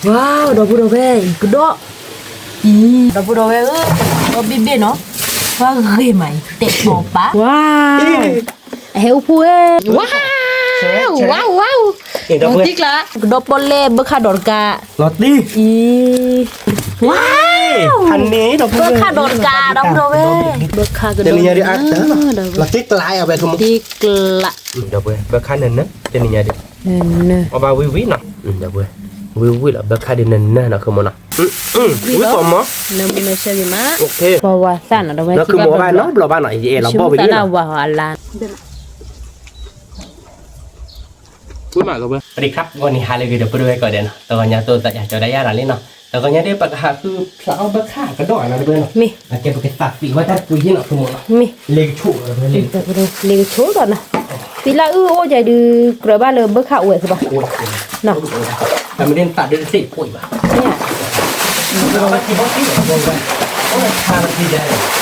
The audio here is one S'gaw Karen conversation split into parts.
ဝါ ဒီပုၢ်ဒီဝဲၢ် အံၤကဒီး, အံၤ ဒီပုၢ်ဒီဝဲၢ်ဧၢ, ဒီဘ့ၣ်ဘ့ၣ်နီၤ, ပှၤဂ့ၤမးအံၤ တဲာ်ကီၤပာ်, ဝါ အဟဲအိၣ်ဖှိၣ်ဧၢ, ဝါ ဝါ ဝါ လီၤတံၢ်ကျါ, ကဒီးပီၣ်လဲၣ် ဘၢခၣ်ဒီးတကး, လီၤတံၢ်, အံၤ ဝါ ဘၢခၣ်ဒီးတကး ဒီပုၢ်ဒီဝဲၢ်, ဘၢခၣ်ကဒီး, လီၤတံၢ်ကျါ, တံၢ်ကျါ, ဘၢခၣ်နၢၤနၢၤ တနံၤညါဒံး, အီၣ်ဘၣ်ဝံၣ်ဝံၣ်နီၤ, ဝံၣ်ဝံၣ်လီၤ ဘၢခၣ်ဒံးနၢၤနၢၤနီၤ ခိၣ်မီၤနီၤ, ဝံၣ်သီမီၤ, နမ့ၢ်နဆၢဂ့ၤမး, ပှၤဝါသၣ်နီၤ ဒီပုၢ်ဒီဝဲၢ်, ခိၣ်မီၤဘၣ်နီတဘျီဘၣ်နီၤ, ယအဲၣ်လီၤဘီၣ်ဝဲန့ၣ်နီၤ, ဝါဟီအလါ ဝံၣ်မးကဘၢ, စဝၤစဒံၣ်ခရၣ် ဂီၤနံၤဟါလၢအဂ့ၤ ဒီပုၢ်ဒီဝဲၢ်ကိးဂၤဒဲးနီၤ, တဂီၤညါတိၢ်သးယၤကၠီဒၣ်ယၤတၢ်လံနီၤ, တဂီၤညါဒ်ပကဟးဃုဖျါအီၣ်ဘၢခၣ်ကဒီးနီၤ ဒီပုၢ်ဝဲၢ်နီၤ, မ့ၢ် အကဲပကသးသံဝဲတၢ်တပူၤယ့ၣ်နီၤ ခိၣ်မီၤနီၤ, မ့ၢ် လ့ကဆိၣ်, လ့ကဆိၣ်ဒီးနီၤ, သံလၢအုၣ်အိၣ်ကဲဒုး ကြၢးဘၣ်လၢဘၢခၣ်အိၣ်ဝဲကဘၣ်, တမ့ၢ်တၢ်ဒုးသ့ၣ်ဖိအံၤဘၣ်, မ့ၢ် ထံထီၣ်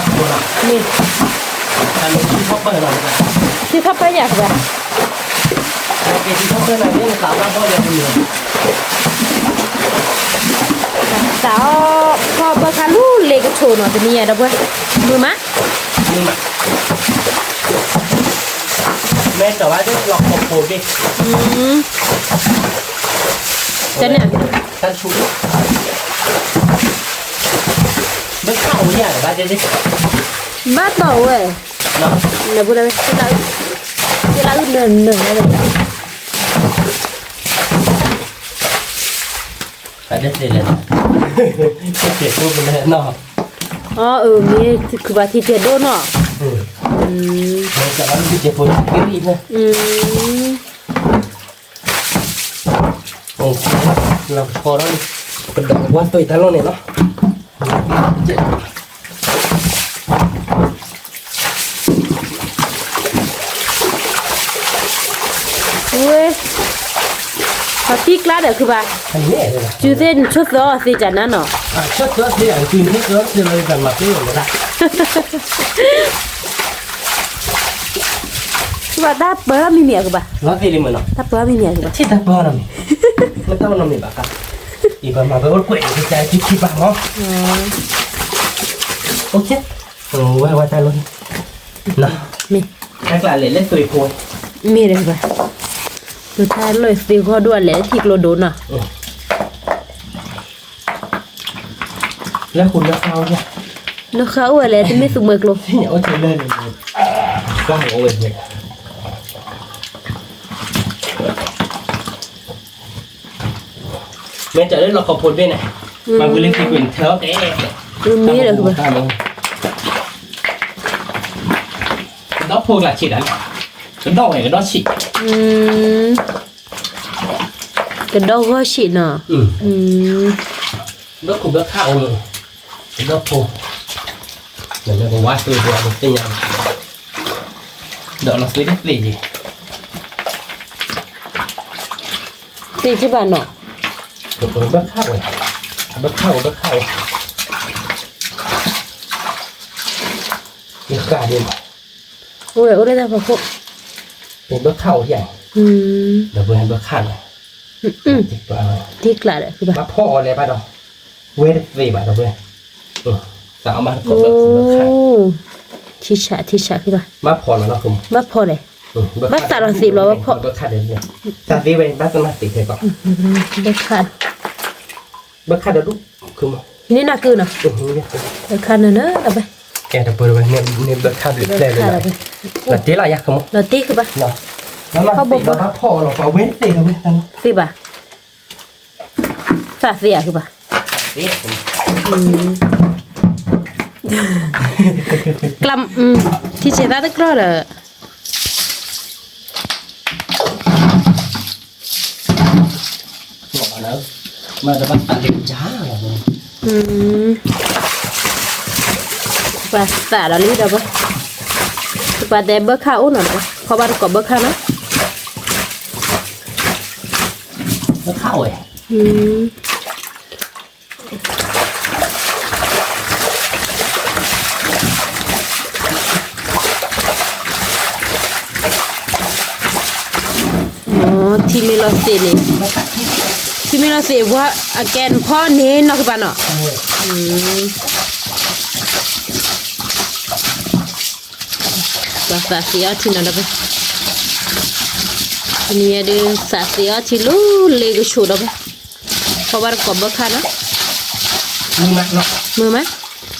ပၢၢ်ယၤကဘၣ်, သးအီၣ် ထီၣ်ဘၢခၣ်လူၤလ့ကဆိၣ်နီၤ တနံၤညါဒီပုၢ်ဝဲၢ်, မုာ်မး, မုာ်မး, မ့ၢ်တဘၣ်ဒ်လီၤခီဖိဘ့ၣ်, တန့ၣ် တၢ်ဆူၣ် ဘၢခၣ်အိၣ်ယၤဘၣ်ဒ်, ဘၣ်တီၢ်ဝဲ, ဒီပုၢ်ဝဲၢ်, သ့လၢအုၣ်နၢၤနၢၤ, တၢ်ဒ်သ့လဲၣ်, တၢ်ဒ်သ့လဲၣ်နီၤ, အၢ မ့ၢ်ခုဘၣ်ထံကဲၤဒိၣ်နီၤ, မ့ၢ်တဘၣ်ထံကဲၤဖိက့ၤလံ, လီၤကထီဒီး ကဒီးဝါသွံၣ်တၢ်လီၢ်န့ၣ်လီၤ, ဝဲ, ပှၤတံၢ်ကျါဒီးခုဘၣ်, စုသ့ၣ်နဆိၣ်သၢအီၤသ့တၢ်နါနီၤ, ခုဘၣ်တၢ်ပၢမံၤမံၤအကဘၣ်, တၢ်ပၢမံၤမံၤအကဘၣ်, မ့ၢ်တၢ်ပၢနီတမံၤဘၣ်, ယဘၣ်မၤဝဲအိၣ်ကွဲးယကစၢ်စုခံဘၣ်မး, ဝဲဝဲတၢ်လီၢ်န့ၣ်, မ့ၢ် တၢ်ကျါလဲၤလၢသွံၣ်ဖိ, မ့ၢ်ဒီးဘၣ်, ပတၢ်လီၢ်သ့ဂီၢ်ဒိၣ်အလဲၤထံကျိဒိၣ်နီၤ, လၢဃိလၢဃါအိၣ်ယၤ, လၢဃါအိၣ်ဝဲလဲၣ် တမ့ၢ်သူမှဲကျိ မ့ၢ်တၢ်လၢလီၢ်ခီဖိတဘ့ၣ်န့ၣ်, မ့ၢ်လၢသံကွံာ်ထၢကဲ, မ့ၢ်ဒီး ကဒီၣ်ဖိကျါဆံးတၢ်, ကဒီၣ်ဝဲကဒီၣ်ဆံး, ကဒီၣ်ဂီၢ်ဆံးနီၤ, ဒီးခိၣ်ဘၢခၣ်အိၣ်, ကဒီၣ်ဖိ, လၢကဝါသွံၣ်ပှၤသ့ၣ်ညါ, ဒီးလီၤသွံၣ်တသ့ယံၤ, သ့ၣ်ကဘၣ်နီၤ, ဘၢခၣ်ဝဲ, ဘၢခၣ်ဝဲ ဘၢခၣ်ဝဲ, ယဃၣ်ဒ်, အိၣ်ဝဲအိၣ်လၢတၢ်ဖီခိၣ်, ဘၢခၣ်အိၣ်ယၤ, ဒီးဘၢခၣ်န့ၣ်, တံၢ်ကျါဒီး ဘၣ်ဖီၣ်အီၤလဲၤဘၣ်ဒီး, ဝဲတသ့ဘၣ်ဒီးဝဲ, သးအီၣ်မးတကိးဘၢခၣ်, ထံဆးထံဆးဖံဘၣ်, ဘၣ်ဖီၣ်လီၤ, ဘၣ်ဖီၣ်လဲၣ်, ဘၣ်သးလီၤသ့ဘျီဘၣ်ဖီၣ်, ဘၢခၣ်, သးသ့ဝဲဘၣ်သနာ်သ့ခဲကီး, ဘၢခၣ်, ဘၢခၣ်ဒီးဒူၣ်, န့ၢ်နၤကုနီၤ, ဘၢခၣ်နၢၤနၢၤလီၤဘၣ်, ကဲတပၢၢ်ဝဲ, န့ၢ်ဘၢခၣ်ဘျဲၣ်ဘျဲၣ်လီၤ, လီၤတ့လီၤယၤကမိၢ်, လီၤတ့ကဘၣ်, ဘၣ်ဖီၣ်လီၤ, ဝဲတသ့လီၤဝဲ, သ့ဘၣ်, သးသ့ဧါကဘၣ်, ကျၢ်, ထံဆဲးသၣ်တကြၢးဒီး မၤတဘၣ်သးလၢကစၢ်လီၤ, ပှၤသးဒီးလံဒီးဘၢ, ပှၤတဲဘၢခၣ်အိၣ်နီၤ, ခီဘၣ်တကိးဘၢခၣ်နီၤ, ဘၢခၣ်ဝဲ ထံမ့ၢ်လီၤသ့န့ၣ်, ထံ မ့ၢ်လီၤသ့ၣ်ဝါ အကဲနဖီန့ၣ်နီၢ်ကပၤနီၤ, သးသ့အီထံနီၤဒီးဖဲ, တနံၤညါဒုး သးသ့အီထံလၢလ့ကဆိးဒီးဖဲ, ဖီဘၣ်တကိးဘၢခါနီၤ, မုာ်မး,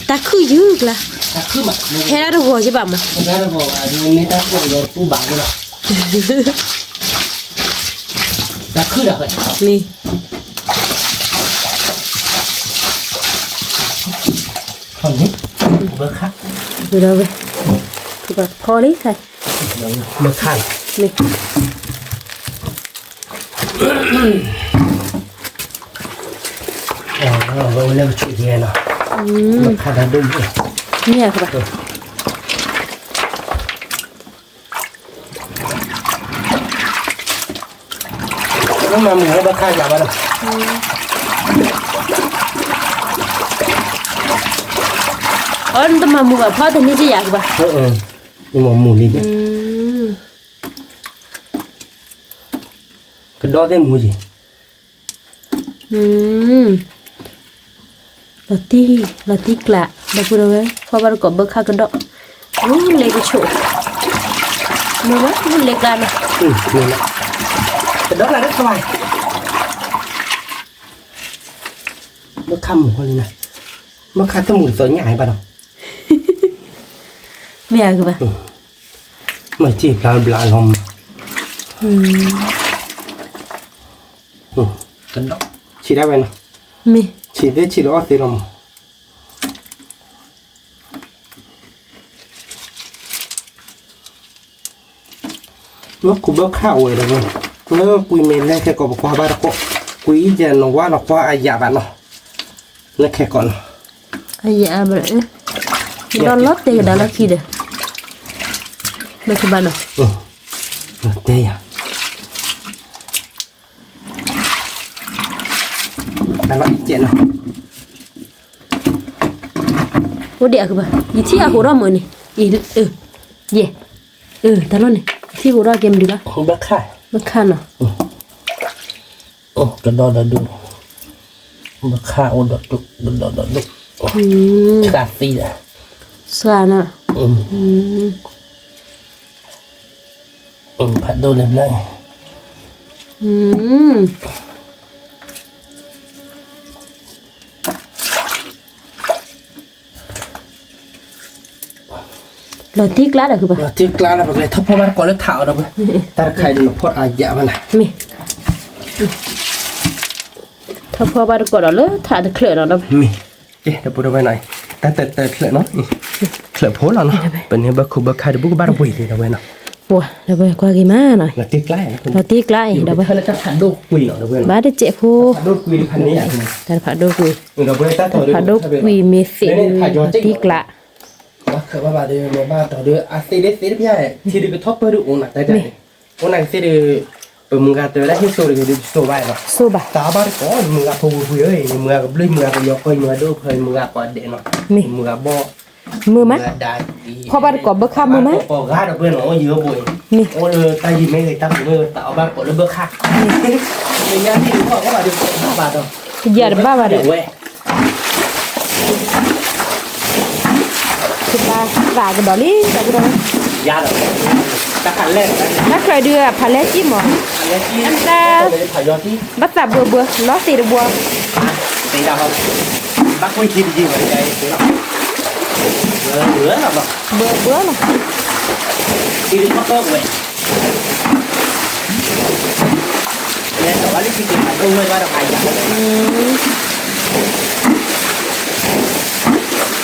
တၢ်ခုၣ်ယုၢ်ကျါ, ဟဲဒၣ်တဂီၤယဘၣ်မး, မ့ၢ် ဘၢခါ, ဝဲ, ဖီလံ, ဘၢခါ, မ့ၢ် ဝဲလၢကဆိးယဲနီၤ, ဘၢခါဒီးဒိၣ်မး, မ့ၢ် အၢ နတမၤမုာ်ဘၣ်ဖီတန့ၢ်ကယၤကဘၣ်, မၤမုာ်လံ, ကဒီးသ့ၣ်မူၤယံၤ, လီၤတံၢ်, လီၤတံၢ်ကျး, ဒီပုၢ်ဒီဝဲၢ်, ဖီဘၣ်တကိးဘၢခါကဒီး, လၢလ့ကဆိး, မ့ၢ်ဝဲလၢလ့ကျါနီၤ, ကဒီးကျးတဖၣ်, ဘၢခါမုာ်ဃီလံနီၤ, ဘၢခါတမုာ်တသီညၣ်ဘၣ်နီၤ, မ့ၢ်အကဘၣ်, မ့ၢ်စ့ၢ်ဘျါဘျါလီၤမး, ကဒီး, ဆံးဒၣ်ဝဲနီၤ, မ့ၢ် ဆံးသ့ဆံးလီၤအီၣ်သ့လီၤမး, လၢကူးဘၢခၣ်အိၣ်ဝဲဒီးဝဲ, လၢကွံမ့ၢ်လဲၤခဲကိးပကွၢ်ဘၣ်တကိး, ကွံယဲၢ်နဝါလီၤကွၢ်အယၣ်ဘၣ်နီၤ, လၢခဲကိးနီၤ, အယၣ်ဘၣ်, ဒီးလီၤတဲာ်ကဒါလီၢ်ခံဒီး, လၢကဘၣ်နီၤ, တဲယၤ တၢ်လီၢ်အံၤကဲနီၤ, အိၣ်ဒံးအကဘၣ်, ယထံၣ်အဟိးထီၣ်မုာ်န့ၣ်, ယဲ, တၢ်လီၢ်န့ၣ် ယထံၣ်ဟိးထီၣ်ကဲမနုၤဘၣ်, ဘၢခါနီၤ, ကဒီးဒီးဒိၣ်, ဘၢခါအိၣ်ဒီးဒိၣ်, ကဒီးဒီးဒိၣ်, စှၤသံဒီး, စှၤနီၤ, ဖးဒိၣ်လၢဘျီ, လီၤတံၢ်ကျါဒီးကဘၣ်, လီၤတံၢ်ကျါဒီး ပကလဲၤထီၣ်ဖီၣ်ဘၣ်တကိးလၢထးအီၤဒီး, တၢ်တခါအံၤဒ်နဖီၣ်အယၣ်ဘၣ်နၤ, မ့ၢ် ထီၣ်ဖီၣ်ဘၣ်တကိးဒီးလၢထးတချၢးနီၤဒီး, မ့ၢ် ကဲ ဒီပုၢ်ဒီဝဲၢ်နီၤ, တၢ်တတၢချၢးနီၤ, ချၢးဖိလီၤနီၤ, ပန့ၢ်ဘၢခိၣ်ဘၢခါဒီး ဘူးကဘၣ်တဝ့ၤလံဒီးဝဲနီၤ, ပှၤ ဒီပုၢ်ဝဲၢ်ကွၢ်က့ၤမးနီၤ, လီၤတံၢ်ကျါအံၤ, လီၤတံၢ်ကျါအံၤဒီးဝဲ, ဘၣ်တစဲးဖိ, တၢ်တဖးဒိၣ်ကွံာ်မ့ၢ်သ့း, လီၤတံၢ်ကျါ, ဘၣ်ဒီး မ့ၢ်ဘၣ်တီၤဒီး အသ့ၣ်ဒ်သ့ၣ်တဖၣ်, ထံဒုးကထီၣ်ပၢၢ်ဒုးအိၣ်နၤတၢ်န့ၣ်, အိၣ်နၤကသ့ၣ်ဒီး, ပမုၢ်ဂၤတၢၤဝဲဒၣ်ဟ့ၣ်စိၤတဂ့ၤဒုး စိၤဘၣ်နီၤ, စိၤဘၣ်, တၢ်အီၣ်ဘၣ်တကိး ယမုၢ်ဂၤဖိဝံၤဝံၤဧၢ, ယမုၢ်ဂၤကဘျုး ယမုၢ်ဂၤကယီၤကီၢ် ယမုၢ်ဂၤဒိၣ်ဖျၢၣ် ယမုၢ်ဂၤကိးဒဲးနီၤ, မ့ၢ် ယမုၢ်ဂၤဘီၣ်, မုာ်မး, ဖီၣ်ဘၣ်တကိးဘၢခါမုာ်မး, မ့ၢ် အိၣ်လၢတၢ်ယံၤမ့ၢ်ဂ့ၤ တၢ်ပူၤမ့ၢ်ဂ့ၤ တၢ်အီၣ်ဘၣ်တကိးလၢဘၢခါ, မ့ၢ်ညါသ့ၣ်တဖၣ်အီၣ်ဘၣ်ဒီး ဘၣ်ဘၣ်ဒီး, ယၤတဘၣ်ဘၣ်ဒီး ကဘၣ်သးကဒီးလံ ဒီပုၢ်ဒီဝဲၢ်, တၢ်ခါလဲၣ်, တၢ်ခါဒုးအဖးလဲၢ်ကံမး, တၢ်, ဘၣ်သးဘှီဘှီ လီၤသ့ၣ်တဘှီ, ဘၣ်ကွံာ်ထံတယံာ်ဘၣ်, ဘှီဘှီလီၤ, လဲၤထီၣ်ဘၣ်လၢခံက့ၤဖးဒိၣ်ဝဲဘၣ်ဒီးဖးယံၤ,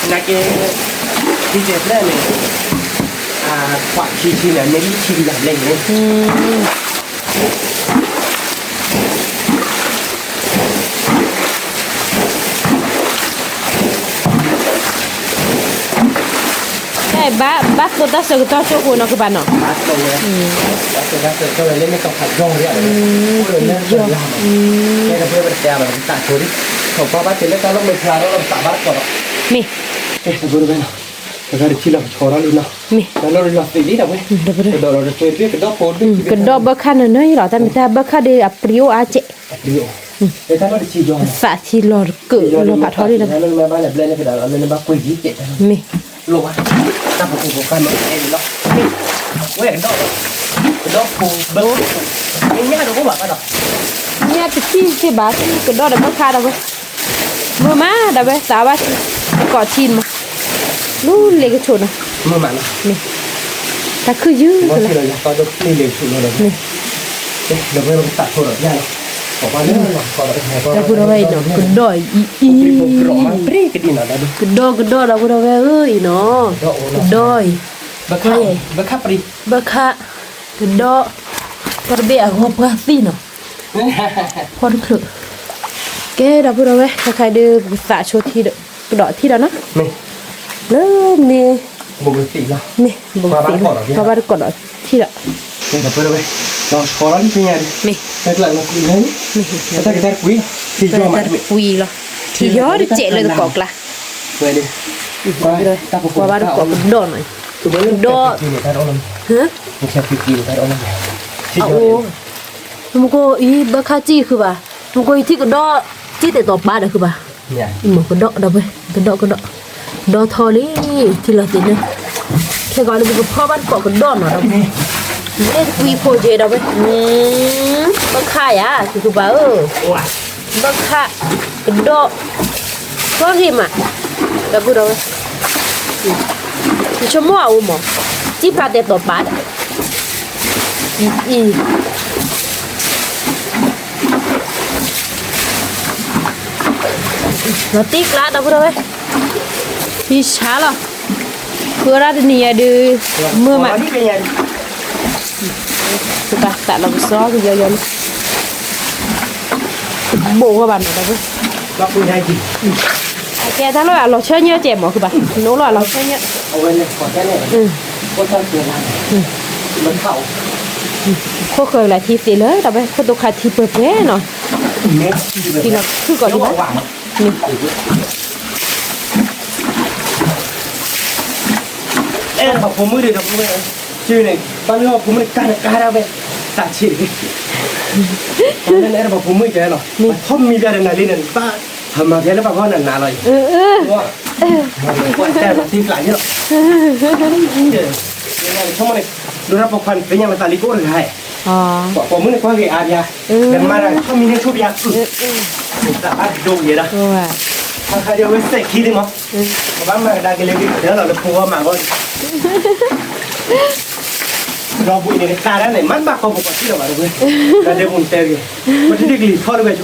နာ်က့, ခံက့ၤဖျၢၣ်န့ၣ်, ခွးခံဆံန့ၣ် မ့ၢ်လၢခံကယၤဘျဲၣ်န့ၣ် တၢ်ဘၣ်, ဘၣ်သိၣ်တၢ်ဆၢကတီၢ်ကၠိဖိနီၤကဘၣ်နီၤ, ဘၣ်သိၣ်တၢ်ဆၢကတီၢ်ဝဲလၢမ့ၢ်ကဖးယီၤ, ယီၤ, တၢ်ဆိဒံး, ထီၣ်ဖီၣ်ဘၣ်တုၤလၢတၢ်လီၢ်မုာ်ဖျါထီၣ်လီၤ ပသးဘၣ်တကိးဒီး, မ့ၢ်, တဘိတဘဲနီၤ, တဂၤတထံၣ်လီၤကဆီထီၣ်လံနီၤ, မ့ၢ်, တၢ်လီၢ်လီၤသ့လံဒီးဝဲ, ကဒီးလီၤတသွဲတသွဲ ကဒီးဖိဒိၣ်, ကဒီးဘၢခါနၢၤနၢၤအံၤလီၤ, တၢ်မ့ၢ်တၢ်ဘၢခါဒီးအပျံၤအိၣ်အါကဲး, အပျံၤအိၣ် သးထံလီၤကၢၣ်လီၤဖးထီလံလၢ မ့ၢ် လီၤဘၣ်တၢ်ပကပကမ့ၢ်လီၤ မ့ၢ်တထံၣ်သ့ၣ်ဘၣ် ကဒီးဒီးဘၣ်ခါဒီးဝဲ မုာ်မးဒီးဝဲ သးဘၣ်ထံ ကိးထံမး လူလ့ကဆိးနီၤ မ့ၢ် တၢ်ခုၣ်ယုၢ်လီၤ မ့ၢ် ဒီပုၢ်ဒီဝဲၢ်အံၤနီၤ ကဒီးအံၤအံၤ ကဒီးကဒီးဒီပုၢ်ဒီဝဲၢ်ဧၢအံၤနီၤ ကဒီး ဘၣ်ခါ ကဒီး ပှၤတဘ့ၣ်အဂီၢ်ပှၤသံနီၤ ဖီတချုး ကဲဒီပုၢ်ဒီဝဲၢ် ခဲခါဒုး ပကသးဆိထံဒီး ကဒီးထံဒီးနီၤ လၢန့ၣ် မ့ၢ် ပှၤဘၣ်တကိးဒီးထံဒီး မ့ၢ် တၢ်တကွံလီၤ ထံယီၤတစဲးလၢတကိးကျါ ပှၤဘၣ်တကိးကဒီးနီၤ ကဒီး မ့ၢ်ကိးအံၤ ဘၣ်ခါစံၣ်ဃုာ်ဘၣ် မ့ၢ်ကိးအံၤထံကဒီး စံၣ်တဲာ်တီၤပာ်ဒီးဃုာ်ဘၣ် မ့ၢ်ကဒီးဒီးဝဲ ကဒီးကဒီး ဒီထီၣ်လံ ထံလီၤသ့ၣ်န့ၣ် ခဲကီးလၢပကဖီဘၣ်တကိးကဒီးနီၤဒီးဝဲ လ့ၣ်တကွံဖိက့ၤဒီးဝဲ ဘၣ်ခါယၤ ဃုာ်ဃုာ်ဘၣ်ဧၢ ဘၣ်ခါ ကဒီး ကီဂ့ၤမး ဒီပုၢ်ဒီဝဲၢ် ယဆိကမိၣ်အအိၣ်မး စံၣ်ဖျါတဲာ်တီၤပာ်ဒီး အံၤ လီၤတံၢ်ကျါဒီပုၢ်ဒီဝဲၢ် ဖံဆါလီၤ ဃုအီၣ်ဒၣ်တနံၤယဲဒုး မုာ်မး ပကသးလီၤကစီကယီယီလံ တဘိးဝဲဘၣ်နီၤဒီပုၢ် အကဲတၢ်လီၤအလီၤဆၢညါကဲမးဃုာ်ဘၣ် နိလီၤအလီၤဆၢညါ ခိၣ်ဃၢၤလၢထံသ့လၢ ဒီပုၢ်ဝဲၢ် ခိၣ်တိခါထံပှဲၤပှဲၤနီၤ ထံလီၤခုၣ်ကီးလံဘၣ် မ့ၢ် အဲၣ်ဒိးပှၤဖိမုၣ်ဒီး ဒီပုၢ်ဝဲၢ် ကၠုန့ၣ် ဘၣ်မ့ၢ်ပှၤဖိမုၣ်န့ၣ် ကါန့ၣ်ကါဒၣ်ဝဲ သးဆံးတဂ့ၤ အဲၣ်ဒိးပှၤဖိမုၣ်ကဲလီၤ ပှၤထီၣ်မံၤဘၣ်ဒီးနၤလံန့ၣ် ဘၣ်ဟးမၤဖဲလၢပှၤဂီၢ်နၤနၤလီၤအံၤ ပှၤတဲလီၤတံၢ်ကျါယဲလီၤ ဆိကမိၣ်န့ၣ် ဒိၣ်တၢ်ပိာ်ခွါန့ၣ် သ့ၣ်ညါလီၤသးလံကအိၣ်တဂၤ ပှၤပိာ်မုၣ်န့ၣ်ကွၢ်ဂ့ၤအါဘၣ် ဒီးမၤတၢ်ထီၣ်မံၤန့ၣ်ဆိၣ်ဘၣ် သးဘၣ်ဒိယဲဒၣ် ခါခါဒ်အဝဲစဲးခံသ့ၣ်မး ပဘၣ်မၤကဒါက့ၤလၢဒ်ကတၢၢ်လီၤလၢဖိဂီၢ်မးဂီၢ်န့ၣ် ဒီးဘှံးန့ၣ်ကသါဒၣ်န့ၣ် မ့ၢ်တဘၣ်ကီၢ်ပူၤကီၢ်ချံလီၤဘၣ်တဝဲ တၢ်ဒဲးပူၤန့ၣ်တဲဂ့ၤ ပတဒ်ကလံၤထီၣ်တဝဲ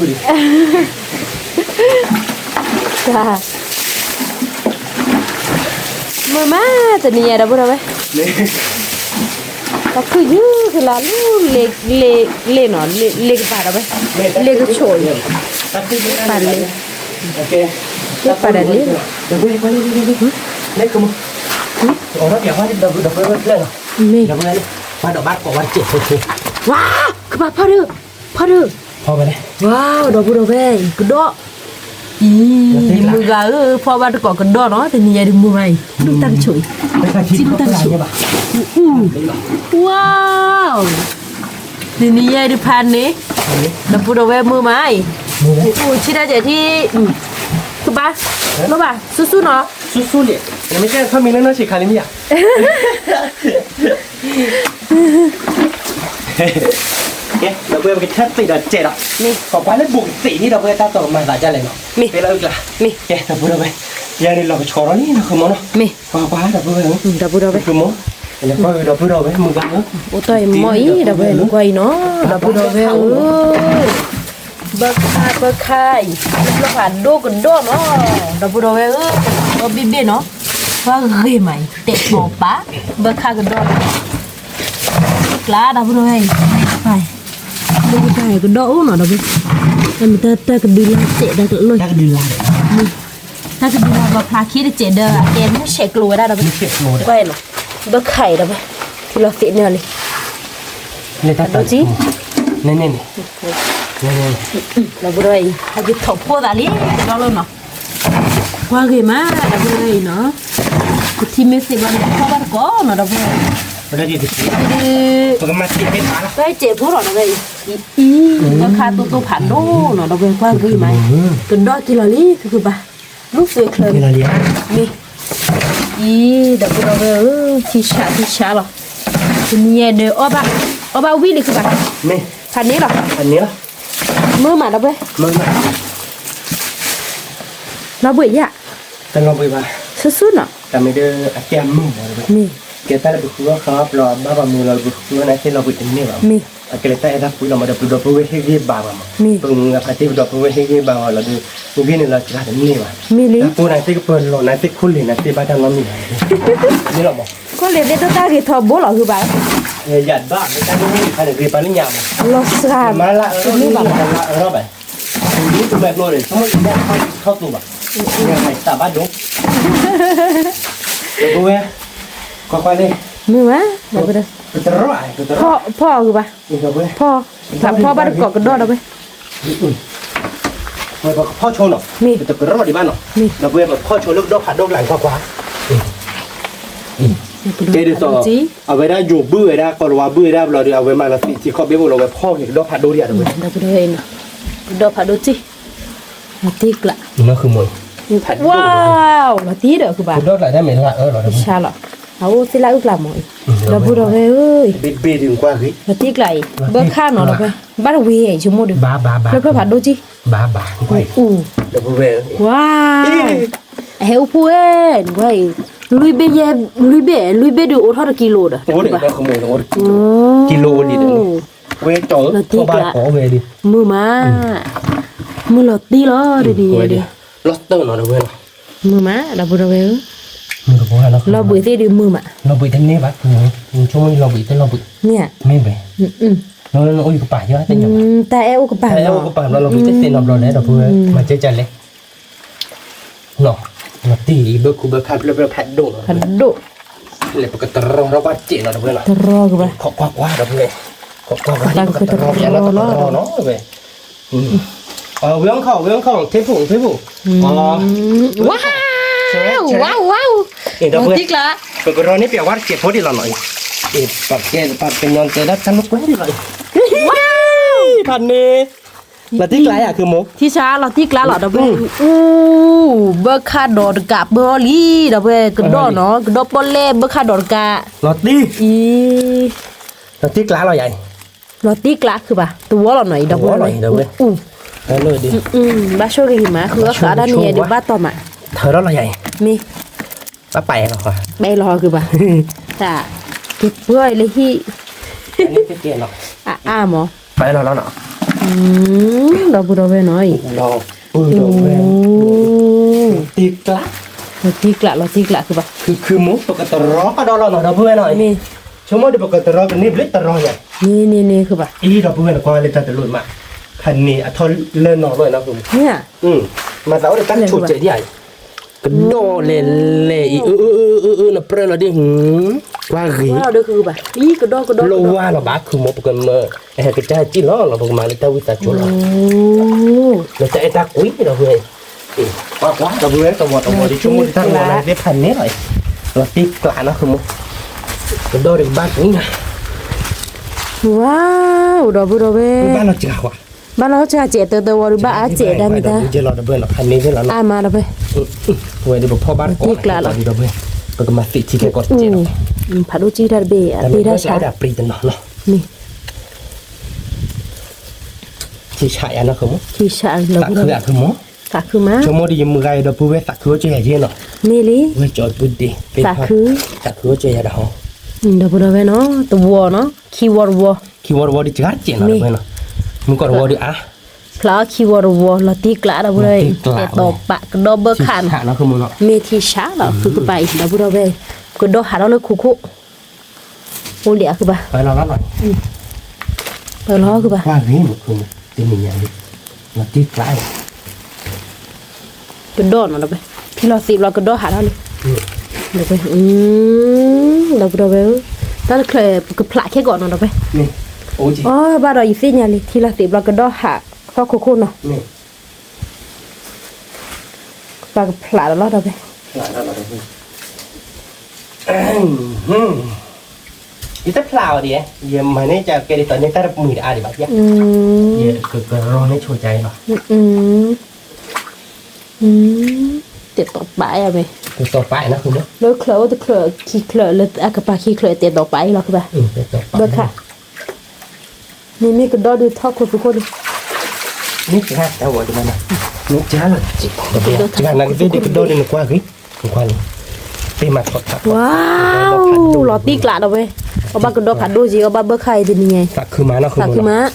ဆိဒံး မုာ်မး တနံၤယဲဒီပုၢ်ဒီဝဲၢ် တၢ်ခုၣ်ယုၢ်ကလါလၢ လ့ၣ်နီၤ လ့ၣ်ကပၤဒီးဝဲ လ့ၣ်ကဆိးအံၤ ပာ်လ့ၣ် ပာ်ဒၣ်လ့ၣ် မ့ၢ် ဝါ ကပၤဖီဒုး ဖီဒုး ဝါ ဒီပုၢ်ဒီဝဲၢ် ကဒီး အံၤ ယမုၢ်ဂၤဧၢ ဖီဘၣ်တကိးကဒီးနီၤ တနံၤယဲဒုးမုာ်မးအံၤ ဒိၣ်တၢ်တဆိးအံၤ စံၣ်ဒိၣ်တၢ်တဆိး ဝါ တနံၤယဲဒုးဖးန့ၣ် ဒီပုၢ်ဒီဝဲၢ်မုာ်မးအံၤ အိၣ်ဆံတၢ်စဲးထံ ကဘၣ် လိၣ်ဘၣ် ဆူၣ်ဆူၣ်နီၤ ဆူၣ်ဆူၣ်န့ၣ် နမ့ၢ်ကဲထီၣ်မံၤလၢနီၢ်ဆံးခါလံမ့ၢ်ဧါ ကဲ ဒီပုၢ်ဝဲၢ် ပကထၢသ့ၣ်ဒီးစဲးဒီး ပှၤလၢဘူးကသ့ၣ်န့ၣ် ဒီပုၢ်ဝဲၢ် တၢ်တီၢ်ကမၤသးဒ်လဲၣ်နီၤ မ့ၢ် ဖဲလၢအုၣ်ကျါ မ့ၢ် ကဲ ဒီပုၢ်ဒီဝဲၢ် ယၤန့ၣ်လီၤကဆှီထီၣ်လံနီၤ ဃုမီၤနီၤ မ့ၢ် ပှၤပှၤဒီပုၢ်ဝဲၢ် ဒီပုၢ်ဒီဝဲၢ် ဃုမီၤ လဲၤကွၢ်ဒီပုၢ်ဒီဝဲၢ် မုၢ်ဂၤဧၢ အိၣ်တီၢ်အံၤမီၢ်အံၤ ဒီပုၢ်ဝဲၢ် လဲၤကွၢ်အံၤနီၤ ဒီပုၢ်ဒီဝဲၢ်ဧၢ ဘၣ်ခါဘၣ်ခါအံၤ လၢဖးဒိၣ်ကဒီးနီၤ ဒီပုၢ်ဒီဝဲၢ်ဧၢ ဒီဘ့ၣ်ဘ့ၣ်နီၤ ပှၤဂ့ၤမးအံၤ တဲာ်တီၤပာ် ဘၣ်ခါကဒီး ကျါဒီပုၢ်ဒီဝဲၢ်အံၤ ပၢ် လၢကတၢၢ်ကဒီးအိၣ်နီၤ ဒီပုၢ် တၢ်မ့ၢ်တၢ်တၢ်ကဒုလၢစဲးတၢ်ကလီၢ် တၢ်ကဒုလၢ တၢ်ကဒုလၢပှၤဖျါခံတစဲးဒီး အကဲမုၢ်ဆဲးကျိၤဝဲဒၣ်ဒီပုၢ် ကွၢ်နီၤ ဘၣ်ခါအံၤဒီပုၢ် ထံလီၤသ့ၣ်န့ၢ်လံ လၢတၢ်တၢ် န့ၣ်န့ၣ်န့ၣ် ဒီပုၢ်ဒီဝဲၢ်အံၤ ဟဲက့ၤထီၣ်ဖိသးလံ ကဒီးလီၤနီၤ ပှၤဂ့ၤမး ဒီပုၢ်ဒီဝဲၢ်အံၤနီၤ ပထံမ့ၢ်သ့ၣ်ဘၣ်န့ၣ် ပဖီဘၣ်တကိးနီၤ ဒီပုၢ်ဒီဝဲၢ် ပကမၤတ့ၢ်ဖဲပၢ်လီၤ တၢ်စဲးဖိလီၤဒီးဝဲအံၤ, အံၤ လၢခါတိၢ်တိၢ်ဖးဒိၣ်နီၤ ဒီးဝဲကွၢ်ဂ့ၤမး, ကဒီၣ်က့ၤလီၤလံ ခုခုဘၣ်, လူၤသွဲးချၢလံ, မ့ၢ်, အံၤ ဒီပုၢ်ဒီဝဲၢ်ဧၢ, ထံဆးထံဆးလီၤ, တနံၤညါဒီး အီၣ်ဘၣ်ဝံၣ်လံခုဘၣ်, ဖးန့ၣ်လီၤ, မုာ်မးဒီပုၢ်ဝဲၢ်, လီၤဘှံးယၤ, တလီၤဘှံးဘၣ်, ဆူၣ်ဆူၣ်နီၤ, တၢ်မ့ၢ်ဒီး အကဲအမုာ်မး, မ့ၢ်, ကဲတၢ်လၢပဃုအီၣ်ဃုအီၣ်ပျီဘၣ်ပှၤမုာ်လီၤ ပဃုအီၣ်န့ၣ်သ့ၣ်လီၤဘှံးတန့ၢ်ဘၣ်, မ့ၢ်, အကဲလၢတၢ်အဲၣ်တၢ်ကွံလီၤမး ဒီးပဒီပုၢ်ဝဲၢ်ဟ့ၣ်ဂံၢ်ဘါပှၤမး, မ့ၢ်, ပမုာ်ဂၤဖးတ့ၢ်ပဒီပုၢ်ဝဲၢ်ဟ့ၣ်ဂံၢ်ဘါပှၤလီၤဒီး, ဂ့ၢ်န့ၣ်လီၤစှၤတန့ၢ်ဘၣ်, မ့ၢ်လံ, တၢ်ကိးနၤသ့ၣ်ကပၢၤလီၤ နၤသ့ၣ်ခိၣ်လ့ၤ နၤသ့ၣ်ဘၣ်တၢ်နီတမံၤဘၣ်, မ့ၢ်လီၤမး, ခိၣ်လ့ၤသ့ၣ်ဒိၣ်တၢ်ဂ့ၤထီဘိလီၤဟုဘၣ်, ယၤဘၣ် တၢ်ဒိၣ်မ့ၢ်တခါန့ၣ် ဂ့ၤပာ်လၢညါမး, လီၤစှၤ, မၤလၢအအၢထီၣ်ဘၣ်, မ့ၢ်ဘၣ်, ထီၣ်သိးဘၣ်, ပဝဲ, ကွၢ်ကွၢ်န့ၣ်, မ့ၢ်ဝဲ, ပတရီ, ဖီၣ်အီၤဂ့ၤဘၣ်, ဖီၣ်, ဖီၣ်ဘၣ်တကိးကဒီၣ်ဒီးဝဲ, ပကဖီၣ်ဆိနီၤ, မ့ၢ်, ပတကရီဒံးဘၣ်နီၤ, ဒီးပဝဲပကဖီၣ်ဆိလၢကဒီၣ်ဖးဒိၣ်ကျါကွၢ်ကွၢ်, တဲဒ်သိး, အဝဲဒၣ်ယိၤဘုၣ်ဝဲဒၣ် ကီၤလၤဝါဘုၣ်ဝဲဒၣ်ဘျီဒီး အဝဲမၤလီၤသံးထံခီၣ်ဘ့ၣ်ဖိလီၤ အဝဲဖီၣ်က့ၤကဒီၣ်ဖးဒိၣ်ဒံးဧါတဝဲ, ဒီးပဒီၣ်ဖးဒိၣ်တံၢ်, လီၤတံၢ်ကျး, ဝါ, လီၤတံၢ်ဒီးကဘၣ်, ကဒီၣ်ကျးတၢ်မ့ၢ်လၢအအၢလီၤ, အအိၣ်သ့ၣ်လၢအုၣ်ကျးမးအံၤ, ဒီပုၢ်ဒီဝဲၢ်ဧၢ, လီၤတံၢ်ကျးအံၤ ဘၢခၣ်နီၤဒီးဝဲ, ဘၣ်တဝ့ၤအံၤဆိကမိၣ်ဒီး, ဖျၢၣ်ဖျၢၣ်ဖးဒိၣ်တံၢ်, ဘၣ်ဘၣ်, ဝါ, အဟဲအိၣ်ဖှိၣ်ဝဲ, နကွၢ်အံၤ, လွံၢ်ဘ့ၣ်ယဲ, လွံၢ်ဘ့ၣ်, လွံၢ်ဘ့ၣ်ဒုးအိၣ်ထီၣ်တကံလိဒီး, ကံလိဝဲလံ, ဝဲကၠီၤလီၤတံၢ်ကျး, မုာ်မး, မုာ်လီၤတံၢ်လီၤ, ဒ်န့ၣ်, လီၤတံၢ်နီၤဒီးဝဲလီၤ, မုာ်မး ဒီပုၢ်ဒီဝဲၢ်ဧၢ, လီၤဘှံးသ့ၣ်ဒုးမုာ်မး, လီၤဘှံးတန့ၢ်ဘၣ်, ဆိကမိၣ်လီၤဘှံးတလီၤဘှံး, မ့ၢ်, မ့ၢ်ဘဲ, အိၣ်ယကပၤ, တၢ်အဲၣ်အိၣ်ကပၤ, တၢ်အဲၣ်အိၣ်ကပၤဘျီ လီၤဘှံးတသ့နီတဘျီလဲၣ် ဒီပုၢ်ဝဲၢ်, မၤကဲကလဲၣ် နီၤ, လီၤတံၢ်အံၤ ဘၢခူဘၢခါဖျၢၣ်ဖျၢၣ်ဖးဒိၣ်နီၤ, ဖးဒိၣ်, လဲၤပကတရီထီၣ်ကွၢ်စဲးနီၤ ဒီပုၢ်ဝဲၢ်နီၤ, တရီကဘၣ်, ကွၢ်ကွၢ်ကွၢ် ဒီပုၢ်ဝဲၢ်, ကွၢ်ကွၢ်ကွၢ် ပကတရီနီၤဝဲ, ဝဲအီၣ်ခီၣ် ဝဲအီၣ်ခီၣ် ထ့ဖူၣ် ထ့ဖူၣ်, ဝါ, ဝါ, ဝါ, ဒီပုၢ်ဝဲၢ်, ပကရီန့ၣ် ပျဲဝါတစဲးဖိဒံးလီၤနီၤ, ပကညီတဲဒၣ်တၢ်လိာ်ကွဲဒံးလီၤ, ဖးန့ၣ် လီၤတံၢ်ကျါယၤ ခုမိၢ်, ထံဆး လီၤတံၢ်ကျါလီၤ ဒီပုၢ်ဝဲၢ်, အူ, ဘၢခၣ်ဒိးတကးပၢအီၤလံ ဒီပုၢ်ဝဲၢ်, ကဒီၣ်နီၤ ကဒီၣ်ပီၣ်လဲၣ် ဘၢခၣ်ဒိးတကး, လီၤတံၢ်, အံၤ, လီၤတံၢ်ကျါလီၤယၤအံၤ, လီၤတံၢ်ကျါခုဘၣ် တဝီလီၤနီၤအံၤ ဒီပုၢ်ဝဲၢ်, အူ, ဘၣ်ဆိၣ်ဂ့ၤမး ဃုအီၣ်ဃုအီတၢ်န့ၣ်ဒုးဘၣ်တီမး, ထၢထီၣ်လီၤယၤအံၤ, မ့ၢ်, ဘၣ်ပာ်လီၤ, ပာ်လီၤခုဘၣ်, တၢ်, ကပၢအီၤလၢဟံၣ်, အအါမး, ပာ်လီၤလီၤနီၤ, ဒီပုၢ်ဒီဝဲၢ်နီၤအံၤ, လီၤတံၢ်ကျါ, လီၤတံၢ်ကျါ လီၤတံၢ်ကျါခုဘၣ်, ခုခုမိၢ် ပကတရီကဒီးလီၤနီၤ ဒီပုၢ်ဝဲၢ်နီၤ, မ့ၢ်, ဆိကမိၣ်ဒီးပကတရီကန့ၢ်ဘျ့တရီယၤ, န့ၣ်န့ၣ်န့ၣ်ခုဘၣ်, အံၤ ဒီပုၢ်ဝဲၢ် နကွၢ်လၢတၢ်တလိၣ်မး, ဖးန့ၣ်အထီၣ်လၢနီၤလီၤနီၤ, မ့ၢ်, မၤသးအိၣ်ဒီးတၢ်ဆိးစဲးဒံးဧါ, ကဒီၣ်လဲၤလဲၤအံၤ အၢ အၢ အၢ အၢ နပြၢလီၤဒ်, ကွၢ်ဂ့ၤ, လိၣ်ဝါလီၤဘၣ် ခုမိၢ် ပကမၤ, အဟဲကစၢ်ဟဲစံၣ်လီၤလီၤ ပကမၤလၢတၢ်ဝံသးစူၤလီၤ, လၢတၢ်အဲၣ်တၢ်ကွံဒီပုၢ်ဝဲၢ်, ကွၢ်ကွၢ် ဒီပုၢ်ဝဲၢ် တဝီတဝီဒ်ဆိကမိၣ်တၢ်တဝီလၢသ့ၣ်ဖးန့ၣ်လီၤ, လီၤတံၢ်ကျါနီၤ ခုမိၢ်, ကဒီၣ်ဒီးကဘၣ်ကွံနၤ, ဝါ, ဒီပုၢ်ဒီဝဲၢ်, ဘၣ်လီၤစှၤဝဲ ဘၣ်လီၤစှၤစဲးတၢတဝီဒီး ဘၣ်အါစဲးဒၣ်မ့ၢ်တၢ်, အါမးဒီပုၢ်ဝဲၢ်, ပကမၤသ့ၣ်ထံကဲကီးတကဲးလီၤ, ဖးဒိၣ်ကံၢ်တၢ်တဘ့ၣ် အတ့တၢ်ဆါ, မ့ၢ်, ထံဆးယၤနီၤ ခုမိၢ်, သးခုမး, ဆိကမိၣ်ဒီးယမုၢ်ဂၤအံၤ ဒီပုၢ်ဝဲၢ် သးခုအိၣ်ကၢယၤယဲနီၤ, မ့ၢ်လံ, ဝဲကၠီပုၢ်ဒ့, သးခု, သးခုအိၣ်ကၢယၤဒီးဟီ, ဒီပုၢ်ဒီဝဲၢ်နီၤ တဝီနီၤ ခံဝီတဝီ, ခံဝီတဝီဒ်စှၤစဲးနီၤ ဒီပုၢ်ဝဲၢ်နီၤ, မုၢ်ကီၢ်တဝီဒ်အါ ဖျါအီၣ်ခံဝီတဝီ လီၤတံၢ်ကျါဒီပုၢ်ဝဲၢ်, အဲၣ်တီၤပာ်ကဒီၣ်ဘၢခၣ်နီၤ, မ့ၢ်ထံဆးလီၤ ခုကပၤအံၤ ဒီပုၢ်ဒီဝဲၢ်, ကဒီၣ်ဟးထီၣ်လၢခိခိၣ်, အိၣ်လံအခုဘၣ်, ပလီၤခုဘၣ်, တနံၤညါလံ, လီၤတံၢ်ကျါလံ, ကဒီၣ်နီၤဒီပုၢ်ဝဲၢ်, ထံလီၤသ့းဘျီကဒီၣ်ဟးထီၣ်လံ, ဒီပုၢ်ဝဲၢ်, ဒီပုၢ်ဒီဝဲၢ်ဧၢ, တၢ်တချုးပကဖျးခဲကိာ်နီၤဒီပုၢ်ဝဲၢ်, အီ ဘၣ်ဒီးယသ့ၣ်ညါလံ ထံလီၤသ့းဘျီကဒီၣ်ဟးထီၣ်ခိခိၣ်နီၤ, ပကဖျးဒီးလီၤဒီပုၢ်ဝဲၢ်, ဖျးဒီးလီၤဒီပုၢ်ဝဲၢ်, အ ယတဖျါအီၤဒ်, ယမၤန့ၢ်ကကဲဒ်သိးန့ၢ်တၢ်တမုာ်တအါဒံးဘၣ်, ယကကရီန့ၢ်ဆိကါအံၤလီၤ. တဲာ်တီၤပာ်ယၤမ့ၢ်, တဲာ်တီၤပာ်ယၤနီၤ, လၢချၢးအိၣ်တချၢးခံချၢး လၢအကပၤခံချၢး တဲာ်တီၤပာ်အံၤလီၤ ဘၣ်, ဘၣ်ခါ, န့ၣ်မ့ၢ်ကဒီဒုးထီၣ်ခိၣ်သူခိၣ်န့ၣ်, မ့ၢ်ကဟါတၢ်ဝီၤဒ်မးနီၤ, မ့ၢ်ကဟါလီၤ, ကဟါနကသ့ၣ်ဒ်ကဒီဒ်နကွၢ်ဂ့ၤ, နကွၢ်န့ၣ်, သ့ၣ်မၤထီၣ်ထး, ဝါ, လီၤတံၢ်ကျးဒီးဝဲ, အီၣ်ဘၣ်ကဒီဖးဒိၣ်က့ၤ အီၣ်ဘၣ်ဘၢၣ်ခါအံၤတနံၤညါ, သးခုမးနီၤ, သးခုမး,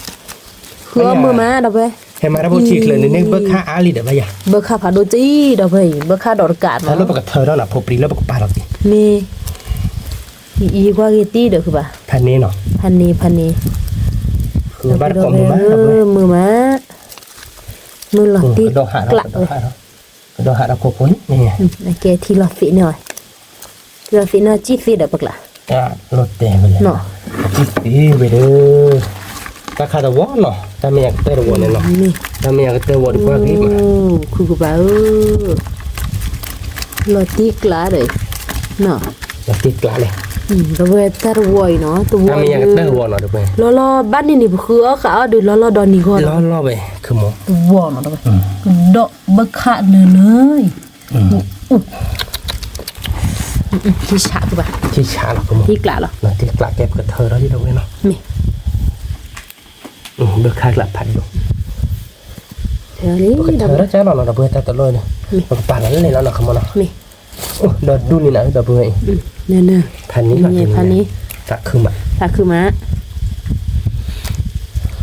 ဃုအီၣ်မုာ်မးဒီးဝဲ ဟဲမၤတၢ်ဖိထံချၢးန့ၣ် န့ၢ်ဘၢၣ်ခါအါလံဒီးဘၣ်ယၤ, ဘၢၣ်ခါဖးဒိၣ်က့ၤဒီးဝဲအံၤ ဘၢၣ်ခါဒီးတကးနီၤ, လၢပကထၢထီၣ်နၤ ဖိပြံလၢပကပာ်လီၤက့ၤ, မ့ၢ်, အံၤကွၢ်ဂ့ၤတံၢ်ဒီးဃုဘၣ်, ဖးန့ၢ်နီၤ, ဖးန့ၢ်, ဖးန့ၢ်, ဃုဘၣ်တကိးမုာ်မး, မုာ်မး, မုာ်လီၤတံၢ်ကျးဝဲ ကဒီဟးထီၣ်ခိၣ်ဖိန့ၣ်, ကဲထံလီၤသ့းန့ၢ်, ထံလီၤသ့းန့ၢ် ကံၣ်သ့ဒီးပကျး, လီၤတဲာ်ဝဲလဲၣ်, ကံၣ်သ့ဝဲဒီး, တၢ်ခါတဝီနီၤ, တၢ်မ့ၢ်ယၤကတၢၢ်တဝီန့ၣ်နီၤ, တၢ်မ့ၢ်ယၤကတၢၢ်ဝီဒီးကွၢ်ဂ့ၤမး, ခုကဘၣ်ဧၢ, လီၤတံၢ်ကျးဒီး, လီၤတံၢ်ကျးလဲၣ်, ဒီးဝဲတၢ်တဝီအံၤနီၤ, တဝီ, တၢ်မ့ၢ်ယၤကတၢၢ်တဝီနီၤ, လီၤလီၤဘၣ်န့ၣ်န့ၣ် ပဃုအီၣ်ဃုအီၣ်ဒီး လီၤလီၤဒီးနံၤဂီၤ, လီၤလီၤဝဲ, တဝီနီၤ, ကဒီးဘၢၣ်ခါနၤနၤ, ထံဆးဘၣ်, ထံဆးလီၤ, ထံကျးကဲပကထၢထီၣ်လံဒီးဝဲနီၤ, မ့ၢ်, ဘၢၣ်ခါကျးဖးဒိၣ်, ပကထၢထီၣ်ကၢလီၤနီၤ ဒီပုၢ်ဝဲၢ် တၢ်တလီၢ်န့ၣ်, ပကပာ်လီၤလၢလဲၣ်လီၤနီၤ ခမီနီၤ, ဒီးဒူၣ်န့ၣ်နၤ ဒီပုၢ်ဝဲၢ်အံၤ, ဖးန့ၢ်လီၤ, ဖးန့ၢ်, သးခုမး, သးခုမး,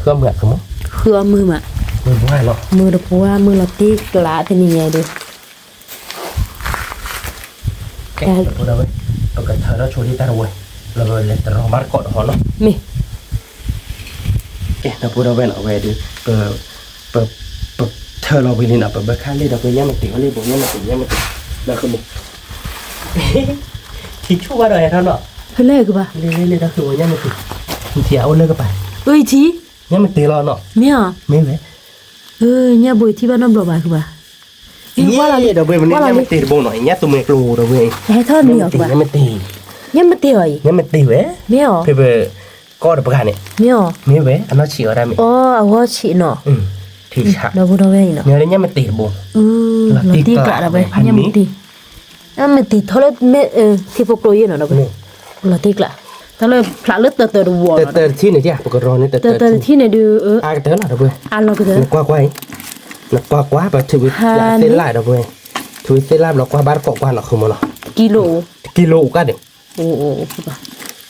ဃုအီၣ်မုာ်, ဃုအီၣ်မုာ်မး, မုာ်တပှၢ်, မုာ်လီၤတံၢ်ကျးတနံၤညါဒီး ကဲ ဒီပုၢ်ဝဲၢ်, ပကထၢထီၣ်ဆိဒ်တၢ်တဝီ, လၢပလဲၤတရီဘၣ်တကိးတဟီနီၤ, မ့ၢ်, ကဲ ဒီပုၢ်ဝဲၢ်နီၤ အဝဲဒီး, ပ, ပထၢလီၤဝံၤလံနီၤ ပဘၢၣ်ခါလံဒီး ပညၣ်မတ့ၤအီၤလံ ပညၣ်မတ့ၤ ညၣ်မတ့ၤ, ဒီးဃုမ့ၢ်, ထံဆူၣ်ဘၣ်ဒီးဟဲထီၣ်နီၤ, ဖဲလဲၣ်ကဘၣ်, လံလံလံ ဒီးဃုမ့ၢ်ညၣ်မတ့ၤ, ထံအအိၣ်လၢကပၤ, အထံ, ညၣ်မတ့ၤလီၤနီၤ, မ့ၢ်, မ့ၢ်ဝဲ, ညၣ်ဘိထံၣ်ဘၣ်နီတဘျီဘၣ်ဃုဘၣ် ဒီပုၢ်ဝဲၢ် မ့ၢ်ညၣ်မတ့ၤတဘိနီၤ ညၣ်သူမွဲကျိဒီပုၢ်ဝဲၢ်, ဟဲထီၣ်မံၤအီၤ ညၣ်မတ့ၤ, ညၣ်မတ့ၤအီၤအံၤ, ညၣ်မတ့ၤဝဲ, မ့ၢ်အီၤ, ဖဲပကီၢ်တပှၢ်န့ၣ်, မ့ၢ်အီၤ, မ့ၢ်ဝဲ အနီၢ်ဆံးအီၤဒၣ်မ့ၢ်, အီၤ အဂီၢ်ဆံးနီၤ, ဒီပုၢ်ဝဲၢ်အံၤနီၤ, မ့ၢ်ညၣ်မတ့ၤတဘိ, လီၤတံၢ်ကျးဒီးဝဲ ညၣ်မတ့ၤ, ညၣ်မတ့ၤထီၣ်လၢ ထံဖိကျိယဲၢ်နီၤ ဒီပုၢ်ဝဲၢ်, လီၤတံၢ်ကျး, တၢ်လၢဖျးလၢတၢၢ်တၢၢ်တဝီနီၤ, တၢၢ်တထံၣ်န့ၣ် ပကရီန့ၣ် တၢၢ်တထံၣ်န့ၣ်ဒုး, အါကတၢၢ်လီၤ ဒီပုၢ်ဝဲၢ်, အါလီၤကတၢၢ်, နကွၢ်ကွၢ်အံၤ, နကွၢ်ကွၢ် ပထုးဝံၤသ့ၣ်လၣ် ဒီပုၢ်ဝဲၢ်, ထုးဝံၤ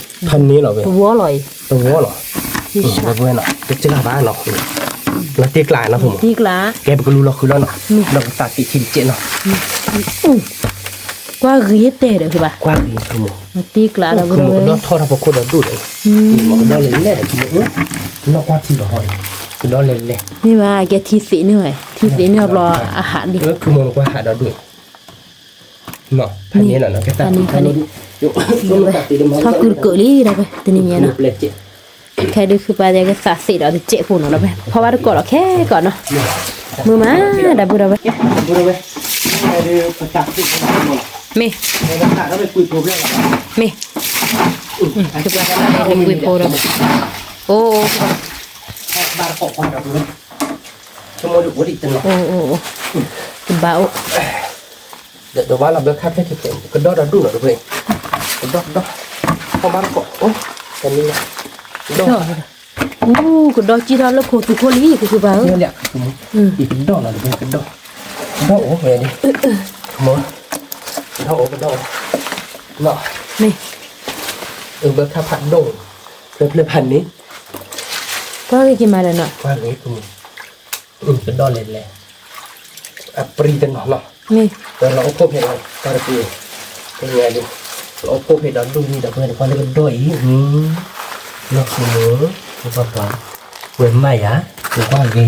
သ့ၣ်လၣ်ဘျီကွၢ်ဘၣ်တကိးကွၢ်နီၤ ခမီနီၤ, တကံလိာ်, တကံလိာ်အိၣ်ကါဒံး, ဒီပုၢ်ဝဲၢ်, ဖးန့ၢ်လီၤဝဲ, တဝီလီၤအံၤ, တဝီလီၤ, ဒီပုၢ်ဝဲၢ်နီၤ တစှၤဘၣ်နီၤ, လီၤတံၢ်ကျးနီၤ ခမီ, ကဲပကလူလီၤဃုာ်လီၤနီၤ, ဒီးပသးကံးထံတစဲးနီၤ ကွၢ်ဂ့ၤတဲာ်ဒီးဃုဘၣ်, ကွၢ်ဂ့ၤ ခမီ, တံၢ်ကျးဒီး ကဒီထီၣ်ထီၣ်ပခိၣ်ဒီးဒူၣ်ဒီး, ကဒီလဲၤလဲၤဒီး ခမီ, နီၢ်ကွၢ်ထံလီၤဟီ, ကဒီလဲၤလဲၤ, မ့ၢ်ဘၣ် ကဲထံသ့းန့ၢ်ဝဲ, ထံသ့းန့ၢ်အဘျီ အဟးလံ, ခမီ နကွၢ်ဟးဒီးဒူၣ်, ဖးန့ၢ်လီၤ ကဲသးန့ၣ်, ထီၣ်ကုတကၢးလံဒီး တနံၤညါနီၤ ခဲဒုးခုပာ်ကသးသ့ဒီးတစဲးဖိနီၤ ဒီးဖီဘၣ်တကိးဒီးခဲကိးနီၤ, မုာ်မး ဒီပုၢ်ဝဲၢ်, မ့ၢ်, မ့ၢ်, ပှ့ၤဖိဒီး, အိၣ်, အိၣ်, တဘၣ်အိၣ် ဒီးဝဲလီၤဘၢခါဖျဲၣ်ခံဖျဲၣ် ကဒီဒီဒူၣ်နီၤ ဒီပုၢ်ဝဲၢ်, ကဒီကဒီ, ဖီဘၣ်တကိး, အိၣ်, တနံၤ, ကဒီ, အူ, ကဒီစံၣ်ထီၣ်လၢခိသူခိၣ်လံ ကသူပၢ်ဧၢ, ယကဒီနီၤ ဒီပုၢ်ဝဲၢ် ကဒီ, ကဒီအိၣ်ဝဲဒၣ်, ကဒီအိၣ် ကဒီအိၣ်, မ့ၢ်, အဘၢခါဖးဒိၣ်, ဖျၢၣ်ဖျၢၣ်ဖးန့ၣ်, ကွၢ်ဂ့ၤက့ၤမးဒီးနီၤ, ကွၢ်ဂ့ၤ ကဒီလဲၤလဲၤ, အပြံတနီၤနီၤ, မ့ၢ်, ဒီးလီၤအိၣ်ဖှိၣ်ဖဲလီၤ ကွၢ်တပူၤ, ကညါဒုး, လီၤအိၣ်ဖှိၣ်ဖဲဒီဒူၣ်လံ ဒီပုၢ်ဝဲၢ် နကွၢ်လၢကဒီအံၤ, နီၢ်ခိမုၣ်, နကွၢ်ကွၢ်, ဝဲမၤယၤ, နကွၢ်ဂ့ၤယၤ,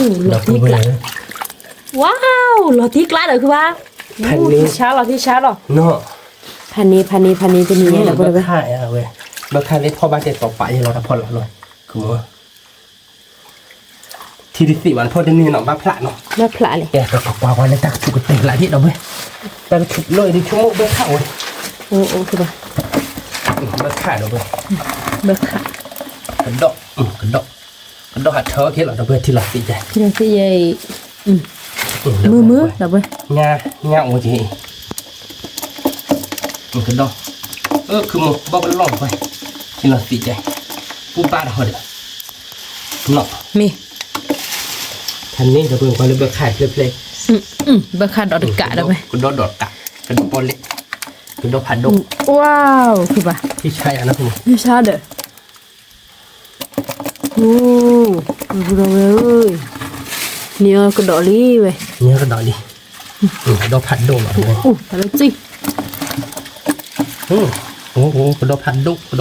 လီၤတံၢ်ကျး, ဝါ, လီၤတံၢ်ကျးဒီးခုဘၣ်, ထံဆါလီၤ ထံဆါလီၤ, ဖးန့ၢ် ဖးန့ၢ် ဖးန့ၢ်တနံၤညါဒီး ဘၢခါဝဲ, ဘၢခါလၢဖီၣ်ဘၣ်တဲာ်တီၤပာ်ယဲလီၤတၢ်ဖီၣ်လီၤလီၤ, ခမီ ထံတသ့ဘၣ် နဖီၣ်တန့ၢ်နီၤ ဘၣ်ဖျးနီၤ, ဘၣ်ဖျးလဲၣ်, ကကွၢ်ကွၢ်လၢတၢ်ကဆူးကတၢၢ်လၢ်ဒ်ဒီးဝဲ, တၢ်ကဆူးလီၤအံၤဒ်ဆိကမိၣ်ဘၢခါဝဲ, အိၣ်အိၣ် ဘၢခၣ်ဒီးပှဲၤ, ဘၢခၣ်, ကဒီး, ကဒီး, ကဒီးဟးထၢက့ၤလီၤဒီးပှဲၤထံလီၤသံးယဲ, ထံလီၤသံးယဲအံၤ, မုာ်မုာ်ဒီးပှဲၤ, ညါအိၣ်က့ၤအံၤ, ကဒီး, ခုမိၢ်ဘီကလီၢ်ပှဲၤ, ထံလီၤသံးယဲ, ပူၤဘၣ်ဒီးဟီဒီး နီၣ်, မ့ၢ်, ဖဲန့ၣ်ဒီးပှဲၤကွၢ်လၢဘၢခၣ်ဖျဲၣ်ဖျဲၣ်, ဘၢခၣ်ဒီးတကးဒီးပှဲၤ, ကဒီးဒီးတကး, ကဒီးပီၣ်လဲၣ်, ကဒီးဖးဒိၣ်, ဝါ, ဖုဘၣ်, ဖံဆါယၤနီၣ်, ဖံဆါဒီး အိ, ပူၤဒီးဝဲဧၢ, န့ၢ်အီၤကဒီးလံဝဲ, န့ၢ်အီၤကဒီးလံ, ကဒီးဖးဒိၣ်လီၤ, ဖးဒိၣ်ကံ, ကဒီးဖးဒိၣ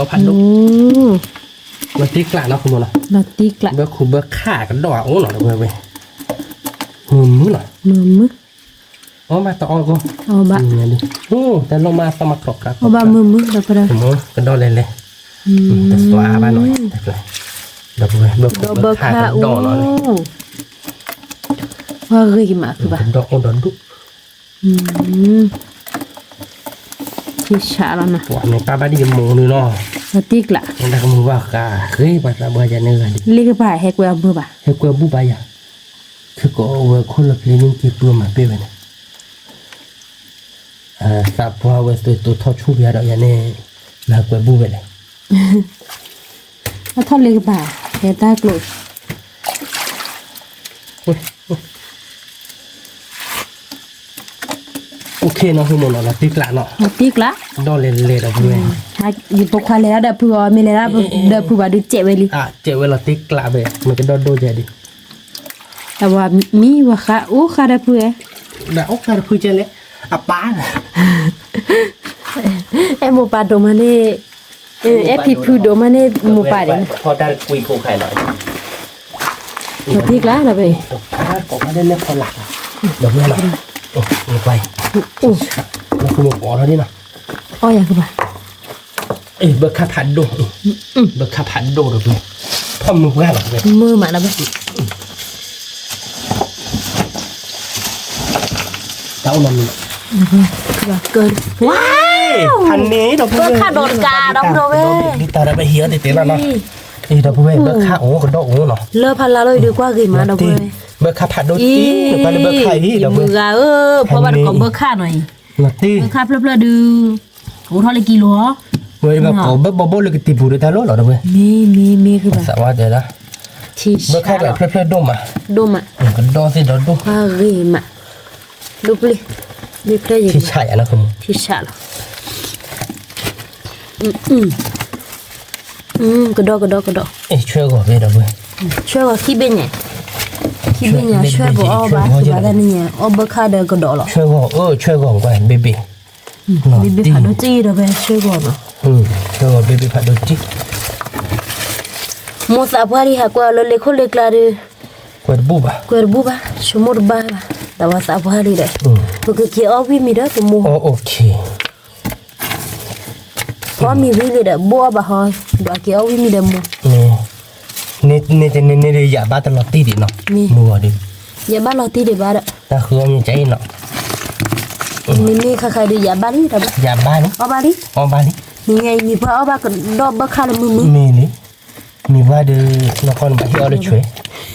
်, ကဒီးဖးဒိၣ်, လီၤတံၢ်ကျးနီၣ်, လီၤတံၢ်ကျး, ဘၢခူဘၢခၣ်ကဒီးအအိၣ်လီၤဒီးဝဲဝဲ, မုာ်မုာ်လီၤ, မုာ်မုာ်, အီၣ်ဘၣ်တအီၣ်ဂီၢ်, အီၣ်ဘၣ်, တလိၣ်မးသီမၤခီၣ်ခါ, အီၣ်ဘၣ်မုာ်မုာ်ဒီးပှဲၤဒီး, ကဒီးလဲၤလဲၤ, တသွါဘၣ်နီၣ်, ဒီးပဝဲ, ဒီးဘၢခၣ်ကဒီးလီၤ, ပှၤဂ့ၤမးဖုဘၣ်, ဒီးအိၣ်ဒီးဒိၣ်, ထံဆးလီၤနီၣ်, ပှၤမ့ၢ်ပာ်ဘၣ်ဒ်ကမူၤန့ၣ်နီၣ်, လီၤတံၢ်ကျး, တၢ်ကမူၤဘၣ်ဃး, ဂ့ၤပှၤသးပှၢ်ယၤန့ၣ်ဂၤဒ်, လ့ကပၤဟဲကွဲအမုာ်ဘၣ်, ဟဲကွဲဘူၣ်ဘၣ်ယၤ, ခဲကိးဝဲခိၣ်လၢပျ့ၤန့ၣ်က့ၤပှၤမၤပ့ၢ်ဝဲန့ၣ် သးပှၢ်ဝဲသုးတိၤထီၣ်ဆူၣ်ပယၤဒီးယၤန့ၣ်, လၢကွဲဘူၣ်ဝဲလဲၣ်, အထီၣ်လ့ကပၤ, ဟဲတၢ်ကျိၤ, အိၣ်ခ့နီၣ်, ဟူမနီၣ်, လီၤတံၢ်ကျးနီၣ်, လီၤတံၢ်ကျး, ဒီးလဲၤလဲၤဒီးဖုဝဲ, ယပိာ်ခွါလဲၤဒၣ်ဒီးဖုအီၤ, မ့ၢ်လဲၤဒၣ်ဒီးဖုဘၣ်ဒုးစဲးဝဲလံ, စဲးဝဲလီၤတံၢ်ကျးဝဲ, မ့ၢ်ကဒီဒိၣ်ကဲဒံး အဝဲမံဝဲဃါအိၣ်ဃါဒီးဖုဧဲ, အိၣ်ဃါဒီးဖုကဲလဲၣ်, အပၢ်, အဲၣ်မိၢ်ပၢ်ဒိၣ်မးန့ၣ်, အဲၣ်ဖံဖုဒိၣ်မးန့ၣ် မိၢ်ပၢ်ဒၣ်, လီၤတံၢ်ကျါလီၤ, ဒီးဝဲလီၤ, ကွၢ်, လီၤဃုမိၢ်ပၢ်လီၤဒ်နီၤ, အီယၤကဘၣ် ဘၢခါဖးဒိၣ်, ဘၢခါဖးဒိၣ်ဒီး ဖီၣ်မုၢ်ပှၢ်လီၤ, မုၢ်မးလီၤ, တၢ်အိၣ်လီၤမုၢ်, ဖးန့ၣ်ဒီး ဘၢခါဒီးတကးဒီး ဒီးဝဲ ဒ်တၢ်ဒီး ဘၣ်ဟံးအီၤတတဲလီၤနီၤ, ဒီပုၢ်ဝဲၢ် ဘၢခါအိၣ်ကဒီးအိၣ်နီၤ, လၢဖးလၢ်လီၤ ဒီးကွၢ်ဂ့ၤမး ဒီပုၢ်ဝဲၢ်, ဘၢခါဖးဒိၣ်တံၢ် နကွၢ်လၢဘၢခါအံၤ ဒီပုၢ်ဝဲၢ်, ဖီၣ်ဘၣ်တကိးဘၢခါနီၤအံၤ, ဘၢခါဖျၢၣ်ဖျၢၣ်ဒုး အိၣ်ထီၣ်လၢကံလိၤ, ဝဲဘၣ်ကိးဘၢဘီဘိလၢကတံၤပူၤဒီးတၢ်လီၤလီၤ ဒီပုၢ်ဝဲၢ်, မ့ၢ်မ့ၢ်မ့ၢ် သးဝါတဲဒၣ်, ဘၢခါကျဲဖျၢၣ်ဖျၢၣ်ဒိၣ်မး, ဒိၣ်မး, ကဒီးသ့ၣ်ဒီးဒိၣ်, ဂ့ၤမး, ဒိၣ်ပျ့ၤ, မ့ၢ်ဖျၢၣ်ယဲၢ်, ထံဆးလီၤ, ကဒီးကဒီးကဒီး, ဆွဲဂီၤဖဲဒီပုၢ်ဝဲၢ်, ဆွဲဂီၤခံဘ့ၣ်ညါ, ခံဘ့ၣ်ညါ ဆွဲဂီၤအီၣ်ဘၣ် ဘၣ်သးန့ၣ်ညါ အီၣ်ဘၢခါဒီးကဒီးလီၤ, ဆွဲဂီၤ, ဆွဲဂီၤကွၢ် ဘ့ၣ်ဘ့ၣ်, ဘ့ၣ်ဘ့ၣ်ဖးဒိၣ်တံၢ်ဒီး ဆွဲဂီၤနီၤ, ဆွဲဂီၤဘ့ၣ်ဘ့ၣ်ဖးဒိၣ်တံၢ်, မိၢ်သးပှၢ်လံဟးကွၢ်လၢလ့ခိၣ်လ့ကျါဒီး ကွဲတဘူၣ်ဘၣ်, ကွဲတဘူၣ်ဘၣ်, ဆိကမိၣ်တဘၣ်ဘၣ်, သးဝါသးပှၢ်လံဒီး, ပကက့ၤအီၣ်ဝံၣ်မံၤဒီး ပမိၢ်, အီၣ်မံၤဝံၤလံဒီး ဘိၣ်အီၣ်ဘၣ်ဟီ, ဒွးက့ၤအီၣ်ဝံၣ်မံၤဒီးမိၢ်, န့ၣ်န့ၣ်န့ၣ်န့ၣ်ဒီး ယၤဘၣ်တလီၤတံၢ်ဒံးနီၤ, မ့ၢ်ဂီၤဒီး, ယၤဘၣ်လီၤတံၢ်ဒံးဘၣ်ဒီး, တၢ်ဃုအီၣ်မ့ၢ်ကဲအံၤနီၤ, မ့မ့ၢ်ခါခါဒီး ယၤဘၣ်လံဒီး, ယၤဘၣ်လံ, အီၣ်ဘၣ်လံ, အီၣ်ဘၣ်လံ, မ့ၢ်ညါအံၤ မံၤပှၢ်အီၣ်ဘၣ်ကဒီးဘၢခါလၢမုာ်မုာ်, မ့ၢ်လံ, မံၤပှၢ်ဒီး နီၢ်ကီၢ်န့ၣ်ဘၣ်ဟ့ၣ်အီၣ်လၢဆွဲ,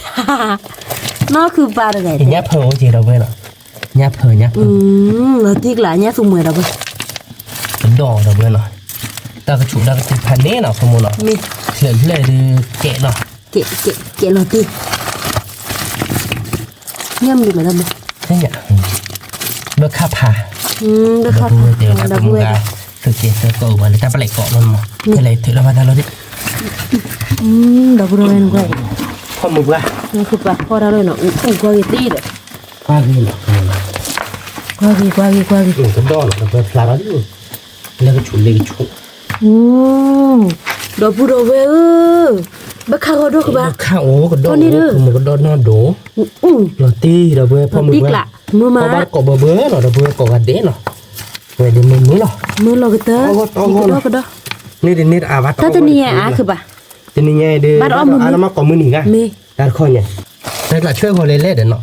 နီၢ်ခုပၢ်တဂၤ, ညၣ်ဖၢအိၣ်က့ၤဒီပုၢ်ဝဲၢ်နီၤ, ညၣ်ဖၢ ညၣ်ဖၢ, လီၤတံၢ်ကျါ ညၣ်သူမှဲဒီပုၢ်ဝဲၢ်, ကဒီးဒီပုၢ်ဝဲၢ်နီၤ, တၢ်ကဆူးတၢ်ကတံၤဖးန့ၣ်နီၤ ဖိမုၣ်နီၤ, ဖျၢၣ်ဖျၢၣ်ဒီးကဲးနီၤ, ကဲးကဲးလီၤတံၢ်, ညၣ်မုာ်မးတၢ်မုာ်, ဘၢခါဖး, ဘၢခါဖး, ဒီပုၢ်ဝဲၢ်တဲဝဲဒၣ် ပမုၢ်ဂၤ, သုးက့ၤသုးကီၢ်အုၣ်ဘၣ်လၢတၢ်ပလဲၤကိးနီၤမး, ဖဲလဲၣ်ထုးလီၤဘၣ်တၢ်လီၤဒံး, ဒီပုၢ်ဝဲၢ်, ဖီၣ်မုၢ်ပှၢ်, ဖီၣ်တၢ်လီၤနီၤ, အူကွၢ်ဂ့ၤသ့ဒီး, ကွၢ်ဂ့ၤလီၤ, ကွၢ်ဂ့ၤကွၢ်ဂ့ၤကွၢ်ဂ့ၤ, ကဒီးနီၤ ဒီပုၢ်ဝဲၢ်ဖျါထီၣ်ဒံး, လၢကဆူးလၢကဆူး ဒီပုၢ်ဒီပုၢ်ဝဲၢ်ဧၢ, ဘၢခါဂီၤဒိၣ်ကဘၣ်, ဘၢခါအိၣ်ကဒီး, ကဒီးနီၢ်ဒိၣ်, လီၤတံၢ်ဒီပုၢ်ဝဲၢ် ဖီၣ်မုၢ်ပှၢ်, ဘၣ်ကိးဘၢဘၢနီၤ ဒီပုၢ်ဝဲၢ်ကိးဂၤဒဲးနီၤ, ဝဲဒ်မုာ်မုာ်လီၤ, မုာ်လီၤကတၢၢ်, မုာ်လီၤကဒီး, န့ၣ်တန့ၢ်တအါဘၣ်, တၢ်တနံၤညါအါကဘၣ်, တနံၤညါအံၤဒီး, ဘၣ်အီၣ်မုာ်မုာ်, တၢ်တခီညါ, တၢ်ကျးဆွဲဂီၤလဲၤလဲၣ်ဒီးနီၤ,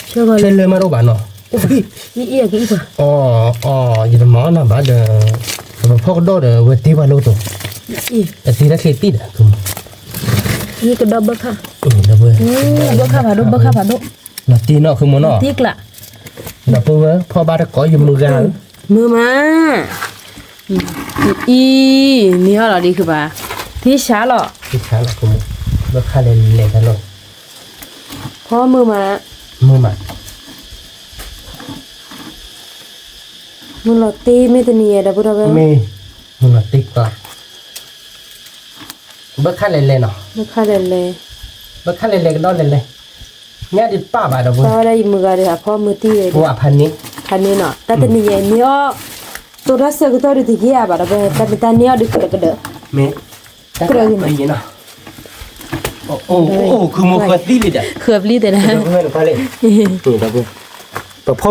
ဆွဲလၢမးတအိၣ်ဘၣ်နီၤ, အီၣ်, ယတမၤနီၤဘၣ်ဒီး ပဖီၣ်ကဒီးဒီး ဝဲတ့ပှၤလိၣ်သိး, အတ့တၢ်ချ့တံၢ်ဒီး, ယကဒီးဘၢခါ, ဘၢခါဖးဒိၣ်, ဘၢခါဖးဒိၣ်, လီၤတ့နီၢ်ခိမ့ၢ်နီၢ်, ဒီးပဝဲဖီၣ်ဘၣ်တကိးယမုၢ်ဂၤဧၢ, မုၢ်မး, အံၤ, မ့ၢ်အီၣ်လီၤဒံးခုဘၣ်, ထံဆါလီၤ, ဘၢခါလဲၤလဲၤတၢ်လီၤ, ဖီမုၢ်မး, မုၢ်မး မုၢ်လီၤတ့မ့ၢ်တနံၤယဲ ဒီပုၢ်ဒီဝဲၢ်, မ့ၢ်, မုၢ်လီၤတ့ကျါ, ဘၢခါလဲၤလဲၤနီၤ, ဘၢခါလဲၤလဲၤ, ဘၢခါလဲၤလဲၤကဒီးလဲၤလဲၤ, ညၣ်ဒံးပၢ်ဘၣ်ဒီပုၢ်, တၢ်ဝဲဒၣ်ယမုၢ်ဂၤဒီး အဖီမုၢ်တံၢ်ဝဲ, ဖးန့ၢ်, ဖးန့ၢ်နီၤ, တၢ်တနံၤယဲန့ၢ်အီၣ်, တိၢ်တၢ်ဆၢကတီၢ်ဒုးတယဲၢ်ဘၣ်ဒီပုၢ်, တၢ်မ့ၢ်တၢ်န့ၢ်အီၣ်ဒုးကဒၢးကဒၢး, မ့ၢ်, ကဒၢးနီၤ အိၣ် အိၣ် အိၣ် ခုမူဃၢၤသံလံဒီး, ဃၢၤပျံၤတဲဒၣ်, ပဖီၣ်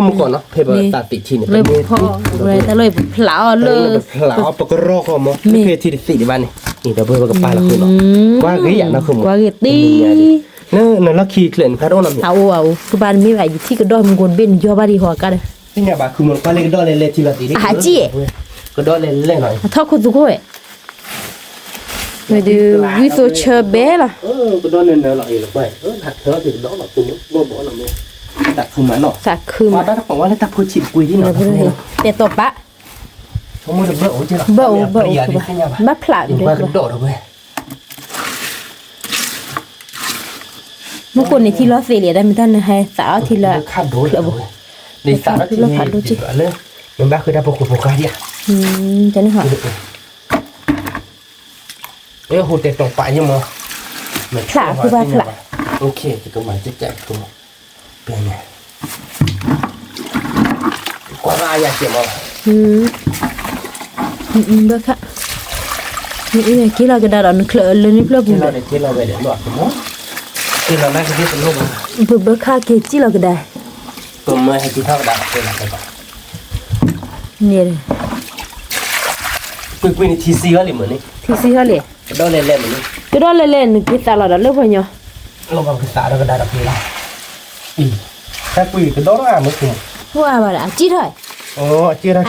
မုၢ်ကီးနီၤ ဖဲပသးသံးထံန့ၣ်, ပဖီၣ်, တၢ်လီၢ်အံၤပဖျးအီၤလၢ, ပဖျးအီၤပကရီကီၢ်မး, ဖဲထံတသံးဒံးဘၣ်န့ၣ်, ဒီပုၢ်ဝဲၢ်ပကပာ်လီၤဃုာ်နီၤ, ကွၢ်ဂ့ၤယၤနီၤ ဃုာ်မး, ကွၢ်ဂ့ၤသံ, လၢနလီၢ်ခံကျၢၤန့ၣ် ဖးဒိၣ်နီၤမ့ၢ်, အအိၣ် အအိၣ် ကပၤတမ့ၢ်ဘၣ် ယထံၣ်ကဒီးမုၢ်ကိးတဘ့ၣ်န့ၣ် ယီဘၣ်ဒံးဟီၤကါဒီး, သ့ၣ်ညါဘၣ် ခုမူကွၢ်လၢကဒီးလဲၤလဲၤထံလီၤသံးဒံး, အဟးကံၣ်, ကဒီးလဲၤလဲၤနီၤ, အထီၣ်ခိၣ်သူခိၣ်ဝဲ ဝဲဒုး ဝံသိးဆၢဘဲလီၤ, ကဒီးနၢၤနၢၤလီၤအံၤလီၤကွၢ်, ဟးထၢအီၣ်ကဒီးလီၤ ပဘီၣ်လီၤမ့ၢ်, သးခုမးနီၤ, သးခုမး, ပှၤဘၣ်တကိးဝဲလၢတၢ်ဖိဆံးတကွံဒ်နီၤ, တဲတီၤပာ်, ဘၣ်အိၣ် ဘၣ်အိၣ် ဘၣ်ဖျးဒ်, မုၢ်ကိးန့ၣ်ထံလီၤသံးလံ တၢ်မ့ၢ်တၢ်နဟဲသးအီၣ်ထံလၢ, ခါဒိၣ်လၢဖးဒိၣ်က့, လၢ, မ့ၢ်ဘၣ်ဃုတၢ်ဖိဃိဖိဃါဒံးဧါ, တန့ၢ်ဟီ ဟိတဲတီၤပာ်ယမီၤ, ဖျးဖုဘၣ်ဖျး, ယကမၤကဲကဲး, ကွၢ်ဘၣ်ယၤကဲမီၤ, ဘၢခါ, က့ၤလီၤကဒါဒီးနချၢးလၢန့ၣ်ဖျၢၣ်ပူၤဒီး, က့ၤလီၤနကဒ့တလိၣ်ဘၣ်, ပဘၢခါက့ၤက့ၤလီၤကဒါ, ပမၢဟဲက့ၤထီၣ်ကဒါ, န့ၣ် ကွ့ၢ်ကွ့ၢ်န့ၣ်ထံဆံးဟီလံမ့ၢ်န့ၣ်, ထံဆံးဟီလံ, ကဒီးလဲၤလဲၤမ့ၢ်န့ၣ်, ကဒီးလဲၤလဲၤ နက့ၤသးလီၤဒီးလၢပှၤညီ, လီၤဘၣ်ကသးဒီးကဒါဒီးက့ၤလီၤ, တၢ်ကွံာ်ကဒီးထီၣ်မ့ၢ်န့ၣ်, အိၣ်အါဘၣ်ဒီး အစံၣ်ထီၣ်, အဟး အိၣ်ဒီး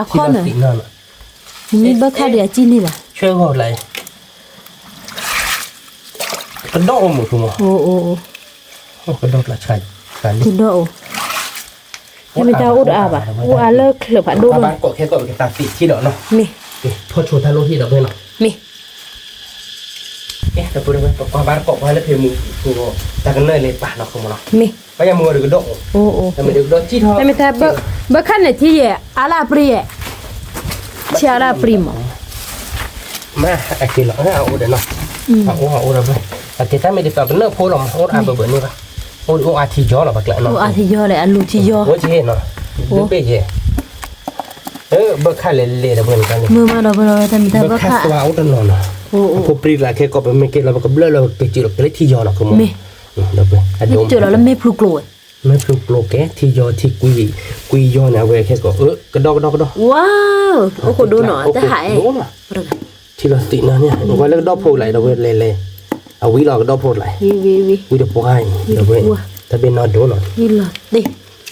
ခီနၤ, မ့ၢ်ဘၢခါဒီးအစံၣ်လံလီၤ, ဆှၢဂီၤလၢ ကဒီးအိၣ်မ့ၢ်န့ၣ်, ကဒီးအိၣ်, တၢ်မ့ၢ်တၢ်အိၣ်တအါဘၣ်, အိၣ်အါလၢချၢးဖးဒိၣ်ဒိၣ်န့ၣ်, မ့ၢ်, ထီၣ်ဆိတၢ်လိၣ်ဟံၣ်ဒီးဝဲနီၤ, မ့ၢ်, ပကွၢ်ဘၣ်တကိးကွၢ်လၢဖဲမုၢ်, တၢ်ကနၢၢ်လၢပာ်နီၤ မ့ၢ်, ပှၤယမုၢ်ဂီၤဒီးကဒီးအိၣ်, တၢ်မ့ၢ်ဒီးကဒီးစံၣ်ထီၣ်, တၢ်မ့ၢ်တၢ်ဘၢခါန့ၣ်ထံၣ်ယဲၢ် အါလၢအပြံယဲၢ်, ထံၣ်အါလၢအပြံမး မ့ၢ်အက့ၤလီၤ အအိၣ်ဒီးနီၤ, အအိၣ်အအိၣ်ဒီးဘၣ်, အက့ၤတၢ်မ့ၢ်ဒ်သိးကနၢၢ်ဖိလီၤမး အိၣ်အါဘၣ်ဘၣ်န့ၣ်ဘၣ်, အိၣ်အါထံယီၤလီၤ ပကျဲနီၤ, အိၣ်အါထံယီၤလဲၣ် အလူၤထံယီၤ, အိၣ်က့ၤနီၤ, ဒုးပ့ၢ်ယဲၢ်, ဘၢခါလဲၤလဲၤဒီးဘၣ်န့ၣ်, မုၢ်မးဒီးဘၣ်ဒီးတၢ်မ့ၢ်တၢ်ဘၢခါ, ဘၢခါသွါအိၣ်တနီၤနီၤ, အဖိပြံလၢခဲကိးပမ့ၢ်က့ၤလီၤ ပကဘျၢလီၤ ပကစၢၤလီၤကလဲၤထံယီၤနီၤ မ့ၢ်, ကစၢၤလီၤလၢမ့ၢ်ဖျူကျိၤဝဲ မ့ၢ်ဖျူကျိၤကဲ ထံယီၤ ထံကွံ, ကွံယီၤန့ၣ် အဝဲခဲကိး ကဒီကဒီကဒီ, ဝါ, အိၣ်ခိၣ်ဒိနီၤ တဟးအဲ, ထံလီၤသံးနီၤန့ၣ် ဝဲလၢကဒီဖိလၢဒီးဝဲလဲၤလဲၤ, အဝံလီၤကဒီဖိလၢ, ဝံတပှၢ်အံၤ ဒီးဝဲ, တၢ်ဘ့ၣ်နီၢ်ဒိနီၤ,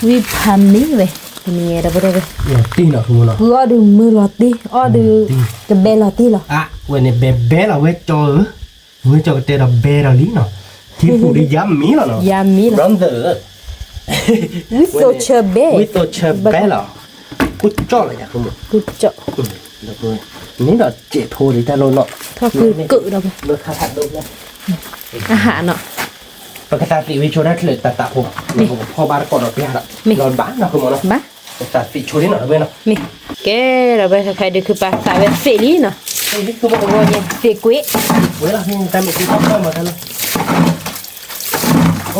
ဝံဖးမ့ၢ်ဝဲ, တနံၤဒီးဝဲ, ဃုအီၣ်ဒုးမုၢ်လီၤတ့ အီၣ်ဒုး, ကဘဲလီၤတ့လီၤ, ဝဲန့ၣ်ဘဲဘဲလီၤဝဲကၠီဧၢ ဝဲကၠီကတဲဒီးဘဲဒီးလံနီၤ, ထံပူၤဒီးယါမံလီၤနီၤ, ယါမံလီၤ, ဝံသိးဆၢဘဲ, ဝံသိးဆၢဘဲလီၤ, ကူကၠီလီၤယၤ, ကူကၠီ, န့ၣ်ဒီးစဲးဖိလံတၢ်လိၣ်နီၤ, ထီၣ်ကူကၢးဒီး, အဟးနီၤ, ပကသးသံးဝံၤဆိတၢ်ချၢးတၢ်သးဖိ, ပကဖီၣ်ဘၣ်တကိးဒီးပျၢ်ဒီး, လီၤဘၣ်နီၤ ပသးသံးဆိလံနီၤ ဒီးဝဲနီၤ, ကဲဒီးဝဲခဲခါဒုးခုပာ်သးဝဲသ့ၣ်လံနီၤ, သ့ၣ်ကွ့, ဝဲလီၤတၢ်မ့ၢ်သံထီၣ်ပၢၢ်မးတၢ်လီၤ,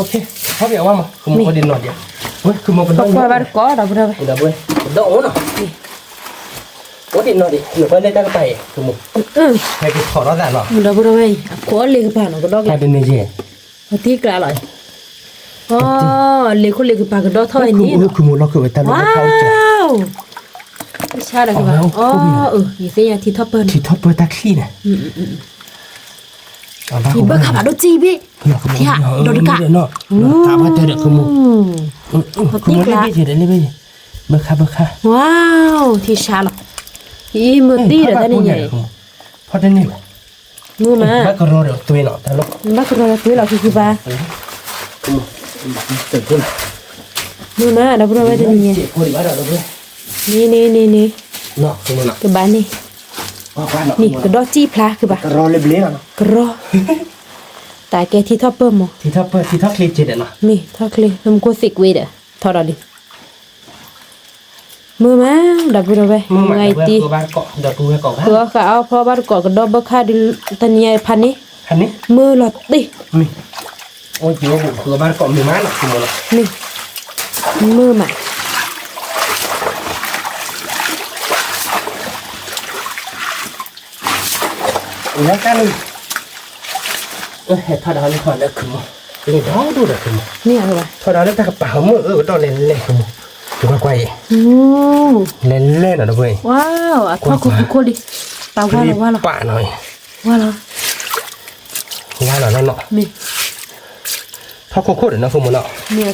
ထီၣ်ပၠးဝဲမး ခုမီၤအိၣ်ဒံးနီၤဒံး, ဝဲခုမီၤကဒီး, ကဒီးအိၣ်နီၤ, အိၣ်ဒံးနီၤဒံး နကွၢ်လၢတၢ်ကပၤအံၤ ခုမီၤ, ဟဲက့ၤထီၣ်ထီၣ်သးနီၤ, ဒီးဝဲဒီးဝဲအံၤ အခိးလ့ၤကပၤနီၤ ကဒီးကလဲၤ, အသံကျါလီၤ, လ့ၤခိၣ်လ့ၤကပၤကဒီးထီၣ်ဝဲန့ၣ်, ခုမီၤလီၤခုးဝဲတၢ်လီၢ်ဖးအိၣ်ကၢ, ဆါဒီးကဘၣ်, ယသ့ၣ်ညါထံထီၣ်ပၢၢ်နီၤ, ထံထီၣ်ပၢၢ်တၢ်ချံန့ၣ်, ယဘၢခါဖးဒိၣ်တံၢ်ဘ့ၣ်, ဖးဒိၣ်တကး, သးဘၣ်တဲဒီးခုမီၤ, ခုမီၤလ့ၤဘ့ၣ်ယဲဒီးလ့ၤဘ့ၣ်ယဲ, ဘၢခါဘၢခါ, ဝါ, ထံဆါလီၤ, အံၤမ့ၢ်တ့ဒီးတၢ်န့ၣ်ညါအံၤ, ဖီတန့ၢ်ဘၣ်, မုာ်မး, ဘၣ်ကရီဒီးသွ့လီၤ, ဘၣ်ကရီဒီးသွ့လီၤ ခံခံပၤ, မုာ်မး ဒီပုၢ်ဒီဝဲၢ်တနံၤညါ, န့ၣ်န့ၣ်န့ၣ်န့ၣ်, ကဘၣ်န့ၣ်, န့ၣ်ကဒီးစံၣ်ဖျါ ခံဘၣ်, ကရီ, တၢ်ကဲထံထီၣ်ပၢၢ်မး, မ့ၢ်ထီၣ်ချ့, နမူခိၣ်သံကွ့ဒီး, ထီၣ်ဒီးလံ မုာ်မး ဒီပုၢ်ဒီဝဲၢ်, မုာ်အံၤတ့, ဃုအီၣ်ဃုအီဖီဘၣ်တကိး ကဒီးဘၢခါဒုး, တနံၤညါဖးန့ၣ်, မုာ်လီၤတ့, မ့ၢ်, မုာ်မး ဟဲထီၣ်ဒီးလၢခီလၢခုမီၤ, လၢဒီဒိၣ်ဒီးခုမီၤ, ထီၣ်ဒီးလၢတၢ်ကပၤဟီမုၢ်အၢကဒီးလဲၤလဲၤခုမီၤ, ကွၢ်ကွၢ်အံၤ, လဲၤလဲၤနီၤဒီပုၢ်, ထီၣ်ခိၣ်ခိၣ်လံ, ပာ်ဝါလီၤဝါလီၤ, ဝါလီၤ, ဝါလီၤလီၤနီၤ, ထီၣ်ခိၣ်ခိၣ်ဒီးနီၤခုမီၤနီၤ,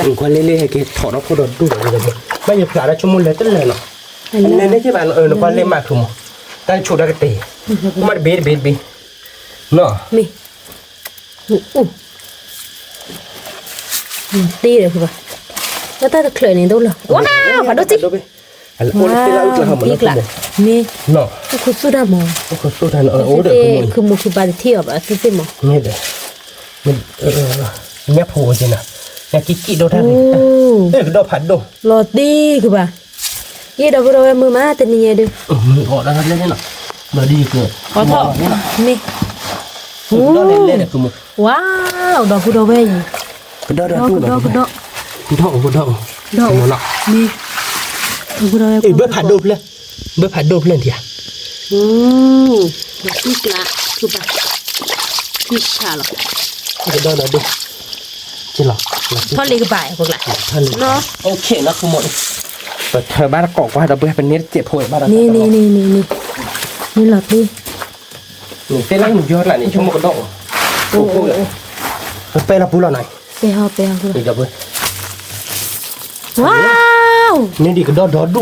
ကွၢ်လ့လ့ဟဲက့ၤထီၣ်ဒီးခိၣ်ဒီးဒိၣ်ဒီး, ဘၣ်ယဖျါဒီးဆိကမိၣ်လဲၤတလၢာ်နီၤ, လဲၤန့ၣ်က့ဘၣ်နကွၢ်လ့မးခုမီၤ, တၢ်ဆိၣ်တၢ်ကတဲာ်, မ့ၢ်တဘ့ၣ်တဘ့ၣ်တဘ့ၣ်, နီၤ, တ့ဒီးခုဘၣ်, လၢတၢ်တချၢးန့ၣ်ဒိၣ်လီၤ, ဝါ, ဖးဒိၣ်တံၢ်, တံၢ်ကျး, မ့ၢ်, အိၣ်ခိးသူၣ်တၢ်မး, အိၣ်ခိးသူၣ်တၢ်, ခုမူခုဘၣ်တထံၣ်အီၤဘၣ်သ့ၣ်သ့ၣ်မး, မ့ၢ်ဒီး, ညၣ်ဖိက့နၤ, ညၣ်ကံၣ်ကံၣ်ဒိၣ်တၢ်, ကဒီးဖးဒိၣ်, လီၤတံၢ်ခုဘၣ်, ယဲဒီပုၢ်ဒီဝဲၢ်မုာ်မးတနံၤညါဒုး, မ့ၢ်, မ့ၢ်, ဝါ, ဒီပုၢ်ဒီဝဲၢ်အံၤ, ကဒီးဒီးဒိၣ်ဒီး, ကဒီး, ကဒီး, ကဒီး, မ့ၢ်, ဘၢဖးဒိၣ်ဖျၢၣ်, ဘၢဖးဒိၣ်ဖျၢၣ်ဒံးဧါ, တံၢ်ကျး, ထံဆးလီၤ, ကဒီးဒီးဒိၣ်, ထီၣ်လ့ကဘၣ်, ပထၢဘၣ်တကိးကွၢ်ဒီး ပှၤပန့ၢ်တစဲးဖိဘၣ်ဒီး, န့ၣ်လီၤတံၢ်, န့ၣ်သ့ၣ်လၢမုၢ်ယီၤကျးန့ၣ် ဆိကမိၣ်ကဒီး, ပပဲလီၤပူလီၤနီၤ, ဝါ, န့ၣ်ဒံးကဒီးဒီဒူၣ်ဒီး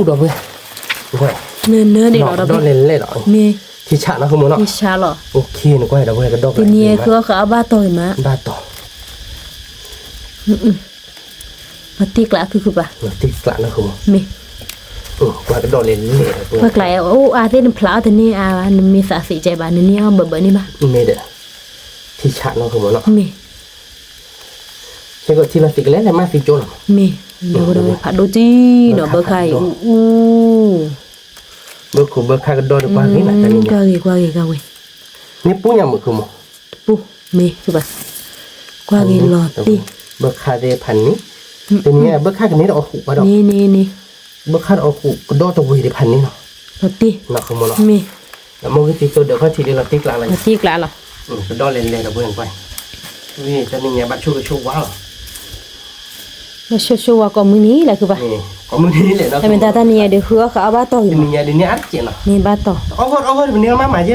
ဝဲ, နၢနၢန့ၣ်လီၤဒီး, လဲၤလဲၤဒီး, ထံဆးနီၤ ဃုမီၤနီၤ, နကွၢ်ဒီးဝဲကဒီး, တနံၤအံၤဃုအီၣ်ဃုအီဘၣ်တီၢ်ဂ့ၤမး, ဘၣ်တီၢ် ပှၤတံၢ်ကျးခုၣ်ခုၣ်ဘၣ်, မ့ၢ်, ပှၤကျးအအိၣ်အါသ့ၣ်နဖျါအီၣ်တန့ၢ်အါဘၣ်, နမ့ၢ်သးသ့ၣ်ကဲဘၣ် နန့ၢ်အီၣ်ဘၢဘၢန့ၣ်ဘၣ်, မ့ၢ်ဒီး, ထံဆးနီၤ မ့ၢ်, ထံလီၤသံကလဲၤလဲၤမၤသံကၠိလီၤ, မ့ၢ်, ဖးဒိၣ်တံၢ်နီၤ ဘၢခါအံၤအူအူ ဘၢခိၣ်ဘၢခါကဒီးဒီးကွၢ်ဂ့ၤနၤ, ကွၢ်ဂ့ၤကွၢ်ဂ့ၤကွၢ်ဂ့ၤ, မ့ၢ်ပူညါမုာ်ခုမီၤ, တပူ, မ့ၢ်, ကွၢ်ဂ့ၤလီၤတံၢ်, ဘၢခါသ့ၣ်ဖးန့ၣ်, တနံၤညါဘၢခါကန့ၢ်ဒီးအီၣ်ဃူးဘၣ်ဒီး, န့ၣ်န့ၣ်န့ၣ်, ဘၢခါဒီးအီၣ်ဃူးကဒီးတဝ့ၤဒံးဖးန့ၣ်နီၤ, လီၤတံၢ်, မ့ၢ်, မ့ၢ်ဂ့ၤသံသိဒီးခီၣ်ထံးလၢလီၤတံၢ်ကျးလီၤ, လီၤတံၢ်ကျးလီၤ, ကဒီးလဲၤလဲၤဒီးပှၤကွၢ်, တနံၤညါဘၣ်ဆိၣ်ဂ့ၤဆိၣ်ဝါလီၤ ဘၣ်ဆိၣ်ဆိၣ်ဝါကိးမုၢ်နံၤလဲၣ်ခုဘၣ်, တမ့ၢ်တၢ်တနံၤညါဒုးဃုအီၣ်ဃုအီဘၣ်တီၢ်ဂ့ၤမး, မ့ၢ်ဘၣ်တီၢ်, မ့ၢ်,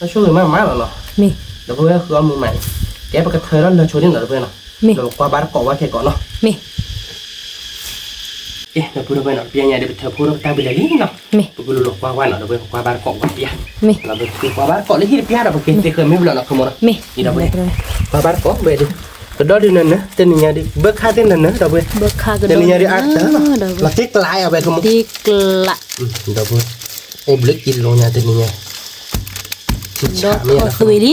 ဆိၣ်ဂ့ၤမးမးယဲလဲၣ်နီၤ, မ့ၢ်, ဒီပုၢ်ဝဲၢ်ဃုအီမုၢ်မးအံၤ, ကဲပကထၢထီၣ်လၢဆိဒ်နီၤ ဒီပုၢ်ဝဲၢ်နီၤ, ဒီးပကွၢ်ဘါတကိးဝဲခဲကိးနီၤ, မ့ၢ် ကဲ ဒီပုၢ်ဝဲၢ်နီၤ တပျဲညါဒုးပထၢဖှိၣ်ထီၣ်ပတၢ်ဘျဲၣ်လံနီၤ, ပကလူၤလီၤကွၢ်ဝဲနီၤ ဒီပုၢ်ဝဲၢ် ပကွၢ်ဘါတကိးဝဲပျဲ, ဒီးပကွၢ်ဘါတကိးလၢဟံၣ်တပျဲဒီးပကသ့ဃၢၤမ့ၢ်ဘျီနီၤ ခိမီၤနီၤ, ဒီပုၢ်ဝဲၢ် ကွၢ်ဘါတကိးဝဲဒုး, ကဒီးဒုးနၢနၢ တနံၤညါဒုး ဘၢခါသ့ၣ်နၢနၢ ဒီပုၢ်ဝဲၢ်, တနံၤညါဒုးအါတၢ်လီၤ, လီၤတံၢ်ကျးအဝဲခိမီၤ, ဒီပုၢ်ဝဲၢ်, အိၣ်ဘျုးက့ၤလိာ်ညါတနံၤညါ, ထံဆးမ့ၢ်, ကဒီးဖးဒိၣ်နီၤ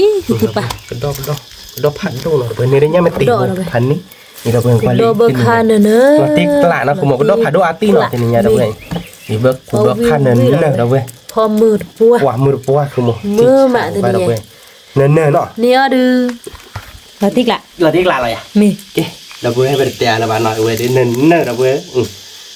ဒီပုၢ်ဝဲၢ် န့ၣ်ဒုးညါမ့ၢ်တ့ၢ်ဖးန့ၣ်, ဒီပုၢ်ဝဲၢ်ကွၢ်လံ, လီၤတံၢ်ကျးနီၤ ခိမီၤ ကဒီးဖးဒိၣ်အါတံၢ်နီၤ တနံၤညါ ဒီပုၢ်ဝဲၢ်, ယဘၢခိၣ်ဘၢခါနၢနၢ ဒီပုၢ်ဝဲၢ်, ပှၤမုာ်တပှၢ်ခိမီၤ, မုာ်မးတနံၤညါ, နၢနၢနီၤ, န့ၣ်အီၤဒုး, လီၤတံၢ်ကျး, လီၤတံၢ်ကျးလီၤယၤ, မ့ၢ်, ကဲ, ဒီပုၢ်ဝဲၢ် ပတတဲအါလၢၤဘၣ်နီၤ အဝဲဒုးနၢနၢ ဒီပုၢ်ဝဲၢ်,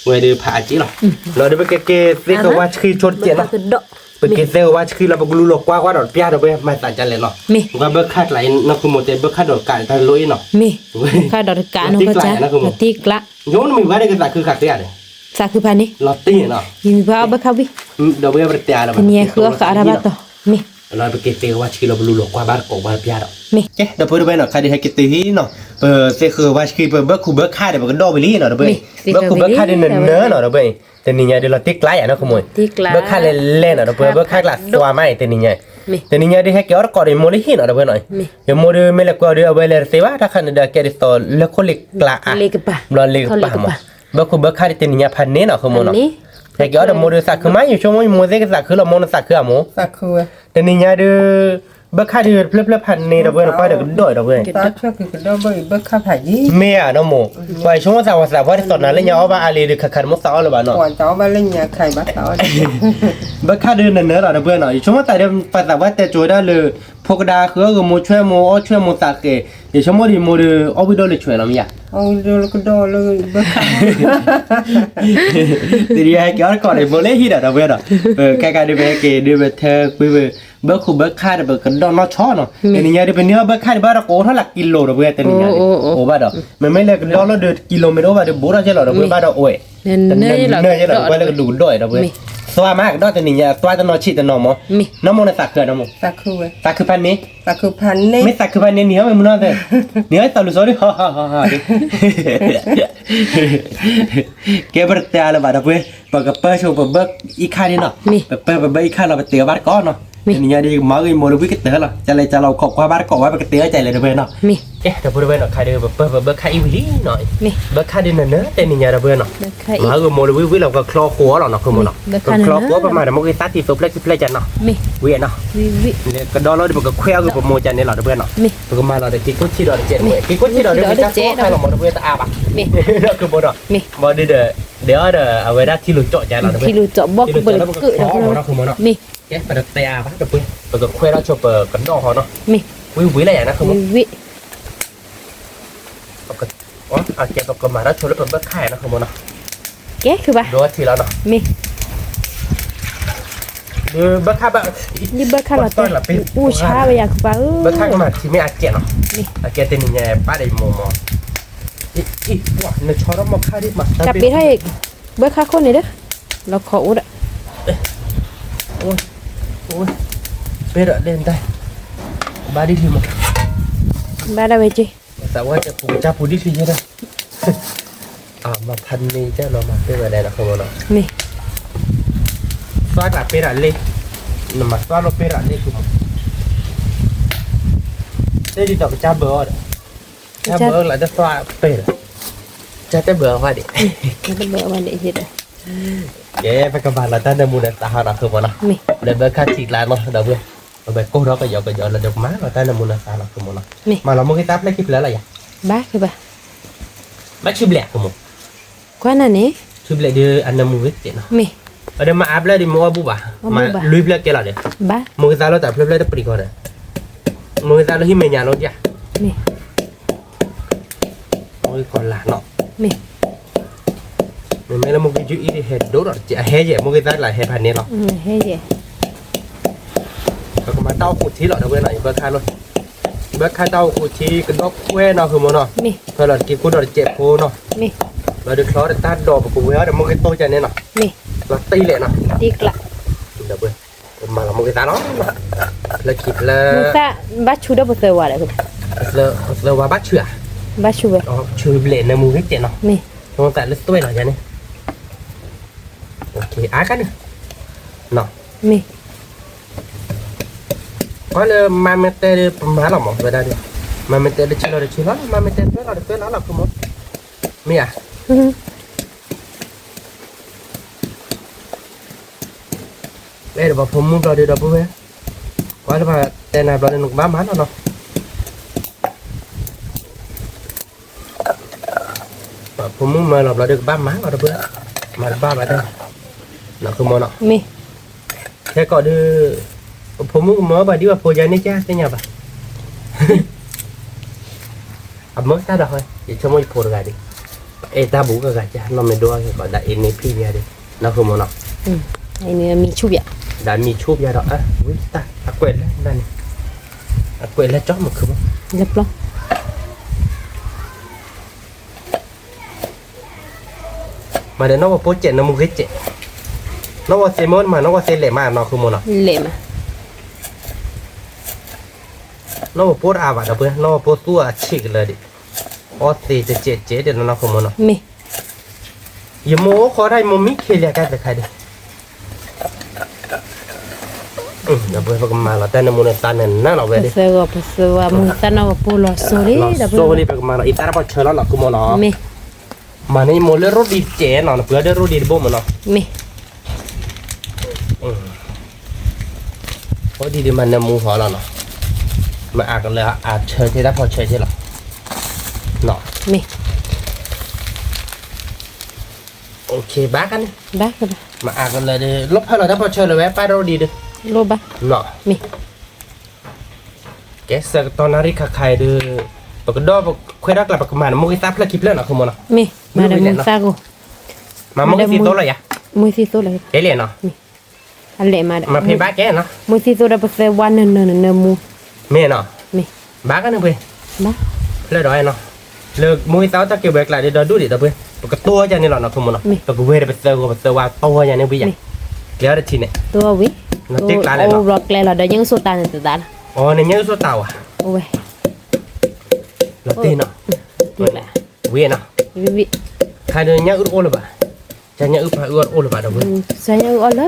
ဝဲဒုးဖးအါက့လီၤ, လီၤဒုးပကက့ၤသ့ကဝါဆှံဆိတကဲးနီၤ ပက့ၤသ့ကဝါဆှံလီၤ ပကလူၤလီၤကွၢ်ကွၢ်ဒီးတပျၢ်ဒီပုၢ်ဝဲၢ် မၤသးဒ်လဲၣ်နီၤ, ကွၢ်ဘၢခါကျးအံၤ နီၢ်ခိမီၤတဲ ဘၢခါဒီးကးတၢ်လိအံၤနီၤ, ဘၢခါဒီးတကးနီၤ လီၤတံၢ်ကျး, ယိနမံၤဘၣ်ဒ်ကသးခုခးဃ့ဧါဒီး, သးခုဖးန့ၣ်, လီၤတံၢ်နီၤ, ယမံၤဘၣ်အီၣ်ဘၢခါဝံၤ, ဒီပုၢ်ဝဲၢ် ပတတဲအါလၢၤဘၣ်, တနံၤညါဃုအီၣ်ဃုအီတၢ်ဘၣ်တီၢ်, မ့ၢ် လီၤပက့ၤသ့ၣ်ဃီၤဝါဆှံလီၤ ပလူလီၤကွၢ်ဘါတကိးဝါတပျၢ်ဒီး ကဲ ဒီပုၢ်ဝဲၢ်နီၤ ခါဒုးဟဲက့ၤတုၤဟံၣ်နီၤ, ပသ့ၣ်ဃီၤဝါဆှံ ပဘၢခုဘၢခါဒီး ပကဒီၣ်ဝံၤလံနီၤ ဒီပုၢ်ဝဲၢ်, ဘၢခုဘၢခါဒုးနၢၤနၢၤနီၤ ဒီပုၢ်ဝဲၢ်, တနံၤညါဒုးလီၤတံၢ်ကျါယၤနီၤ ခမိၢ်, ဘၢခါလဲၤလဲၤနီၤ ဒီပုၢ်ဝဲၢ် ဘၢခါကျါသွါမးအံၤ တနံၤညါ, တနံၤညါဒုးဟဲက့ၤအီၣ်တကိးဒီးမိၢ်လၢဟံၣ်နီၤ ဒီပုၢ်ဝဲၢ်နီၤ, ယမိၢ်ဒုးမ့ၢ်လဲၤကွဲအီၤဒုး အဝဲလဲၤတသ့ဘၣ် တၢ်ခါန့ၣ်ဒီး ကဲဒ်သိးလၢခိၣ်လ့ၤကျါအါ, ဘျီလ့ၤကပၤမး, ဘၢခုဘၢခါဒုးတနံၤညါဖးန့ၢ်နီၤ ခမိၢ်နီၤ, ဟဲက့ၤအီၣ်ဒီးမိၢ်ဒုးသးခုမး ယဆိကမိၣ်ယမိၢ်သ့ၣ်ကသးခုလီၤ မိၢ်နသးခုအမိၢ် တနံၤညါဒုး ဘၢခါဒုးတဖျၢၣ်ဖျၢၣ်ဖးန့ၢ်ဒီး ပဝဲနကွၢ်ဒီးကဒီၣ်အံၤဒီး ပဝဲ မ့ၢ်ဧါနီၤမိၢ်, ပှၤဆိကမိၣ်သးဝဲသးပှၢ်တသီၣ်နၤလၢညါအီၣ်ဘၣ်အါလံဒီး ခးခးတမိၣ်သးအီၣ်လၢၤဘၣ်နီၤ, ဘၢခါဒုးနၢၤနၢၤလီၤ ဒီပုၢ်ဝဲၢ်နီၤ, ယဆိကမိၣ်သးဒီး ပှၤသးပှၢ်တဲကၠိဝဲဒၣ်လၢ ဖိကဒါဃုအီၣ်ဂီၤမိၢ်ဆွဲမိၢ်အီၣ်ဆွဲမိၢ်သးဃဲၤ, ယဆိကမိၣ်ဒ်မိၢ်ဒုး အီၣ်ဝံၣ်ဒိၣ်လၢဆွဲလီၤမ့ၢ်ဧါ တနံၤညါဟဲက့ၤအီၣ်တကိးဒီးမိၢ်လၢဟံၣ်ဒီး ဒီပုၢ်ဝဲၢ်နီၤ, ပခဲခါဒုး ပဟဲက့ၤဒုး ပထၢကွံာ်ပ ဘၢခုဘၢခါဒီး ပကဒီၣ်နီၢ်ဆီနီၤ, တနံၤညါဒုး ပန့ၢ်အီၣ်ဘၢခါဒုး ဘၣ်ဒီးကအိၣ်ထီၣ်လၢကံလိၤ ဒီပုၢ်ဝဲၢ် တနံၤညါဒုး အိၣ်ဘၣ်ဒီး မ့မ့ၢ်လၢကဒီၣ်လီၤဒီး ကံလိၤမ့ၢ်တအိၣ်ဘၣ်ဒီး ဘူးထီၣ်ကဲလီၤ ဒီပုၢ်ဝဲၢ် ဘၣ်ဒီးအိၣ်ဝဲ တနၢၤယဲလီၤ ဒီပုၢ်ဝဲၢ် လၢကဒူးကဒီၣ်အံၤ ဒီပုၢ်ဝဲၢ်, သွါမးကဒီၣ်တနံၤညါ သွါတနီၤဆံးတနီၤမး, နီၢ်မိၢ်နသးခုနီၤမိၢ်, သးခုဖးန့ၢ်, မ့ၢ်သးခုဖးန့ၢ် နံၤဟီၣ်မ့ၢ်မုၢ်နီၢ်သၢ, နံၤဟီၣ်သးလူၤစီဒု ဟီဟီဟီဟီဒု ကဲ ပတတဲအါလၢၤဘၣ် ဒီပုၢ်ဝဲၢ်, ပကပၢၢ်ဆိပဘၢအံၤခါန့ၣ်နီၤ, ပပၢၢ်ပဘၢအံၤခါလီၤ ပတဲအီၤဘၣ်တကိးနီၤ, တနံၤညါဒုး မၤဂ့ၤမိၢ်လၢဝံကတၢၢ်လီၤ, ကလဲၤကလီၤခိးကွၢ်ဘၣ်တကိးဝဲ ပကတဲအီၤကလဲၣ် ဒီပုၢ်ဝဲၢ်နီၤ, ကဲ ဒီပုၢ်ဝဲၢ်နီၤ ခါဒုး ပပၢၢ်ပဘၢခါအံၤဝံၤလံနီၤ, ဘၢခါဒုးနၢၤနၢၤ တနံၤညါ ဒီပုၢ်ဝဲၢ်နီၤ, မၤဂ့ၤမိၢ်လၢဝံဝံလီၤ ပကချီဃိအီၤလီၤနီၤ ခိၣ်မိၢ်နီၤ, ပကချီဃိအီၤ ပမၤဒီးမိၢ်ဂ့ၤသးတံၢ်သိးဖျၢၣ်ခံဖျၢၣ်ကနီၤ, ဝံၤနီၤ, ကဒီလီၤဒီး ပကခွဲးအီၤဂ့ၤပမိၢ်ကန့ၣ်လီၤ ဒီပုၢ်ဝဲၢ်နီၤ, ပကမၤလီၤဒီး က့ၤခိၣ်ဆံးဒီးတကဲး က့ၤခိၣ်ဆံးဒီးတကဲး တၢ်ကီၢ်ခါလီၤ မ့ၢ်ဒီပုၢ်ဝဲၢ် တအါဘၣ်, ခိၣ်မိၢ်နီၤ, ဘၣ်ဒုးဒီး ဒဲးအီၤဒီး အဝဲဒၣ်ထံလူၤကၠီၣ်ကလီၤ ဒီပုၢ်ဝဲၢ်, ထံလူၤကၠီၣ်ဘီကဘၢလၢကၢၣ်ဒီး ခိၣ်မိၢ်နီၤ, ကဲ ပတတဲအါဘၣ် ဒီပုၢ်ဝဲၢ်, ပကခွဲးထီၣ်ဆိပကဒီၣ်ဟီနီၤ, ဝံဝံလၢယၤနီၤ ခိၣ်မိၢ် အကဲ ပကမၤထီၣ်ဆိလၢပဘၢခါနီၤ ခိၣ်မိၢ်နီၤ, ကဲ ခုဘၣ် ဒိးထံလီၤနီၤ, မ့ၢ် ဘၢခါဘၣ်, ယဘၢခါလီၤတဲ, အူဆါဝဲယၤကပၤဧၢ, ဘၢခါကမၤထံမ့ၢ်အကဲနီၤ, အကဲတနံၤညါ ပၢ်ဒီးယမိၢ်မး, အံၤ နဆီထီၣ်မီၢ်ခါဒ်မး တၢ်ပ့ၤထီၣ်အံၤ, ဘၢခါခိၣ်န့ၣ်ဒီး, လီၤခီအိၣ်ဒီး, ပ့ၤဒီးဒဲဒဲ, ဘၣ်ဒ်လံမး, ဘၣ်ဒၣ်ဝဲက့ၤ သးဝဲတပူၤကစၢ်ပူၤဒ်လံယဲဒၣ်, မၤဖးန့ၢ်ကလီၤမၤပ့ၤဝဲဒၣ်နီၤ ခိၣ်မိၢ်နီၤ, သွါတၢ်ပ့ၤတၢ်လ့, နမၤသွါလိပ့ၤတၢ်လ့ ခိၣ်မိၢ်, တဒ်သိးကစၢ်ဘၢအီၤဒီး, ကစၢ်ဘၢလၢတသွါပ့ၤဒီး, ကစၢ်တဘၢအီၤဒံး, ကဲ ပကမၤလီၤတၢ်နၢမူနသးဟီနီၤ ခိၣ်မိၢ်နီၤ, လၢဘၢခါထံကျါနီၤ ဒီပုၢ်ဝဲၢ်, ပဘၣ်ကိၢ်ထီၣ်ကယီကယီလၢဒီးကမၤလီၤတၢ်နၢမူနသးနီၤ ခိၣ်မိၢ်နီၤ, မၤလီၤမိၢ်ဂ့ၤသးဖျၢၣ်ခံဖျၢၣ်လီၤယၤ, ဘၣ် ဘၣ်ဆံဘျဲၣ် ခိၣ်မိၢ်, ကွၢ်နၤန့ၣ်, ဆံဘျဲၣ်ဒုးအနၢမူဂ့ၤတကဲးနီၤ, မ့ၢ် အဒီးမၤအါဖျၢၣ်ဒီး မ့ၢ်အီၣ်ဘူၣ်ဘၣ်, မၤလွံၢ်ဖျၢၣ်ကဲလီၤဒီး, မိၢ်ဂ့ၤသးလီၤတၢ်ဖျၢၣ်ဖျၢၣ်တပျံၤဃီဒီး, မိၢ်ဂ့ၤသးလီၤဟံၣ်မဲာ်ညါလီၤယၤ, မိၢ်ဂ့ၤကီၤလၤနီၤ, မ့ၢ်လၢမိၢ်ဂ့ၤယုၢ်အံၤဒ်ဟဲဒိၣ်ဒီးတကဲး အဟဲယဲၢ် မိၢ်ဂ့ၤသးလၢဟဲဖးန့ၣ်လီၤ, ပကမၤတၢ်အိၣ်ခိးထံလီၤ ဒီပုၢ်ဝဲၢ်နီၤ, ယဘၢခါလီၤ, ဘၢခါတၢ်အိၣ်ခိးထံကဒီးခွဲးနီၤ ခိၣ်မိၢ်နီၤ, ဖဲလီၤတက့ၤခိၣ်ဒီးတကဲးဖိနီၤ, ဘျီဒုးချီတၢ်ဒိးပကဝဲအီၤဒီးမိၢ်ဂ့ၤတိၢ်ကန့ၣ်နီၤ, လီၤတံၢ်လဲၣ်နီၤ, ဒီပုၢ်ဝဲၢ်, ပမၤလီၤမိၢ်ဂ့ၤသးလီၤ, ဖျၢၣ်ခံဖျၢၣ်, ဘၣ်ဆူၣ်ဒီးပသၢဝၤဒီး, ပသၢဝၤဘၣ်ဆူၣ်ဧါ, ဘၣ်ဆူၣ်ဝဲ, ဆူၣ်ဘျဲၣ်နၢမူဂ့ၤတကဲးနီၤ, မ့ၢ် ဆိသးလၢသွဲၣ်လီၤယၤန့ၣ်, အါကန့ၣ်, မ့ၢ် ကွၢ်လၢမၤမ့ၢ်တဲဒီးပမၤလီၤမး ဝဲဒၣ်ဒီး, မၤမ့ၢ်တဲတဆံလီၤတဆံလီၤ မၤမ့ၢ်တဲသွဲၣ်လီၤတသွဲၣ်လီၤလီၤ ခိၣ်မိၢ်, မ့ၢ်ဧါ, အဲၣ်ဒိးပှၤဖိမုၣ်ဘျီဒီး ဒီပုၢ်ဝဲၢ်, ကွၢ်လၢပှၤတဲနၤဘျီဒီး နကဘၣ်မၤလီၤနီၤ ပှၤဖိမုၣ်မၢလီၤဘျီဒီး ကဘၣ်မၤလီၤ ဒီပုၢ်ဝဲၢ်, မၤတဘၣ်ဘၣ်တၢ်, နီၤ ခိၣ်မိၢ်နီၤ, မ့ၢ် ခဲကီးဒီး, ပဖိမုၣ်ကမၢဘၣ်ဒ်ပှၤဖိယၤန့ၣ် ကသ့ၣ်ညါဘၣ်, အမၢတၢ်ဒီးဃီ, ယဆိကမိၣ်ယဖိတဂၤဒီး, အဲၣ်တၢ်ဘူးကဂၤက နီၢ်မ့ၢ်ဒိၣ်ခဲကီး ဒ်အံၤန့ၣ်ဖံးယၤဒီး, နီၤ ခိၣ်မိၢ်နီၤ, ဒ်မံၤဆူၣ်ပျါ, ဒ်မံၤဆူၣ်ပျါဒီး ဝံတၢ် အကွဲးလၢဒၣ်န့ၣ်, အကွဲးလၢကၠီမုၢ်ခုၣ်မး, လၢပျီ မၤဒီးနီၢ်ဝဲပိစဲး နၢမူဂ့ၤစဲး, နီၢ်ဝဲသ့မ့ၢ်မး နီၢ်ဝဲသ့လဲၣ်မး နီၤ ခိၣ်မိၢ်နီၤ, လဲၣ်မး, နီၢ်ပပိတအါဘၣ်ဒီပုၢ်ဝဲၢ်, နီၢ်ပပိသူၣ်အဆံးကလၢာ်ဒံး, အီသံးတစဲးစဲးဒံးနီၢ်ခိမိၢ်နီၤ. မ့ၢ်, ယမိၢ်အိၣ်ဃီဒၣ်ယမိၢ်မံခ့လံအကါသခါဒံး. ဒီပုၢ်ဝဲၢ် ပကမၤလီၤတၢ်နၢမူနသါနၢနၢလီၤဝဲဒၣ်, ပသၢဂီၤပသၢဝါ မူသၣ်နီၢ်ပပိလီၤစိၤလံ, လီၤစိၤလံ ပကမၤလီၤအံသၣ်တၢ်ဖီၣ်ဆၢလီၤနီၢ်ခိမိၢ်နီၤ. မ့ၢ်, မၤန့ၢ်ယမိၢ်လၢရိဒံတစဲးနီၤ, နပှ့ၤအီၤဒီးရိဒံတဘိမ့ၢ်နီၤ. မ့ၢ်, အိၣ်ဒံးဒံးမၤနၢမူဟီလီၤနီၤ, မၤအါကလၢအဆၢထ့တၢ်ဖီၣ်ဆၢထ့လီၤ. မ့ၢ်, ဘၣ်ကန့ၣ်, မၤအါကလၢာ်ဒီး လိၣ်ဖၢလီၤတၢ်ဖီၣ်ဆၢလၢာ်ဝဲ ပၢ်ရိဒံးဒီး, လိၣ်ဘၣ်, မ့ၢ်, ကဲဆၢကတီၢ်နၣ်ရံၣ်ခါခါအံၤဒီး, ပကဒီးခွဲးဒီးကျါ ပကမၤန့ၣ် မိၢ်ဂံၢ်သၣ်ဖျၢၣ်ခံဖျၢၣ်နီၢ် ခိမိၢ်နီၤ. မ့ၢ်, မၤဒီးမူသၣ်ကိၢ်, မၤမိၢ်ဂံၢ်သံသိလီၤယၤ, မူသံသိလီၤ, ကဲလံနီၤ, မၤဖဲဘၣ်ကဲနီၤ, မူသံသိဒီးပသၢဝါနၢနၢနၢမူ, မ့ၢ်နီၤ, မ့ၢ်, ဘၣ်ကန့ၣ်ပှ့ၤ, ဘၣ်, ဖျၢၣ်ဒီးနီၤ, လၢမိၢ်ဂံၢ်သၣ်အိၣ်တၢ်က့ၤဝဲကျါဒီး ဒီဒူၣ်ဒံးဒီပုၢ်ဝဲၢ်, ပကတိၢ်ယၤန့ၣ်လီၤနီၢ် ခိမိၢ်နီၤ, ပကဝဲဒီးပသၢဂီၤပသၢဝါတိၢ်ယၤန့ၣ်ဝံၤယၤ, ကျဲအီၤတထံၣ်န့ၣ်, တိၢ်ဝံၤ, တ့ကျါလဲၣ်နီၤ, အိၣ်ဘျီကျဲလီၤဒီး ညၣ်အုၣ်စိတၢ်န့ၣ်သသးလီၤ, အီၤန့ၣ်ညၣ်အုၣ်စိတၢ်ဝဲ, အိၣ်ဝဲ, လီၤတ့ၢ်နီၤ, ဝံၤနီၤ, ခါဒီးညၣ်အုၣ်တအိၣ်လၢၤဘၣ်, ကညၣ်အုၣ်ပှၤအုၣ်အီၤတအိၣ်လၢၤဘၣ်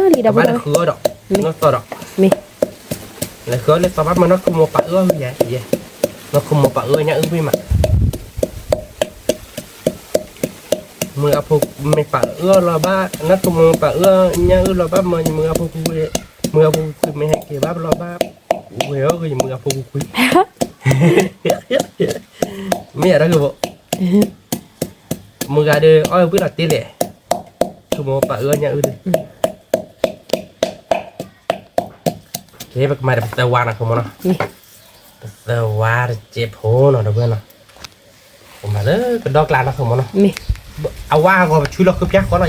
ဒီပုၢ်ဝဲၢ်, ကညၣ်အုၣ်အီၣ်လၢလံဒီပုၢ်ဝဲၢ်, ဘၣ်တဃုအီၤဒီး, နီၢ်သီဒီး, မ့ၢ်, လဲၤဃုအီၤလၢသီဘၣ်မၤ နီၢ်ခိမိၢ်ပာ်အုၣ်အီၤဝံၤယဲ, နီၢ်ခိမိၢ်ပာ်အုၣ်အီၤညၣ်အုၣ်ဝံၤမး, မုၢ်အဖိမ့ၢ်ပာ်အုၣ်အီၤလီၤဘၣ်, နီၢ်ခိမိၢ်ပာ်အုၣ်အီၤညၣ်အုၣ်လီၤဘၣ်မး မုၢ်အဖိခွံ, မုၢ်အဖိခွံမ့ၢ်ဟဲက့ၤဘၣ်လီၤဘၣ်, ဝဲအီၤဂ့ၤ မုၢ်အဖိခွံ, မ့ၢ်အတၢ်ဂ့ၢ်ဘၣ်, မုၢ်ဂၤဒီး အီၣ်ဝံၤလီၤတ့ၢ်လဲၣ်, ခိမိၢ်ပာ်အုၣ်အီၤညၣ်အုၣ်ဒီး ကဲ ပကမၤဒီးပသၢဝါနီၢ် ခိမိၢ်နီၤ, ပသၢဝါတစဲးဖိနီၤ ဒီပုၢ်ဝဲၢ်နီၤ, ပမၤလၢကဒီကျါနီၢ် ခိမိၢ်နီၤ, အဝါအဂီၢ် ပဆူလီၤဃုဖၠါဃီလီၤယၤ,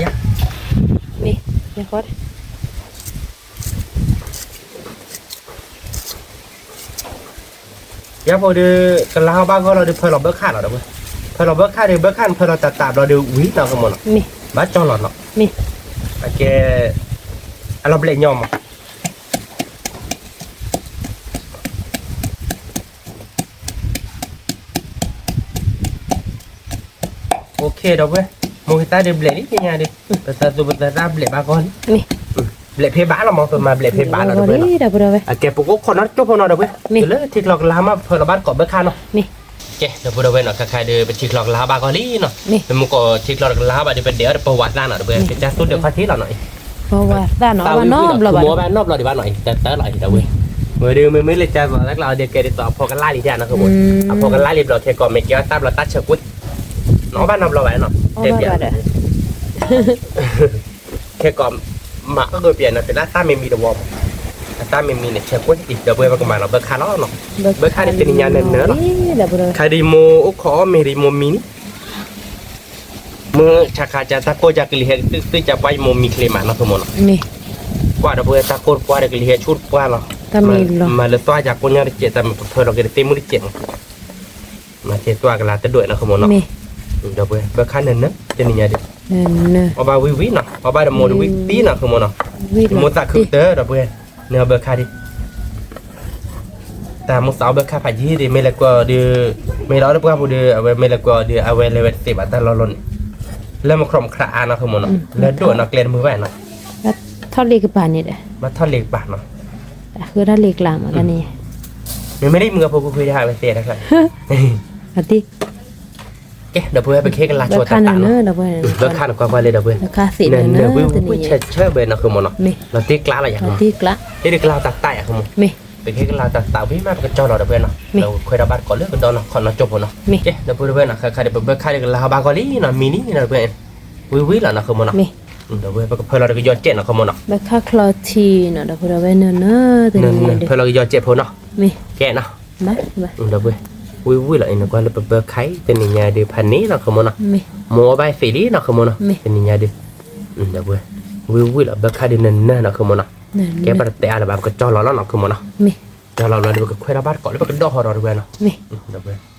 ယဖိဒီး ကလါဟီၣ်ဘၣ်ဂီၢ်လီၤဒီး ဖၢလီၤဘၢခၣ်လီၤ ဒီပုၢ်ဝဲၢ်, ဖၢလီၤဘၢခၣ်ဒီး ဘၢခၣ်န့ၣ်ဖၢလီၤတၢ်တၢ်ဘျီဒီးဝံၤနီၢ် ခိမိၢ်နီၤ, ဘၣ်ကၠီလီၤနီၤ, အကဲ အလီၤဘျဲးညီမး OK ဒီပုၢ်ဝဲၢ်, မိၢ်ကသၣ်ဒီးဘျဲးလံ သ့ၣ်ညါဒီး, ပသၢသူပသၢသၣ်ဘျဲးဘၣ်ဂီၢ်လံ, ဘျဲးဖဲဘၣ်လီၤမး ပမၤဘျဲးဖဲဘၣ်လီၤ ဒီပုၢ်ဝဲၢ်နီၤ, အကဲပကအိၣ်ခိးနီတကၠိဖိနီၤ ဒီပုၢ်ဝဲၢ်, လၢထံချီကလါဟီၣ်မး ဖၢလီၤဘၣ်တကိးဘၢခၣ်နီၤ, ကဲ ဒီပုၢ်ဝဲၢ်နီၤ, ခါခါဒီး ပထံချီကလါဟီၣ်ဘၣ်ဂီၢ်လံနီၤ, ပမ့ၢ်ကိးထံချီကလါဟီၣ်ဘၣ်ဒီး ပဒဲးအီၤဒီးပဝးသၣ်နီၤ ဒီပုၢ်ဝဲၢ်, ပကစၢ်သူၣ်ဒၢးခီၣ်ထံးလီၤနီၤ, ပဝးသၣ်နီၤ ဘၣ်နီတဘျီဘၣ်နီၤ, တၢ်တၢ်လီၤအံၤ ဒီပုၢ်ဝဲၢ်, ဝဲဒီးမ့မ့ၢ်လၢကၢ်သိးတၢ်ကျါအီၤဒီး ကဲဒ်သိးအဖီကလါလံဒၣ်နီၤ ခိမိၢ်, အဖီကလါလံဘျီ ခဲကိးမ့ၢ်ကဲအီၤတၢ်ဘျီတၢ်ဆၢကွ့ၢ်, နီၤဘၣ်နီတဘျီဘၣ်နီၤ, တဲပျး ခဲကိး မၤအၢၣ်ဂၢၢ်ပျးနီၤ သ့ၣ်လၢအတၢ်မ့ၢ်မံတဝီမး, အတၢ်မ့ၢ်မံန့ၣ် ဆဲးကွဲးတံၢ် ဒီပုၢ်ဝဲၢ် ပကမၤလီၤဘၢခၣ်လီၤနီၤ, ဘၢခၣ်န့ၣ် တနံၤညါနၢၤနၢၤလီၤ, ခါဒ်မိၢ်အိၣ်ခိးအီၣ်မ့ၢ်ဒ်မိၢ်မံန့ၣ်, မ့ၢ်ဆါခါကၢ်တၢ်ကိၢ်ကၢ်ကလံၤဟဲသုသုကၢ်ပှၢ်ယမိၢ်မံချ့မးနီၤ ခိမိၢ်နီၤ, ကွၢ်ဒီပုၢ်ဝဲၢ် တၢ်ကိၢ်တပှၢ်ဒီးကလံၤဟဲဆူၣ်တပှၢ်လီၤ, မၤလၢသွၣ်ကၢ်ကိၢ်ညါတစဲး တၢ်မ့ၢ်ပဖၢလီၤက့ၤတသ့မုၢ်တစဲးမး မၤကဲသွၣ်ကလါတဒွဲၣ်နီၤ ခိမိၢ်နီၤ, ဒီပုၢ်ဝဲၢ် ဘၢခၣ်နၢၤနၢၤ တနံၤညါဒ်, အီၣ်ဘၣ်ဝံၣ်ဝံၣ်နီၤ အီၣ်ဘၣ်ဒီးမိၢ်ဒီးဝံၣ်သံနီၤ ခိမိၢ်နီၤ, မိၢ်သးခုကတၢၢ် ဒီပုၢ်ဝဲၢ်, န့ၣ်အီၣ်ဘၢခၣ်ဒ် တၢ်မိၢ်သးအီၣ်ဘၢခၣ်ဖးယံၤဒ် မ့ၢ်လဲၤကွၢ်အီၤဒီး, မ့ၢ်လီၤအီၤဒီးပှၢ်ပူၤဒီး အဝဲမ့ၢ်လဲၤကွၢ်အီၤဒီး အဝဲလဲၤဝဲတသ့ဘၣ်တၢ်လီၢ်လီၢ်န့ၣ်, လၢမုၢ်ခီၣ်မုၢ်ခရၣ်အါနီၤ ခိမိၢ်နီၤ, လၢဒိၣ်နီၤ ကျဲတမုာ်ဘၣ်နီၤ, ထီၣ်လ့ကပၤန့ၣ်ဒီး, ဘၣ်ထီၣ်လ့ကပၤနီၤ, အဃုတၢ်လ့ကျါမးတၢ်န့ၣ်, မ့မ့ၢ်လၢမုၢ်အဖိခွံခွံဒ်ဟးဝဲသ့တၢ်ခါ ကဲ ဒီပုၢ်ဝဲၢ် ပကဟ့ၣ်ကလါဆိတၢ်တၢ်နီၤ, ဘၢခၣ်န့ၣ်ကွၢ်ကွၢ်လံ ဒီပုၢ်ဝဲၢ်, နၢၤနၢၤဝံၣ်ဝံၣ်ဆၢဆၢဘၣ်နီၤ ခိမိၢ်နီၤ, လီၤတ့ကျါလီၤယၤ ဟ့ၣ်ဒုးကလါတၢ်တၢ်ယၤ ခိမိၢ်, ပကဟ့ၣ်ကလါတၢ်တၢ်ဝံၤမး ပကကၠီလီၤ ဒီပုၢ်ဝဲၢ်နီၤ, ဒီးခွဲးဒီးဘၣ်တကိးလၢကဒီနီၤ ခီနီၤကၠိဖိနီၤ, ကဲ ဒီပုၢ်ဝဲၢ်နီၤ ခါခါဒီး ပဘၢခၣ်ဒုးကလါဟီၣ်ဘၣ်ဂီၢ်လံနီၤ မံၤနံၤနီၤ ဒီပုၢ်ဝဲၢ်, ဝံၣ်ဝံၣ်လီၤနီၤ ခိမိၢ်နီၤ, ဒီပုၢ်ဝဲၢ် ပကဖၢလီၤဒီးကယီၤစဲးနီၤ ခိမိၢ်နီၤ, ဘၢခၣ်ချီထံနီၤ ဒီပုၢ်ဝဲၢ် နၢၤနၢၤတနံၤ ဖၢလီၤကယီၤစဲးဖိနီၤ, ကဲနီၤ ဒီပုၢ်ဝဲၢ်, ဝံၣ်ဝံၣ်လီၤအံၤ နကွၢ်လၢပဘၢခၣ်အံၤ တနံၤညါဒုးဖးန့ၣ်နီၤ ခိမိၢ်နီၤ, မိၢ်အီၣ်ဘၣ်သ့လံနီၤ ခိမိၢ်နီၤ, တနံၤညါဒုး, ဒီပုၢ်ဝဲၢ်, ဝံၣ်ဝံၣ်လီၤ ဘၢခၣ်ဒုးနၢၤနၢၤနီၤ ခိမိၢ်နီၤ, ကဲပတတဲအါလၢၤဘၣ် ပကကၠီလီၤလီၤနီၤ ခိမိၢ်နီၤ, ကၠီလီၤ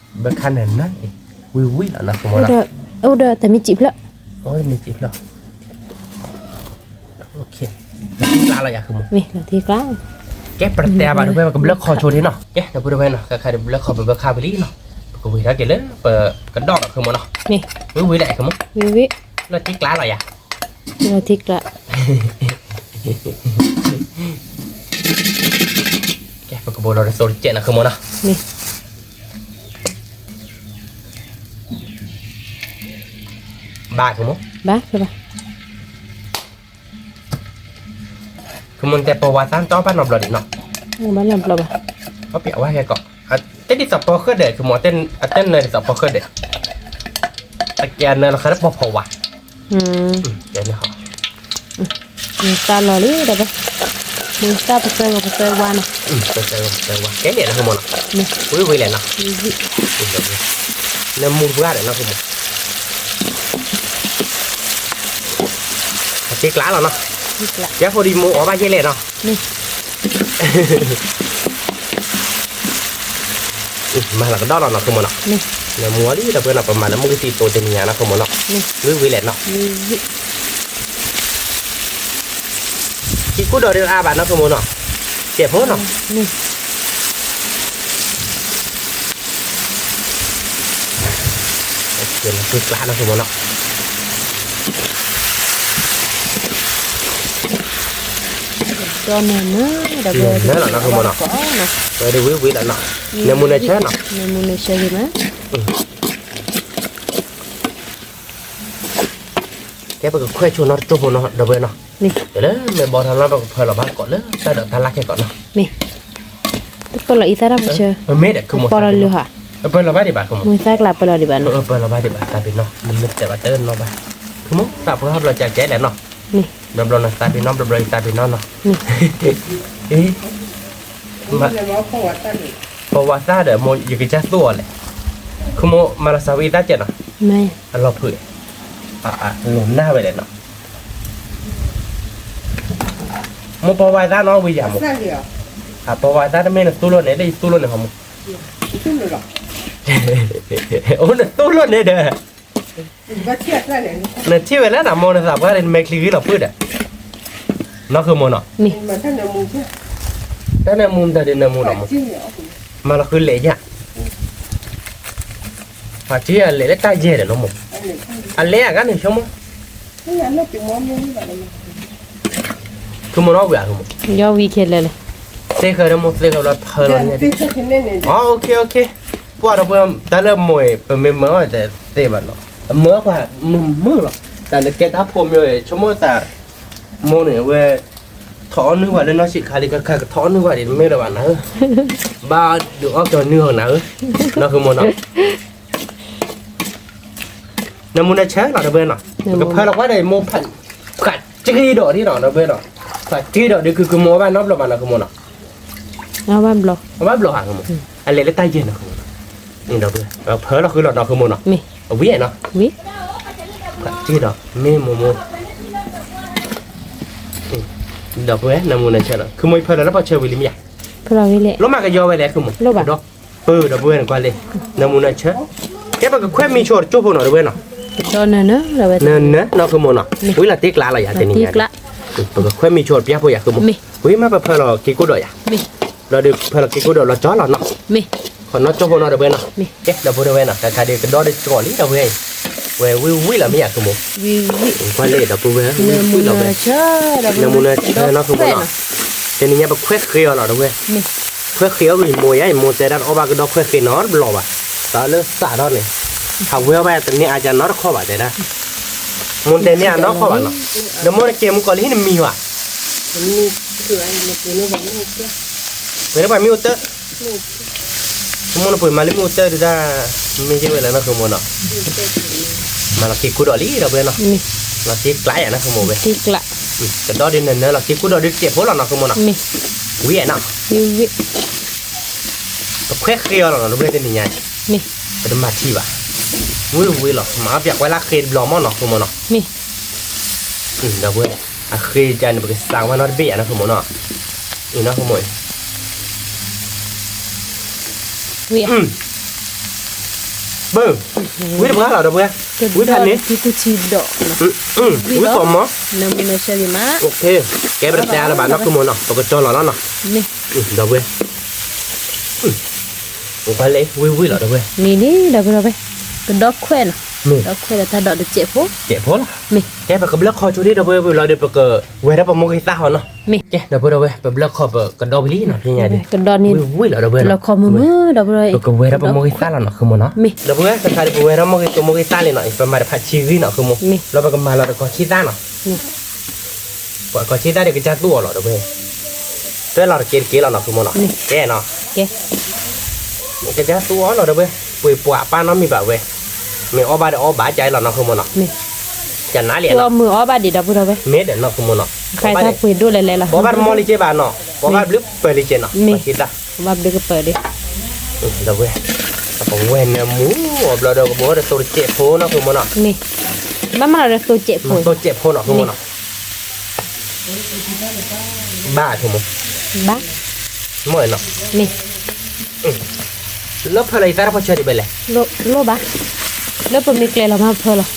ဘျီဒီး ပကခွဲးဒီးဘၣ်တကိးလၢပကဒီဟီၣ်ဒီး ဒီပုၢ်ဝဲၢ်နီၤ, ဒီပုၢ်ဝဲၢ်, ဘၢခၣ်နၢၤနၢၤ, ဝံၣ်ဝံၣ်လီၤနီၤ ခိမိၢ်နီၤ, အိၣ်ဒီးတမံၤစံးဖျၢၣ် မ့ၢ်စံးဖျၢၣ် လီၤတံၢ်ကျါလီၤယၤ ခိမိၢ်, လီၤတံၢ်ကျါ, ကဲ ပတဲဘၣ်ဒီးဝဲ ပကဘျၢခီၣ်ဆိဒ့နီၤ. ကဲ ဒီပုၢ်ဒီဝဲၢ်နီၤ ခဲခါဒီးဘျၢခီၣ်ပဘၢခါဝံၤလံနီၤ. ပကဝံၤထီၣ်က့ၤလၢပကဒီးနီၤ ခုမိၢ်နီၤ. ဝံၤဝံၤလဲၣ် ခုမိၢ်. လီၤတံၢ်ကျါလီၤယၤ. လီၤတံၢ်ကျါ. ကဲ ပကဘိးဒီးတသိးတကဲးနီၤ ခုမိၢ်နီၤ. ဘၣ် ခုမိၢ်. ဘၣ် ဘၣ်. ခုမိၢ်တဲ ပဝါသၣ်တီဘၣ်နီတဘျီဒံးနီၤ. ဘၣ်နီတဘျီဘၣ်. ပဝဲဟဲကီး တဲဒ်သိးပီဃၢၣ်ဒဲး ခုမိၢ် အတဲနၢၤဒ်သိးပီဃၢၣ်ဒဲး. အကဲနၢၤလီၤဃးလၢပီဖီဝါ. ကဲန့ၣ်ဟီ မ့ၢ်သၣ်လီၤလံဒီးဘၣ်. မ့ၢ်သၣ်ပသၢဂီၤပသၢဝါနီၤ. ပသၢဂီၤပသၢဝါ ကဲလဲၣ်နီၤ ခုမိၢ်နီၤ. ဝံၤဝံၤလဲၣ်နီၤ. နၢမူတပှၢ်ဒီးနီၤ ခုမိၢ်. အတံၢ်ကျါလီၤနီၤ. ယဲဖိဒံးမိၢ်အီၣ်ဘၣ်ယဲလဲၣ်နီၤ. မၤလီၤကဒီးလီၤနီၤ ခုမိၢ်နီၤ. နၢမူအီၤလံဒီးပှဲၤနီၤ ပမၤလၢမုၢ်ကသံၣ်သိတနံၤညါနီၤ ခုမိၢ်နီၤ. ဝံၤဝံၤလဲၣ်နီၤ. က့ၤကူၣ်ဒီးဒ်အါဘၣ်နီၤ ခုမိၢ်နီၤ. ကဲဖိနီၤ. က့ၤလီၤကွံာ်ကျါနီၤ ခုမိၢ်နီၤ. နၢလီၤနီၤ ခုမိၢ်နီၤ. ဝဲဒၣ်ဝံၤဝံၤလီၤနီၤ. နၢမူနၢဆၢနီၤ. နၢမူနၢဆၢဂ့ၤမး. ကဲ ပကခွဲးဆိနီၤ တကၠိဖိနီၤ ဒီပုၢ်ဝဲၢ်နီၤ. လၢမ့ၢ်ဘီထီၣ်လီၤ ပကဖၢလီၤဘၣ်ကိးလၢတၢ်ဒီးတၢ်လၢ်ခဲကိးနီၤ. မ့ၢ် တဖၢလီၤအံၤသၣ်တၢ်ပဆၢ. မ့ၢ်ဒီး ခုမိၢ် ပီလီၤလၢဟါ. ပၢလီၤဘၣ်ဒံးဘၣ် ခုမိၢ်. မ့ၢ်သၣ်ကျါပၢလီၤဒံးဘၣ်နီၤ. ပၢလီၤဘၣ်ဒံးဘၣ် သးပ့ၤနီၣ် နမ့ၢ်တဲဘၣ်တနီၤဘၣ်. ခုမိၢ် သးပှၢ်ဘျီကၠးကဲလဲၣ်နီၤ. ဘျီဘျီနသးပ့ၤနီၣ် ဘျီဘျီယသးပ့ၤနီၣ်နီၤ. ပဝါသၣ်ဒီးမိၢ် ယကစၢ်သိၣ်အီၤလဲၣ်. ခုမိၢ် မၤလီၤစးဝံသၣ်ကဲနီၤ. အလီၤဖုး လိၣ်နၢ်ဝဲလဲၣ်နီၤ. မိၢ် ပဝါသၣ်နီၤ ဝံယၤမိၢ်. ပဝါသၣ်တမ့ၢ်နသူၣ်လိၣ်န့ၣ် လၢယသူၣ်လိၣ်န့ၣ်ဟီမိၢ်. အိၣ် နသူၣ်လိၣ်န့ၣ်ဒီး နထံၣ်ဝဲလၢနမိၢ်နသးပှၢ်န့ၣ် နမဲာ်ချံဂ့ၤလီၤဖုးဒီး နီၢ်ခုမိၢ်နီၤ. တၢ်နၢမူမတၤဒ်နၢမူလီၤမိၢ်. မၤလီၤဃုလဲၤယၤ. ဖးထံအလဲၤလၢတၢ်ယဲၢ်ဒီးလီၤမိၢ်. အလဲၤအဂၤန့ၣ်ဆိမိၢ်. ခုမိၢ်နီၤ ဝံၤအါ ခုမိၢ်. ယီၤဝံၤခဲလၢာ်လဲၣ်. သ့ဃၢၤဒီးမိၢ် သ့ဃၢၤလီၤဖၢလီၤန့ၣ်. အ OK OK. ပှၤဒီပုၢ်ဝဲၢ် တၢ်လၢမိၢ်အံၤ ပမ့ၢ်မၢအီၤတသ့ဘၣ်နီၤ. အမၢပှၤမုာ်မုာ်လီၤ. တၢ်လၢကဲတၢ်ဖိမ့ၢ်အံၤ ဆိကမိၣ်သး မိၢ်န့ၣ် အဝဲ ထီၣ်အီၣ်နုၢ်ပှၤလၢနီၢ်ဆံးခါလံ ခါခါကထီၣ်အီၣ်နုၢ်ပှၤဒ်တမ့ၢ်လၢၤဘၣ်နၤဧၢ. ဘၣ်ဒုးအီၣ်ကီၤနုၢ်အီၤနၤဧၢ. နီၢ်ခုမိၢ်နီၤ. နၢမူနၢဆၢလီၤဒီပုၢ်ဝဲၢ်နီၤ. ပကဖၢလီၤကွၢ်ဒီးမိၢ် ဖးက့ၤဒီးဒ်နီၤ ဒီပုၢ်ဝဲၢ်နီၤ. ဖးက့ၤဒီးဒ်ခု ခုမိၢ်အီၣ်ဘၣ်နီတဘျီဘၣ်နီၢ်ခုမိၢ်နီၤ. အီၣ်ဘၣ်ဘျီ အီၣ်ဘၣ်ဘျီဧါ ခုမိၢ်. အလဲၤလၢတၢ်ယဲၢ်နီၢ်ခုမိၢ်နီၤ. ဒီပုၢ်ဝဲၢ် ဖၢလီၤဃုလီၤနီၢ်ခုမိၢ်နီၤ. အဝံၤနီၤ. ဖးက့ၤဒီး မ့ၢ်မိၢ်မိၢ် ဒီပုၢ်ဝဲၢ် နၢမူနၢဆၢလီၤ. ခုမိၢ်ဖၢလီၤလၢပှၤဆၢဝံၤလံမ့ၢ်ဧါ. လီၤမၢ်ကယီဝဲလဲၣ် ခုမိၢ်. ဒီးပၢ်ဒီပုၢ်ဝဲၢ်န့ၣ်ကွၢ်လံ. နၢမူနၢဆၢ. ကဲ ပကခွဲးမံၤဆိတကၠိဖိနီၤ ဒီပုၢ်ဝဲၢ်နီၤ. နၢ နၢနီၢ်ခုမိၢ်နီၤ. ဝံၤလီၤတံၢ်ကျါလီၤယၤတနံၤညါ. ပကခွဲးမံၤဆိတပျၢ်ဖိယၤ ခုမိၢ်. ဝံၤမ့ၢ်ပဖၢလီၤက့ၤကိၣ်ဒီးယၤ. ဘျီဒီးဖၢလီၤက့ၤကိၣ်ဒီးလီၤကၠီလီၤနီၤ. ခီနီၢ်ကၠိဖိနီၤ ဒီပုၢ်ဝဲၢ်နီၤ. ကဲ ဒီပုၢ်ဝဲၢ်နီၤ တခါဒီးကဒီးဒီးကီၤလံ ဒီပုၢ်ဝဲၢ်. ဝဲဝံၤဝံၤလီၤမ့ၢ်ယၤ ခုမိၢ်. ကွၢ်လံ ဒီပုၢ်ဝဲၢ် ဝံၤဝံၤလီၤဝဲ. နၢမူနၢဆၢနီၢ်ခုမိၢ်နီၤ. တနံၤညါ ပခွဲးဃ့အီၤလီၤ ဒီပုၢ်ဝဲၢ်. ခွဲးဃ့အီၤဂ့ၤ မိၢ်ယါအံၤ မိၢ်တဲဒၣ်တအီၣ်ဘၣ်ကဒီးခွဲးဃ့နီတဘျီဘၣ်. သးလၢသးထီၣ်န့ၣ် ဟးဝဲအီၣ်ဘၣ်တန့ၢ်အါကနီတခီဘၣ်တဲဒၣ်. မိၢ်တဲန့ၢ်အနီတခီဘၣ်နီၤ. ဒီးမိၢ်နကဲမူကီၤလံဟံၣ်နမံၤဘၣ်. ပှ့ၤလၢပှၤမ့ၣ်အူတၢ်. မိၢ်နပှ့ၤမၤလၢမ့ၣ်အူတၢ်ဒုးတၢ် မ့ၢ်ယဲၢ်ဝဲလၢနီၢ်ခုမိၢ်နီၤ. မၤလီၤက့ၤကူဒီးလံဒီးဝဲနီၤ. လီၤက့ၤကျးယၤနီၢ်ခုမိၢ်ဝဲ. ကဒီးဒုးနၢနၢလီၤက့ၤကူဒီးဒုးတစဲးဖိလီၤနီၢ်ခုမိၢ်နီၤ. ဝံၤနီၤ. ပခွဲးဃ့အီၤလီၤနီၤ တဝဲတနံၤညါ. ပတမၤထံဘၣ်. ဝံၤဝံၤလီၤ မၤအီၣ်ပၠးကွဲလၢဃ့တဘျီမ့ၢ်နီၢ်ခုမိၢ်နီၤ. ဒီးဝဲ အဃ့ကန့ၣ် ပကစးဝဲနီတဘ့ၣ်ယၤနီၢ်ခုမိၢ်နီၤ. အံၤနီၢ်ခုမိၢ်အံၤ ဝံၤတပှၢ်လီၤဒီးဝဲ ဝံၤဖးန့ၣ် ဝံၤကိးမီၤ. ကဲပတတဲအါလၢၤဘၣ်နီၢ်ခုမိၢ်နီၤ ပကတီၤလီၤလီၤနီၤ. မ့ၢ် ဒီပုၢ်ဝဲၢ်, ကွၢ်လဲၣ် ဝံၣ်ဝံၣ်လီၤ ဒီပုၢ်ဝဲၢ်, မ့ၢ်န့ၣ် ဒီပုၢ်ဝဲၢ်, ကဒီခွဲးနီၤ, မ့ၢ် ဒီခွဲးဒီးတၢ်ဒိးတစဲးဖိ, တစဲးဖိလီၤ, မ့ၢ် ကဲပကဘျၢခီဆိဒ် ဒီပုၢ်ဝဲၢ် ဝံၤလီၤဒီး ပကဝဲၤထီၣ်ပမိၢ်ဂ့ၤသၣ်ဟီနီၤ, မ့ၢ် ကဲ ဒီပုၢ်ဝဲၢ် ပဘျၢခီပကဒီဝံၤလံနီၤ ဖဲညါဒီး, ကဒီန့ၣ် ဝံၣ်ဝံၣ်လီၤ ဒီပုၢ်ဝဲၢ်နီၤ, လီၤခီမုၢ်မုၢ် ဒီပုၢ်ဝဲၢ်, ပကဝဲၤထီၣ်ပမိၢ်ဂ့ၤသၣ်လီၤနီၤ ဃုမိၢ်နီၤ, မ့ၢ် ဒီပုၢ်ဝဲၢ် ခဲခါဒီး ပဝဲၤထီၣ်မိၢ်ဂ့ၤ ပမိၢ်ဂ့ၤသၣ်လံနီၤ, ပမၤတဖးဆံဂံၢ်နီၤ ဃုမိၢ်, မ့ၢ် လီၤပကမၤလီၤတကီၢ်ဆံသၣ်နီၤ ပှၤကီၢ်ဆံသၣ်ဒီးကစၢ်သူၣ်အီၤလီၤ ဒီပုၢ်ဝဲၢ်, တွဲလီၤတက့ၤတက့ၤလီၤနီၤ ဃုမိၢ်နီၤ, ကဲနီၤ, ကစၢ်သူၣ်အီၤလီၤ ဒီပုၢ်ဝဲၢ်, ပှ့ၤပှၤအပၢ်နီတမံၤဘၣ်ဝဲ, မ့ၢ်အီၣ်ဘၣ်ဒီးအီၣ်ဘၣ်ကၢ်လီၤနီၤ ဃုမိၢ်နီၤ, ကနၣ်လံနီၤ, မုၢ်အီၣ်ဘၣ်ဒံး ဒီပုၢ်ဝဲၢ်, မ့ၢ်ဒီးနီၤ ဃုမိၢ်နီၤ, ခါတၢ်ပှ့ၤဒိၣ်လဲၤလဲၤလီၤ, ပှ့ၤဘၣ်တမီလံက့ဘၣ်နီၤ, ပှ့ၤဘၣ်ဘျုးပၢၤလံက့နီၤ, မ့ၢ် ဒီပုၢ်ဝဲၢ်, ပဝဲၤနၢမူအီၤဘျီဒီး ကဘၣ်ဒီးသိတစဲးဖိနီၤ ဃုမိၢ်နီၤ, မ့ၢ် ဘၣ်မၤလီၤဒီးသိစဲးဖိ, သိစဲးဖိနီၤ ဃုမိၢ်နီၤ, ဘၣ် ဃုမိၢ်, ဘၣ်, မ့ၢ်နီၤ, မ့ၢ် လၢဖၢလီၤအံၤသၣ်တၢ်ဖီၣ်ဆၢဒံးဘၣ်လဲၣ်, လိၣ်ဘၣ်, လၢပမ့ၢ်ကျဲလီၤမၤဖၢလီၤ,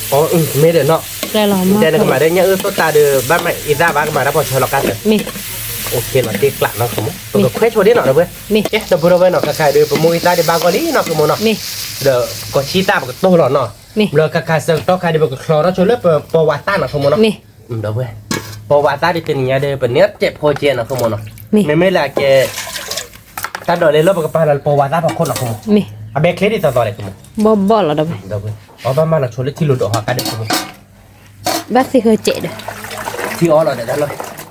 မ့ၢ်ဒီးနီၤ, ကျဲလီၤမၤဖၢလီၤ, တဲနကမၤဒီးညၣ်အုၣ်သိၣ်တၢ်ဒီး ဘၣ်မၤအံၤသၣ်ဘၣ်ကမၤတၢ်ဖီၣ်ဆၢလီၤကါတၢၢ်, မ့ၢ် အိၣ်ခ့နီၤ တ့ကျးနီၤ ဃုမိၢ်, ပကခွဲးဆိဒ်နီၤ ဒီပုၢ်ဝဲၢ်, မ့ၢ် ကဲ ဒီပုၢ်ဝဲၢ်နီၤ, ခဲခါဒီး ပမိၢ်ဂ့ၤသၣ်ဒံးဘၣ်ဂီၢ်လံနီၤ ဃုမိၢ်နီၤ, မ့ၢ် ဒီးကီၢ်ဆံသၣ်ပကတိၢ်လီၤနီၤ, မ့ၢ် ဘျီခဲခါဆၢကတီၢ်ခါဒီး ပကချီထီၣ်ဆိလၢပပိာ်ဝးသၣ်နီၤ ဃုမိၢ်နီၤ, မ့ၢ် ဒီပုၢ်ဝဲၢ်, ပိာ်ဝးသၣ်ဒီးတနံၤညါဒီး ပန့ၢ်စဲးဖိကဲနီၤ ဃုမိၢ်နီၤ, မ့ၢ် မ့မ့ၢ်လၢအကဲ တၢ်ဒိးလဲၤလၢပကပာ်လီၤပိာ်ဝးသၣ်ဖီခိၣ်နီၤ ဃုမိၢ်, အဘဲချ့ဒ်သိးသိးလဲၣ် ဃုမိၢ်, ဘီၣ်ဘီၣ်လီၤ ဒီပုၢ်ဝဲၢ်, အီၣ်ဘၣ်မၤလီၤဆိလၢထံလိၤဒိးဟီၣ်ကါဒီး ဃုမိၢ်, ဘၣ်သ့ၣ်ဃၢၤစဲးဒီး ထံအီလီၤဒီးတၢ်လီၢ်, သ့ၣ်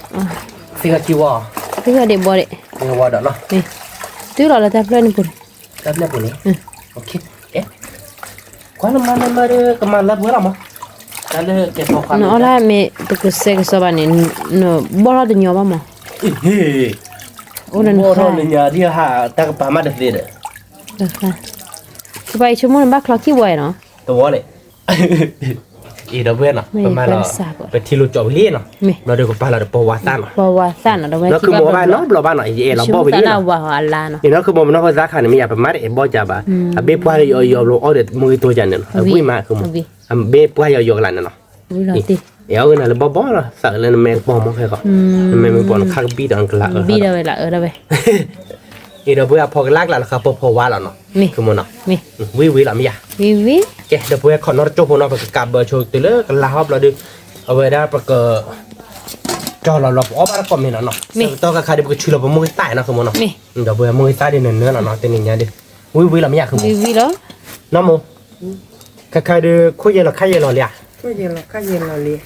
ဃၢၤထံဝီ, သ့ၣ်ဃၢၤဒံးဘီဒံး, သ့ၣ်ဃၢၤဝီဒီးနီၤ, တုၤလီၤလၢတၢ်ဖျၢၣ်န့ၣ်ပူၤန့ၣ်, တၢ်ဖျၢၣ်ပူၤန့ၣ်, ကွၢ်လၢမၤမၤမၤဒီး ကမၤလၢပှဲၤလီၤမး, တၢ်လၢကဲဖီခွါ နအီၣ်ဒၣ်မ့ၢ်တကစဲးကစီဘၣ်န့ၣ်, နဘီၣ်ထီၣ်တညီဘၣ်မး, အိၣ်လၢနဘီၣ်ထီၣ်တညီဒ်ဟး တၢ်ကပၤမးတသ့ဒီး, ကပၤအံၤဆိကမိၣ်န့ၣ်ဘၣ်ချီခံဝီနီၤ, တဝီန့ၣ် အံၤဒီပုၢ်ဝဲၢ်နီၤ ပမၤလီၤ ပထံလိၤကၠီၣ်ဝံၤလံနီၤ, ဘျီဒီးကပာ်လီၤဒီးပိာ်ဝးသၣ်နီၤ, နီၢ်ခုမိၢ်ဘၣ်နီတဘျီဘၣ်နီၤ ယအဲၣ်လီၤဘီၣ်ဝံၤလံနီၤ, အံၤနီၢ်ခုမိၢ်မနီၢ်ဖိသၣ်ခါန့ၣ် မ့ၢ်ယၤပမၤတအဲၣ်ဘီၣ်ကၢဘၣ်, အဘ့ၣ်ပှၢ်ယီၤယီၤဘျီအီၣ်ဒီးမုၢ်ဂ့ၤတိၢ်ကၢန့ၣ်နီၤ အဝံၣ်မးခုမိၢ်, အဘ့ၣ်ပှၢ်ယီၤယီၤကလာ်န့ၣ်နီၤ, အီၣ်ဂ့ၤနၤလၢဘီၣ်ဘီၣ်လီၤ သးလၢနမဲာ်ကပီၤမ့ၢ်ဃဲဃီ, နမဲာ်မ့ၢ်ကပီၤနခါကဘံၣ်ဒီးနကလၤအၢ, အံၤဒီပုၢ်ဝဲၢ်အဖီကလၢ်ကလၢ်လီၤဃာ်ပိာ်ဖီဝါလီၤနီၤ, ခုမိၢ်နီၤ, ဝံၣ်ဝံၣ်လီၤမ့ၢ်ယၤ, ကဲ ဒီပုၢ်ဝဲၢ်ခီၣ်နီတကၠိဖိနီၤ ပကကးဘၢဆိတုၤလၢကလၤဟီဘျီဒီး, အဝဲဒၣ်ပက ကၠီလီၤလီၤပအီၣ်ဘၣ်တကိးမ့ၤလီၤနီၤ, ဆၢကတီၢ်ခါခါဒီး ပကဆူလီၤပမိၢ်ဂ့ၤသၣ်နီၤ ခုမိၢ်နီၤ, ဒီပုၢ်ဝဲၢ်မိၢ်ဂ့ၤသၣ်ဒီးနၢၤနၢၤလီၤနီၤ တနံၤညါဒီး, ဝံၣ်ဝံၣ်လီၤမ့ၢ်ယၤ ခုမိၢ်, နီၢ်မိၢ်, ခဲခါဒီး ခိၣ်ယဲၢ်လီၤခါယဲၢ်လီၤလံဧါ, သၣ်လီၤ,